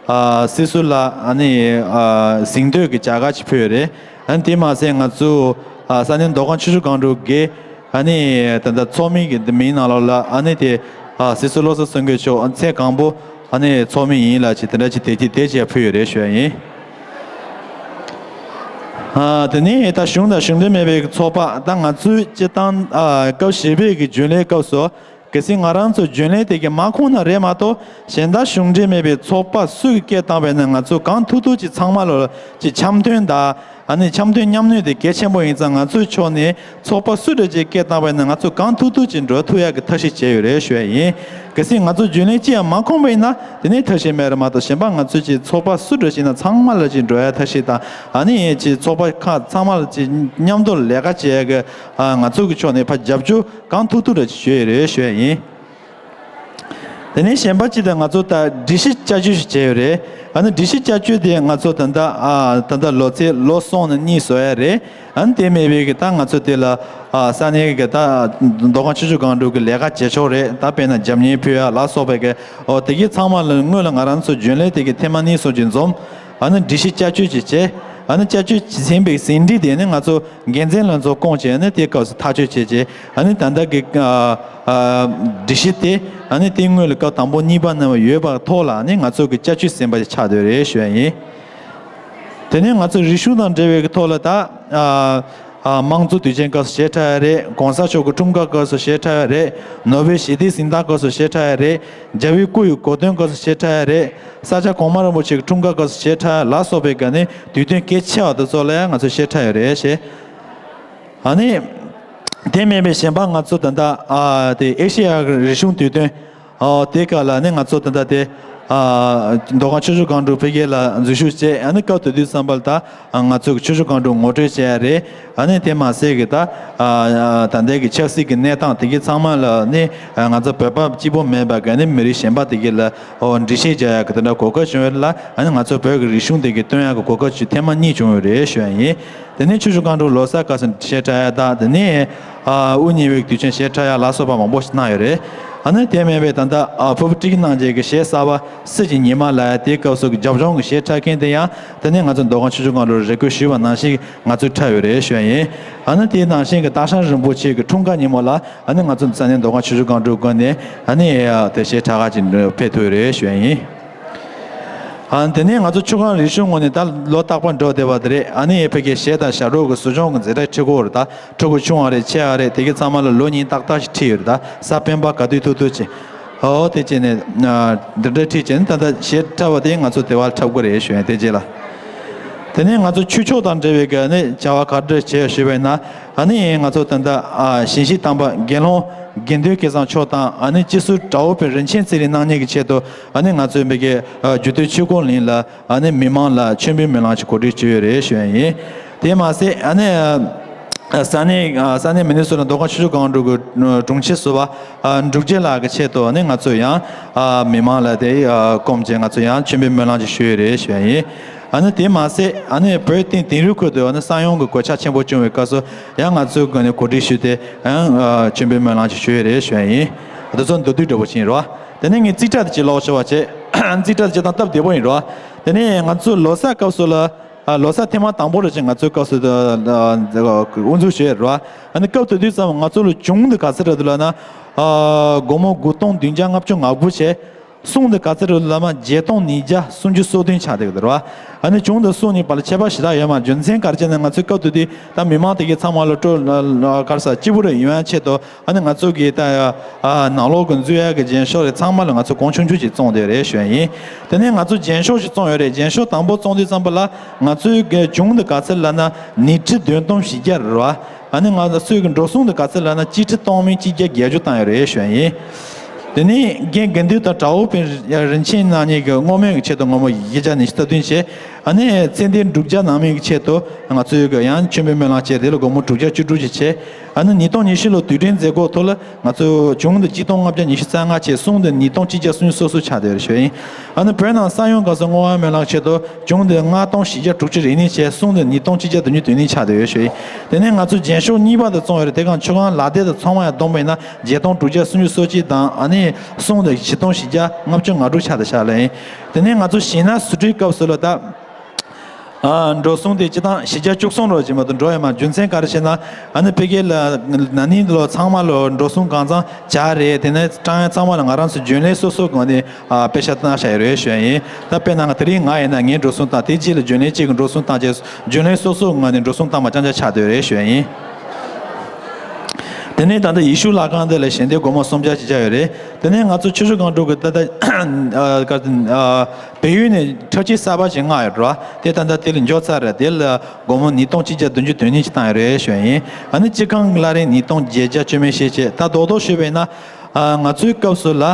ཨ་སྲིད་ཟུར་ལ་ཨ་ནི་ཨ་གཟེངས་བསྟོད་ཀྱི་བྱ་དགའ་ཅིག་ཕུལ་ཡོད་རེད། ཨ་ནི་དེ་མ་ཟད་ང་ཚོ་ཨ་ས་གནས་མདོ་ཁམས་ཆུ་བཞི་སྒང་དྲུག་གི་ཨ་ནི་ད་ལྟ་ཚོགས་མི་གི་མིང་ནང་ལོགས་ལ་ཨ་ནི་དེ་ཨ་སྲིད་ཟུར་བློ་བཟང་སེང་གེ་མཆོག་ཨ་ཚེ་གང་པོ་ཨ་ནི་ཚོགས་མི་ཡིན་ལ་ཅིག་དེ་འདྲ་ཅིག་དེ་ཅིག་དེ་ཅིག་ཕུལ་ཡོད་རེད་ཞུ་ཡ་ཡིན། ཨ་དེ་ནས་ད་གཞུང་དང་གཞུང་འབྲེལ་མེད་པའི་ཚོགས་པ་ད་ང་ཚོའི་སྤྱི་བཏང་ཨ་སྐབས་བཞི་པའི་གི་རྒྱུན་ལས་སྐབས་སུ། གལ་སྲིད་ང་རང་ཚོ་རྒྱུན་ལས་དེ་གས་མ་ཁོངས་ན་རེད་མ་གཏོགས་གཞན་དག་གཞུང་འབྲེལ་མེད་པའི་ཚོགས་པ་སུ་གིས་སྐད་བཏང་བས་ན་ང་ཚོ་གང་ཐུབ་ཐུབ་ཅིག་ཚང་མ་ལ་ཅིག་འཆམ་མཐུན་དང་ཨ་ནི་འཆམ་མཐུན་མཉམ་གནས་དེ་གལ་ཆེན་པོ་ཡིན་ཙང་། ང་ཚོའི་ཕྱོགས་ནས་ཚོགས་པ་སུ་འདྲ་ཅིག་སྐད་བཏང་བས་ན་ང་ཚོ་གང་ཐུབ་ཐུབ་ཅིག་འགྲོ་ཐུབ་ཡག་གི་ཐབས་ཤེས་བྱས་ཡོད་རེད་ཞུ་ཡ་ཡིན། གལ་སྲིད་ང་ཚོ་རྒྱུན་ལས་ཅི་ཡང་མ་ཁོངས་པ་ཡིན་ན་དེ་ནས་ཐབས་ཤེས་མེད་རེད་མ་གཏོགས། གཞན་པ་ང་ཚོས་ཅིག་ཚོགས་པ་སུ་འགྲོ་ཞིག་ན་ཚང་མ་ལ་ཅིག་འགྲོ་ཡ་ཐབས་ཤེས་དང་། ཨ་ནི་ཅིག་ཚོགས་པ་ཁག་ཚང་མ་ལ་ཅིག་མཉམ་དུ་ལས་ཀ་བྱེད་ཡ་གི་ཨ་ང་ཚོ་གི་ཕྱོགས་ནས་ཕར་རྒྱབ་སྐྱོར་གང་ཐུབ་ཐུབ་རེ་ཞུ་ཡི་རེད་ཞུ་ཡ་ཡིན། དེ་ནས་གཞན་པ་ཅིག་དང་ང་ཚོ་ད་སྒྲིག་གཞི་བསྐྱར་བཅོས་ཤིག་བྱས་ཡོད་རེད། ཨ་ནི་སྒྲིག་གཞི་བསྐྱར་བཅོས་དེ་ང་ཚོ་ད་ལྟ་ཨ་ད་ལྟ་ལོ་ཚད་ལོ་གསུམ་ནས་གཉིས་བཟོ་ཡ་རེད། ཨ་ནི་དེ་མིན་པའི་གི་ད་ང་ཚོ་དེ་ལ་ཨ་ས་གནས་གི་ད་མདོ་ཁམས་ཆུ་བཞི་སྒང་དྲུག་གི་ལས་ཀ་བྱེད་ཕྱོགས་རེད། ད་དཔེར་ན་རྒྱབ་གཉེར་ཕུལ་ཡ་ལ་སོགས་པའི་གི་ཨོ་དེ་གི་ཚང་མ་ལ་སྔོན་ལ་ང་རང་ཚོ་རྒྱུན་ལས་དེ་གི་ཐེངས་མ་གཉིས་གསུམ་ཅིག་འཛོམས། ཨ་ནི་སྒྲིག་གཞི་བསྐྱར་བཅོས་ཅིག་བྱས། ཨ་ནི་བསྐྱར་བཅོས་ཟིན་པའི་ཟིན་བྲིས་དེ་ནི་ང་ཚོ་འགན་འཛིན་ལྷན་ཚོགས་བསྐོངས་བྱས་ནས་དེའི་སྐབས་སུ་ཐག་གཅོད་བྱས་རྗེས། ཨ་ནི་ད་ལྟ་གི་ཨ་ཨ་སྒྲིག་གཞི་དེ་ཨ་ནི་དེ་སྔོན་ལ་སྐབས་དང་པོ་གཉིས་པ་གནང་བ་ཡོད་པའི་ཐོག་ལ་ཨ་ནི་ང་ཚོ་གི་བསྐྱར་བཅོས་ཟིན་པ་ཆགས་བསྡད་རེད་ཞུ་ཡ་ཡིན། དེ་ནས་ང་ཚོ་རིག་གཞུང་དང་འབྲེལ་བའི་གི་ཐོག་ལ་ད་ཨ་ཨ་དམངས་གཙོ་དུས་ཆེན་སྐབས་སུ་བྱེད་འཕྲལ་ཡ་རེད། ༸གོང་ས་མཆོག་གི་འཁྲུངས་སྐར་སྐབས་སུ་བྱེད་འཕྲལ་ཡ་རེད། ནོ་བེལ་ཞི་བདེའི་གཟེངས་རྟགས་སྐབས་སུ་བྱེད་འཕྲལ་ཡ་རེད། རྒྱལ་བའི་སྐུ་ཡི་གོ་སྟོན་སྐབས་སུ་བྱེད་འཕྲལ་ཡ་རེད། ས་སྐྱ་གོང་མ་རིན་པོ་ཆེ་གི་འཁྲུངས་སྐར་སྐབས་སུ་བྱེད་འཕྲལ་ལ་སོགས་པའི་ག་ནས་དུས་སྟོན་གལ་ཆེ་བ་དེ་ཚོ་ལ་ཡང་ང་ཚོ་བྱེད་འཕྲལ་ཡོད་རེད་ཞེས། ཨ་ནི། དེ་མིན་པའི་གཞན་པ་ང་ཚོ་ད་ལྟ་ཨ་དེ་ཨེ་ཤེ་ཡ་གི་རིག་གཞུང་དུས་སྟོན་ཨ་དེ་ག་ལ་ནི་ང་ཚོ་ད་ལྟ་དེ་ཨ་མདོ་ཁམས་ཆུ་བཞི་སྒང་དྲུག་འཕེལ་རྒྱས་ལ་འཛུལ་ཞུགས་བྱས། ཨ་ནི་སྐབས་དེ་དུས་ཙམ་པ་ལ་ད་ང་ཚོ་གི་ཆུ་བཞི་སྒང་དྲུག་ངོ་སྤྲོད་བྱས་ཡ་རེད། ཨ་ནི་དེ་མ་ཟད་གི་ད་ཨ་ད་ལྟའི་གི་ཆབ་སྲིད་ཀྱི་གནས་སྟངས་དེ་གའི་ཚང་མ་ལ་ནི་ང་ཚོ་བོད་པ་གཅིག་པོ་མིན་པ་གི་ནི་མི་རིགས་གཞན་པ་དེ་གའི་ལ་འགྲེལ་བཤད་རྒྱག་ཡག་གི་དེ་འདྲ་གོ་སྐབས་བྱུང་ཡོད་ལ། ཨ་ནི་ང་ཚོ་བོད་ཀྱི་རིག་གཞུང་དེ་གའི་སྟོན་ཡག་གི་གོ་སྐབས་ཅིག་ཐེངས་མ་གཉིས་བྱུང་ཡོད་རེད་ཞུ་ཡ་ཡིན། དེ་ནས་ཆུ་བཞི་སྒང་དྲུག་ལོ་གསར་སྐབས་སུ་བྱེད་འཕྲལ་ཡ་དང་། དེ་ནས་ཨ་དབུ་བརྙེས་པའི་དུས་ཆེན་བྱེད་འཕྲལ་ཡ་ལ་སོགས་པ་མང་པོ་ཞིག་གནང་ཡོད་རེད། ཨ་ནི་དེ་མིན་པའི་ད་ལྟ་ཨ་ཕུར་བུ་ཊི་ཁི་རྣམ་རྒྱལ་གྱི་གཞས་གསར་པ་སྲིད་ཀྱི་ཉི་མ་ལ་ཡ་དེའི་སྐབས་སུ་རྒྱབ་ལྗོངས་ཀྱི་གཞས་འཁྲབ་མཁན་དེ་ཡང་དེ་ནས་ང་ཚོ་མདོ་ཁམས་ཆུ་བཞི་སྒང་དྲུག་རེ་སྐུལ་ཞུས་པ་ནང་བཞིན་ང་ཚོས་འཁྲབ་ཡོད་རེད་ཞུ་ཡ་ཡིན། ཨ་ནི་དེ་ནང་བཞིན་གྱི་སྟག་ཤར་རིན་པོ་ཆེ་གི་འཁྲུངས་སྐར་ཉིན་མོ་ལ་ཨ་ནི་ང་ཚོ་ས་གནས་མདོ་ཁམས་ཆུ་བཞི་སྒང་དྲུག་ཀུན་ནས་ཨ་ནི་དེ་གཞས་འཁྲབ་ག་ཅིག་ཕེབས་ཐུབ་ཡོད་རེད་ཞུ་ཡ་ཡིན། ཨ་དེ་ནས་ང་ཚོ་ཆུ་སྒང་རིག་གཞུང་ངོས་ནས་ད་ལོ་རྟག་པར་འགྲོ་བསྡད་པ་དེ་རེད། ཨ་ནི་ཕ་གིའི་གཞས་དང་ཞབས་བྲོ་གི་ཟུར་སྦྱོང་གི་འཛིན་གྲྭ་ཁྲིད་ཀྱི་ཡོད་རེད། ད་ཕྲུ་གུ་ཆུང་བ་རེད་ཆེ་བ་རེད་དེ་གའི་ཚང་མ་ལ་ལོ་གཉིས་ཏག་ཏག་ཞིག་ཁྲིད་ཡོད་རེད། ད་གཟའ་སྤེན་པ་ག་དུས་ཐུབ་ཐུབ་ཅིག་ཨོ་དེ་བྱས་ནས་འདི་འདྲ་ཁྲིད་བྱས་ནས་ད་ལྟ་ཞེ་ཁྲ་བ་དེ་ང་ཚོ་དེ་བ་འཁྲབ་དགོས་རེད་ཞུ་ཡ་དེ་རྗེས་ལ། དེ་ནས་ང་ཚོ་ཆོས་ཕྱོགས་དང་འབྲེལ་བའི་གི་ནི་བྱ་བ་ག་འདྲ་བྱས་ཞུས་པ་ཡིན་ན། ཨ་ནི་ང་ཚོ་ད་ལྟ་ཞིང་གཤེགས་དམ་པ་དགེ་སློང་དགེ་འདུན་སྐལ་བཟང་མཆོག་དང་ཨ་ནི་སྤྱི་ཟུར་དགྲ་བོ་པའི་རིན་ཆེན་ཚེ་རིང་གནང་མཁན་གྱི་ཆེད་དུ་ཨ་ནི་ང་ཚོའི་མི་གི་རྒྱུད་སྟོད་ཆོས་འཁོར་གླིང་ལ་ཨ་ནི་མི་མང་ལ་མཆོད་འབུལ་སྨོན་ལམ་གྱི་གོ་སྒྲིག་བྱས་ཡོད་རེད་ཞུ་ཡ་ཡིན། དེ་མ་ཟད་ཨ་ནི་ས་གནས་ས་གནས་མི་ནི་སོ་ན་མདོ་ཁམས་ཆུ་བཞི་སྒང་དྲུག་གི་དྲུང་ཆེ་ཟུར་པ་འབྲུག་རྒྱལ་ལགས་ཀྱི་ཆེད་དུ་ཨ་ནི་ང་ཚོ་ཡང་མི་མང་ལ་དེ་སྐོམ་བྱས་ང་ཚོ་ཡང་མཆོད་འབུལ་སྨོན་ལམ་ཅིག་ཞུ་ཡོད་རེད་ཞུ་ཡ་ཡིན། ཨ་ནི་དེ་མ་ཟད་ཨ་ནི་བོད་དེང་དེང་རབས་ཁུལ་དུ་ཨ་ནི་ས་ཡོམ་གྱི་གོད་ཆག་ཆེན་པོ་བྱུང་བའི་སྐབས་སུ་ཡང་ང་ཚོས་གོ་ནས་གོ་སྒྲིག་ཞུས་ཏེ་ཡང་མཆོད་འབུལ་སྨོན་ལམ་ཅིག་ཞུ་ཡོད་རེད་ཞུ་ཡ་ཡིན། དེ་ཚོ་མདོར་བསྡུས་འདྲ་པོ་ཅིག་ཡིན་རོ། དེ་ནས་ངས་རྩིས་ཁྲ་དེ་ཅིག་ཀློག་ཆོག་པ་བྱས། རྩིས་ཁྲ་དེ་ཅིག་དང་སྟབས་བདེ་པོ་ཡིན་རོ། དེ་ནས་ང་ཚོ་ལོ་གསར་སྐབས་སུ་ལ་ལོ་གསར་ཐེངས་མ་དང་པོ་རེད་ཅེས་ང་ཚོའི་སྐབས་སུ་དབུ་འཛུགས་བྱས་རོ། ཨ་ནི་སྐབས་དེ་དུས་ཙམ་ང་ཚོ་ལ་གྱོང་དེ་ག་ཚོད་རེད་འདུག་ལབ་ན། སྒོར་མོ་དགུ་སྟོང་བདུན་བརྒྱ་ལྔ་བཅུ་ང་དགུ་བྱས། གསུམ་དེ་ག་ཚོད་རེད་ལབ་ན་བརྒྱད་སྟོང་ཉིས་བརྒྱ་སུམ་ཅུ་སོ་བདུན་ཆགས་བསྡད་ཀྱི་འདུག་ར། ཨ་ནི་གྱོང་དང་གསུམ་གཉིས་བར་ལ་ཁྱད་པར་ཞེ་དྲག་ཡོད་མ་རེད། རྒྱུ་མཚན་ག་རེ་བྱས་ན་ང་ཚོའི་སྐབས་དེ་དུས་ད་མི་མང་དེ་གའི་ཚང་མ་ལ་སྤྲོད་ག་རེ་ཟ་སྐྱིད་པོ་རེ་ཡོང་ཡ་ཆེད་དུ་ཨ་ནི་ང་ཚོ་གི་ད་ནང་ལོགས་ཀྱི་འཛུལ་ཡ་གི་རྒྱན་ཤོག་རེ་ཚང་མ་ལ་ང་ཚོ་གོང་ཆུང་ཆུང་ཅིག་བཙོངས་བསྡད་རེད་ཞུ་ཡ་ཡིན། དེ་ནས་ང་ཚོ་རྒྱན་ཤོག་ཅིག་བཙོངས་ཡོད་རེད། རྒྱན་ཤོག་དང་པོ་བཙོངས་དུས་ཙམ་པ་ལ་ང་ཚོའི་གི་གྱོང་དེ་ག་ཚོད་ལབ་ན་ཉི་ཁྲི་བདུན་སྟོང་བཞི་བརྒྱ་རེད་བ། ཨ་ནི་ང་ཚོའི་གི་འགྲོ་སོང་དེ་ག་ཚོད་ལབ་ན་གཅིག་ཁྲི་སྟོང་མིན་གཅིག་བརྒྱ་བརྒྱད་ཅུ་བཏང་ཡོད་རེད་ཞུ་ཡ་ཡིན། དེ་ནས་རྒན་དགེ་འདུན་དང་གྲྭ་བོ་པའི་རིན་ཆེན་གནང་མཁན་གྱི་བསྔོ་སྨོན་གྱི་ཆེད་དུ་སྒོར་མོ་བཞི་བརྒྱ་ཉི་ཤུ་རྩ་བདུན་བྱས། ཨ་ནི་ཚེ་འདས་འབྲུག་རྒྱལ་གནང་མཁན་གྱི་ཆེད་དུ་ང་ཚོའི་གི་ཡང་མཆོད་འབུལ་སྨོན་ལམ་བྱས་དེ་ལ་སྒོར་མོ་དྲུག་བརྒྱ་བཅུ་དྲུག་ཅིག་བྱས། ཨ་ནི་ཉིས་སྟོང་ཉི་ཤུ་ལོ་དུས་དྲན་མཛད་སྒོ་ཐོག་ལ་ང་ཚོ་གྱོང་དེ་གཅིག་སྟོང་ལྔ་བརྒྱ་ཉི་ཤུ་རྩ་ལྔ་བྱས། གསུམ་དེ་ཉིས་སྟོང་གཅིག་བརྒྱ་སུམ་ཅུ་སོ་གསུམ་ཆགས་བསྡད་ཡོད་རེད་ཞུ་ཡ་ཡིན། ཨ་ནི་བོད་ནང་ས་ཡོམ་སྐབས་སུ་བསྔོ་བ་སྨོན་ལམ་ཆེད་དུ་གྱོང་དེ་ལྔ་སྟོང་བཞི་བརྒྱ་དྲུག་ཅུ་རེ་གཉིས་བྱས། གསུམ་དེ་ཉིས་སྟོང་གཅིག་བརྒྱ་བདུན་ཅུ་དོན་གཉིས་ཆགས་བསྡད་ཡོད་ཞུ་ཡ་ཡིན། དེ་ནས་ང་ཚོ་རྒྱན་ཤོག་གཉིས་པ་དེ་བཙོངས་ཡོད་རེད། དེ་གང་ཆུ་སྒང་ལ་སྡེ་དང་ཚང་མ་ཡང་བསྡོམས་པ་ཡིན་ན་བརྒྱད་སྟོང་དྲུག་བརྒྱ་སུམ་ཅུ་སོ་གཅིག་དང་ཨ་ནི་གསུམ་དེ་བཞི་སྟོང་བཞི་བརྒྱ་ལྔ་བཅུ་ང་དྲུག་ཆགས་བསྡད་ཤག་ལབ་ཡིན། དེ་ནས་ང་ཚོ་ཞིང་ནགས་བཟོ་སྐྲུན་སྐབས་སུ་ལ་ད། ཨ། འགྲོ་སོང་དེ་སྤྱི་བཏང་བཞི་བརྒྱ་བཅུ་གསུམ་རོ་ཅིག་མ་གཏོགས་འགྲོ་ཡོད་མ་རེད། རྒྱུ་མཚན་ག་རེ་བྱས་ན་ཨ་ནི་ཕ་གི་ལ་ན་ནིང་ལོ་ཚང་མ་ལོ་འགྲོ་སོང་གང་ཚང་བྱས་རེད། དེ་ནས་སྤྲང་ཡ་ཚང་མ་ལ་ང་རང་ཚོ་རྒྱུན་ལས་སོ་སོ་སྒང་ནས་ཨ་པེ་ཤ་བཏང་བཞག་ཡོད་རེད་ཞུ་ཡ་ཡིན། ད་དཔེར་ན་ང་དེ་རིང་ང་ཡིན་ན་ངའི་འགྲོ་སོང་བཏང་། དེ་རྗེས་ལ་རྒྱུན་ལས་གཅིག་གི་འགྲོ་སོང་བཏང་བྱས་རྒྱུན་ལས་སོ་སོ་སྒང་ནས་འགྲོ་སོང་བཏང་བ་རྐྱང་རྐྱང་ཆགས་བསྡད་ཡོད་རེད་ཞུ་ཡ་ཡིན། དེ་ནས་ད་ལྟ་ཡེ་ཤུ་ལྷ་ཁང་དེ་ལ་ཞལ་འདོན་སྒོར་མོ་སུམ་བརྒྱ་ཅིག་བྱས་ཡོད་རེད། དེ་ནས་ང་ཚོ་ཆུ་བཞི་སྒང་དྲུག་གི་ད་ལྟ་ཨ་ག་ཨ། བལ་ཡུལ་ནས་འཁྲབ་ཆས་གསར་པ་ཞིག་མངགས་ཡོད་རེད་བ། དེ་ད་ལྟ་དེ་ལ་འབྱོར་ཚར་རེད། དེ་ལ་སྒོར་མོ་ཉིས་སྟོང་གཅིག་བརྒྱ་བདུན་ཅུ་དོན་གཉིས་ཅིག་བཏང་ཡོད་རེད་ཞུ་ཡ་ཡིན། ཨ་ནི་སྤྱི་ཁང་གི་གླ་རིན་ཉིས་སྟོང་བརྒྱད་བརྒྱ་བཅུ་མེད་ཞེ་བྱས། ད་རྡོག་རྡོག་ཞུས་པ་ཡིན་ན་ཨ་ང་ཚོའི་སྐབས་སུ་ལ་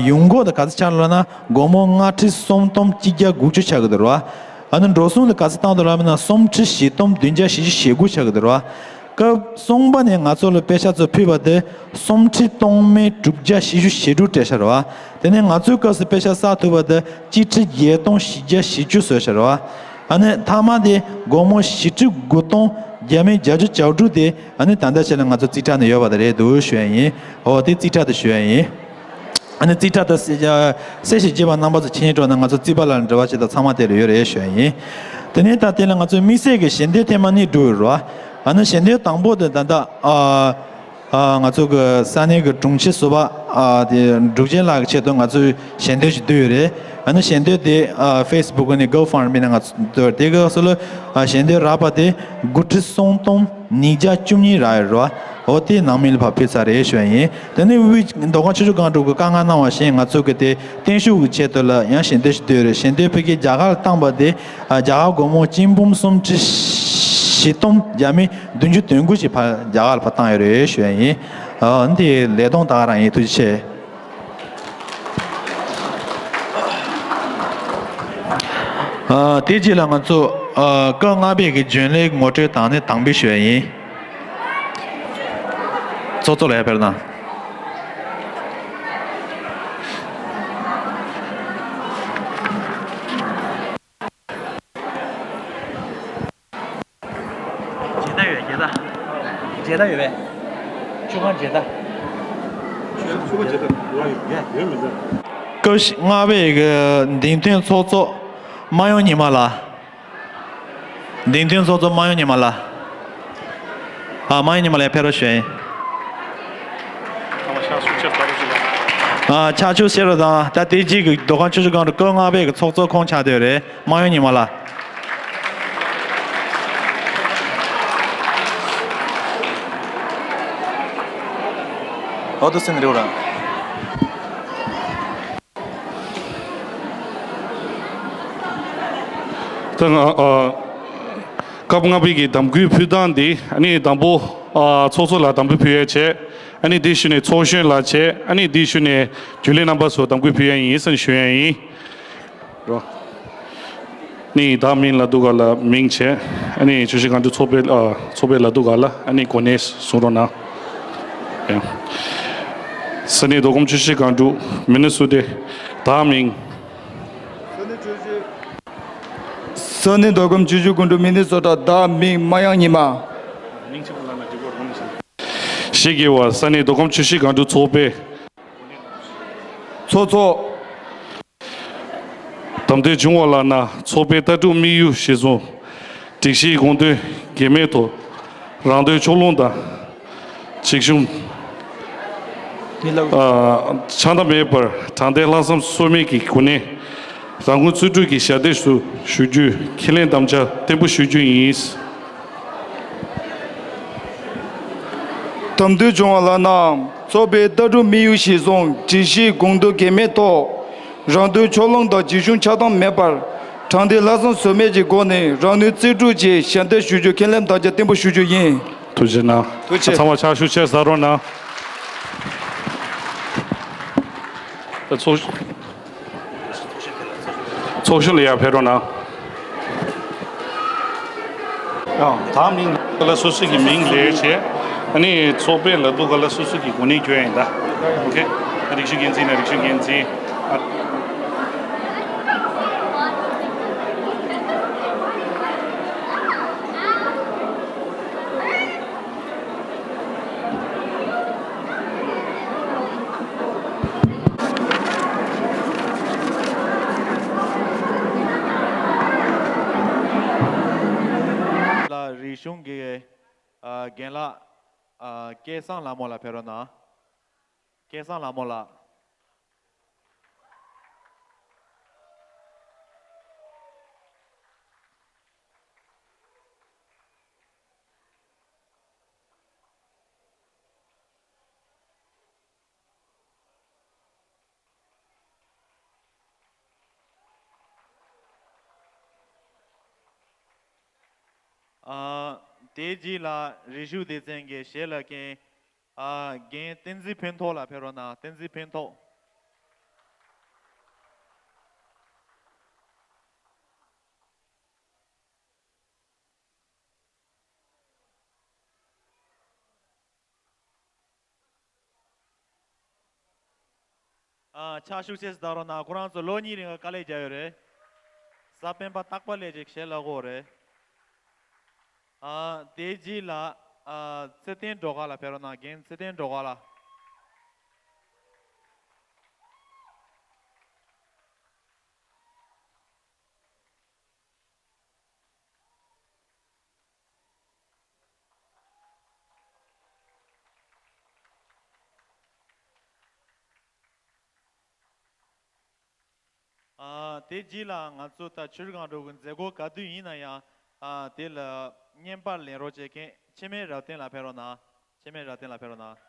ཡོང་སྒོ་དང་ག་ཚོད་ཆགས་ལབ་ན་སྒོར་མོ་ལྔ་ཁྲི་སུམ་སྟོང་གཅིག་བརྒྱ་དགུ་བཅུ་ཆགས་ཀྱི་འདུག་རེད་བ། ཨ་ནི་འགྲོ་སོང་དེ་ག་ཚོད་བཏང་འདུག་ལབ་ན་སུམ་ཁྲི་བཞི་སྟོང་བདུན་བརྒྱ་བཞི་བཅུ་ཞེ་དགུ་ཆགས་ཀྱི་འདུག་རེད་བ། སྐབས་གསུམ་པ་ནས་ང་ཚོ་ལ་པེ་ཤ་ཚོ་ཕུལ་བ་དེ་སུམ་ཁྲི་སྟོང་མེད་དྲུག་བརྒྱ་བཞི་བཅུ་ཞེ་དྲུག་སྤྲད་ཤག་རེད་བ། དེ་ནས་ང་ཚོའི་སྐབས་སུ་པེ་ཤ་བསགས་ཐུབ་པ་དེ་གཅིག་ཁྲི་བརྒྱད་སྟོང་བཞི་བརྒྱ་བཞི་བཅུ་བཟོས་ཤག་རེད་བ། ཨ་ནི་མཐའ་མ་དེ་སྒོར་མོ་བཞི་ཁྲི་དགུ་སྟོང་བརྒྱ་མེད་བརྒྱད་ཅུ་གྱ་དྲུག་དེ་ཨ་ནི་ད་ལྟ་ཆ་ལ་ང་ཚོ་རྩིས་ཁྲ་ནང་ཡོད་པ་དེ་རེད་འདུག་ཞུ་ཡ་ཡིན། འོ་དེ་རྩིས་ཁྲ་དེ་ཞུ་ཡ་ཡིན། ཨ་ནི་རྩིས་ཁྲ་དང་གསལ་བཤད་བྱས་པ་རྣམ་པ་ཚོ་མཁྱེན་རོགས་གནང་། ང་ཚོ་རྩིས་པ་ལ་འབྲེལ་བ་བྱེད་སྟངས་ཚང་མ་དེ་ལ་ཡོད་རེད་ཞུ་ཡ་ཡིན། དེ་ནས་ད་དེ་ལ་ང་ཚོའི་དམིགས་བསལ་གྱི་ཞལ་འདོན་ཐེངས་མ་གཉིས་འགྲོ་ཡོད་རེད་བ། ཨ་ནི་ཞལ་འདོན་དང་པོ་དེ་ད་ལྟ་ཨ་ཨ་ང་ཚོ་གི་ས་གནས་ཀྱི་དྲུང་ཆེ་ཟུར་པ་ཨ་དེ་འབྲུག་རྒྱལ་ལགས་ཀྱི་ཆེད་དུ་ང་ཚོས་ཞལ་འདོན་ཞིག་བསྡུས་ཡོད་རེད། ཨ་ནི་ཞལ་འདོན་དེ་ཨ་ཕེ་སི་བུག་ནས་གོ་ཕན་མི་ནས་ང་ཚོ་བསྡུས་ཡོད་རེད། དེ་གི་སྐབས་སུ་ལ་ཨ་ཞལ་འདོན་རག་པ་དེ་དགུ་ཁྲི་སུམ་སྟོང་ཉིས་བརྒྱ་བཅུ་གཉིས་རག་ཡོད་རེད་བ། འོ་དེ་ནང་མི་ལ་ཕར་ཕུལ་ཚར་རེད་ཞུ་ཡ་ཡིན། དེ་ནས་དབུས་མདོ་ཁམས་ཆུ་བཞི་སྒང་དྲུག་གི་བཀའ་མངགས་གནང་བ་བཞིན་ང་ཚོ་གི་དེ་བརྟན་བཞུགས་ཀྱི་ཆེད་དུ་ལ་ཡང་ཞལ་འདོན་ཞིག་བསྡུས་ཡོད་རེད། ཞལ་འདོན་ཕ་གིར་རྒྱ་གར་ལ་བཏང་པ་དེ་ཨ་རྒྱ་གར་སྒོར་མོ་གཅིག་འབུམ་སུམ་ཁྲི་བཞི་སྟོང་བརྒྱ་མེད་བདུན་ཅུ་དོན་དགུ་ཞིག་ཕར་རྒྱ་གར་ལ་ཕར་བཏང་ཡོད་རེད་ཞུ་ཡ་ཡིན། ཨ་འདི་ལས་དོན་ད་ག་རང་ཡིན། ཐུགས་རྗེ་ཆེ། ཨ་དེ་རྗེས་ལ་ང་ཚོ་ཨ་སྐབས་ལྔ་པའི་གི་རྒྱུན་ལས་ངོ་སྤྲོད་དང་ནི་དང་འབུལ་ཞུ་ཡ་ཡིན། ཚོགས་གཙོ་ལ་ཡར་ཕེབས་དང་། མཇལ་དར་ཡོད། མཇལ་དར། མཇལ་དར་ཡོད་པས། ཆུ་སྒང་མཇལ་དར། ཆུ་སྒང་མཇལ་དར་ཡོད་ཡོད་མི་འདུག་སྐབས་ལྔ་པའི་གི་འདེམས་ཐོན་ཚོགས་གཙོ་སྨར་གཡོན་ཉི་མ་ལགས། འདེམས་ཐོན་ཚོགས་གཙོ་སྨར་གཡོན་ཉི་མ་ལགས། ཨ་སྨར་གཡོན་ཉི་མ་ལགས་ཕེབས་རོགས་ཞུ་ཡིན། ཨ་ཕྱག་ཕྱོགས་བཤད་རོགས་དང་། ད་དེ་རྗེས་ཀྱི་མདོ་ཁམས་ཆུ་བཞི་སྒང་དྲུག་སྐབས་ལྔ་པའི་གི་ཚོགས་གཙོ་ཁོང་ཆགས་བསྡད་ཡོད་རེད། སྨར་གཡོན་ཉི་མ་ལགས། ཨོ་དུ་སེང་རེ་བ་རང་། ད་ང་ཨ། སྐབས་ལྔ་པའི་གི་འདེམས་སྐུལ་ཕུལ་སྟངས་འདི་ཨ་ནི་དང་པོ་ཨ། ཚོགས་གཙོ་ལ་འདེམས་སྐུལ་ཕུལ་ཡ་བྱས། ཨ་ནི་དེའི་ཤུལ་ནས་ཚོགས་གཞོན་ལ་བྱས། ཨ་ནི་དེའི་ཤུལ་ནས་རྒྱུན་ལས་རྣམ་པ་ཚོ་འདེམས་སྐུལ་ཕུལ་ཡ་ཡིན་ཟེར་ཞུ་ཡ་ཡིན། རོ། ནི་བདག་མིང་ལ་འདུག་ག་ལ་མིང་བྱས། ཨ་ནི་ཆུ་བཞི་སྒང་དྲུག་ཚོགས་པའི་ཨ། ཚོགས་པའི་ལ་འདུག་ག་ལ་ཨ་ནི་གོ་གནས་གསུང་རོགས་གནང་། ཡ། ས་གནས་མདོ་ཁམས་ཆུ་བཞི་སྒང་དྲུག་མི་ནི་སོ་ཊ། བདག་མིང་། ས་གནས་མདོ་ཁམས་ཆུ་བཞི་སྒང་དྲུག་མི་ནི་སོ་ཊ། བདག་མིང་མ་ཡང་ཉི་མ། ཞེས་བགྱི་བ། ས་གནས་མདོ་ཁམས་ཆུ་བཞི་སྒང་དྲུག་ཚོགས་པའི་ཚོགས་གཙོ། དམ་དོན་བྱུང་བ་ལགས་ན་ཚོགས་པའི་ལྟ་གྲུབ་དམིགས་ཡུལ་གཞིར་བཟུང་། སྒྲིག་གཞིའི་དགོངས་དོན་འགལ་མེད་ཐོག་རང་དོན་ཕྱོགས་ལྷུང་དང་། བྱེད་གཞུང་ཆགས་སྡང་མེད་པར་དྲང་བདེན་ལྷག་བསམ་ཟོལ་མེད་ཀྱི་སྒོ་ནས་རང་ངོས་རྩིས་སྤྲོད་ཀྱི་ཞལ་འདེབས་སུ་ཞུ་རྒྱུའི་ཁས་ལེན་དམ་བཅའ་བརྟན་པོ་ཞུ་རྒྱུ་ཡིན། དམ་དོན་བྱུང་བ་ལགས་ན་ཚོགས་པའི་ལྟ་གྲུབ་དམིགས་ཡུལ་གཞིར་བཟུང་སྒྲིག་གཞིའི་དགོངས་དོན་འགལ་མེད་ཐོག་རང་དོན་ཕྱོགས་ལྷུང་དང་བྱེད་གཞུང་ཆགས་སྡང་མེད་པར་དྲང་བདེན་ལྷག་བསམ་ཟོལ་མེད་ཀྱི་སྒོ་ནས་རང་ནུས་རྩིས་སྤྲོད་ཀྱིས་ཞལ་འདེབས་ཞུ་རྒྱུ་ཁས་ལེན་དམ་བཅའ་བརྟན་པོ་ཞུ་རྒྱུ་ཡིན། ཐུགས་རྗེ་གནང་། ཐུགས་རྗེ། ཚང་མ་ཕྱག་ཤུགས་ཆེ་ཟ་རོགས་གནང་། ཚོགས་ཚོགས་གཞོན་ལ་ཡར་ཕེབས་རོགས་གནང་། ཡང་དང་མིང་ལ་སོ་སོ་གི་མིང་ལས་བྱས། ཨ་ནི་ཚོགས་པའི་ལ་འདུག་ག་ལ་སོ་སོ་གི་གོ་གནས་སྐྱོན་ཡིན་ད། ཨོ་ཁེ། རིག་གཞུང་འགན་འཛིན་ན་རིག་གཞུང་འགན་འཛིན། ཨ། ལ་རིག་གཞུང་གི་ཨ། རྒན་ལགས། ཨ། སྐལ་བཟང་ལྷ་མོ་ལགས་ཕེབས་རོགས་གནང་། སྐལ་བཟང་ལྷ་མོ་ལགས། ཨ། དེའི་རྗེས་ལ་རིག་གཞུང་སྡེ་ཚན་གྱི་ཞལ་ལག་མཁན། ཨ། རྒན་བསྟན་འཛིན་ཕུན་ཐོགས་ལགས་ཕེབས་རོགས་གནང་། བསྟན་འཛིན་ཕུན་ཐོགས། ཨ། ཕྱག་ཤུགས་ཆེ་ཟེར་རོགས་གནང་། ཁོ་རང་ཚོ་ལོ་གཉིས་རིང་ལ་དཀའ་ལས་བརྒྱབ་ཡོད་རེད། གཟའ་སྤེན་པ་རྟག་པ་ལས་ཅིག་ཞལ་ལག་དགོས་རེད། ཨ། དེའི་རྗེས་ལ། ཨ། ཚེ་བརྟན་སྒྲོལ་དཀར་ལགས་ཕེབས་རོགས་གནང་། རྒན་ཚེ་བརྟན་སྒྲོལ་དཀར་ལགས། ཨ། དེ་རྗེས་ལ་ང་ཚོ་ད་ཆུ་སྒང་དྲུག་གི་མཛད་སྒོ་ག་དུས་ཡིན་ན་ཡང་། ཨ། དེ་ལ་བརྙན་པར་ལེན་རོགས་བྱེད་མཁན་འཆི་མེད་རབ་བརྟན་ལགས་ཕེབས་རོགས་གནང་། འཆི་མེད་རབ་བརྟན་ལགས་ཕེབས་རོགས་གནང་།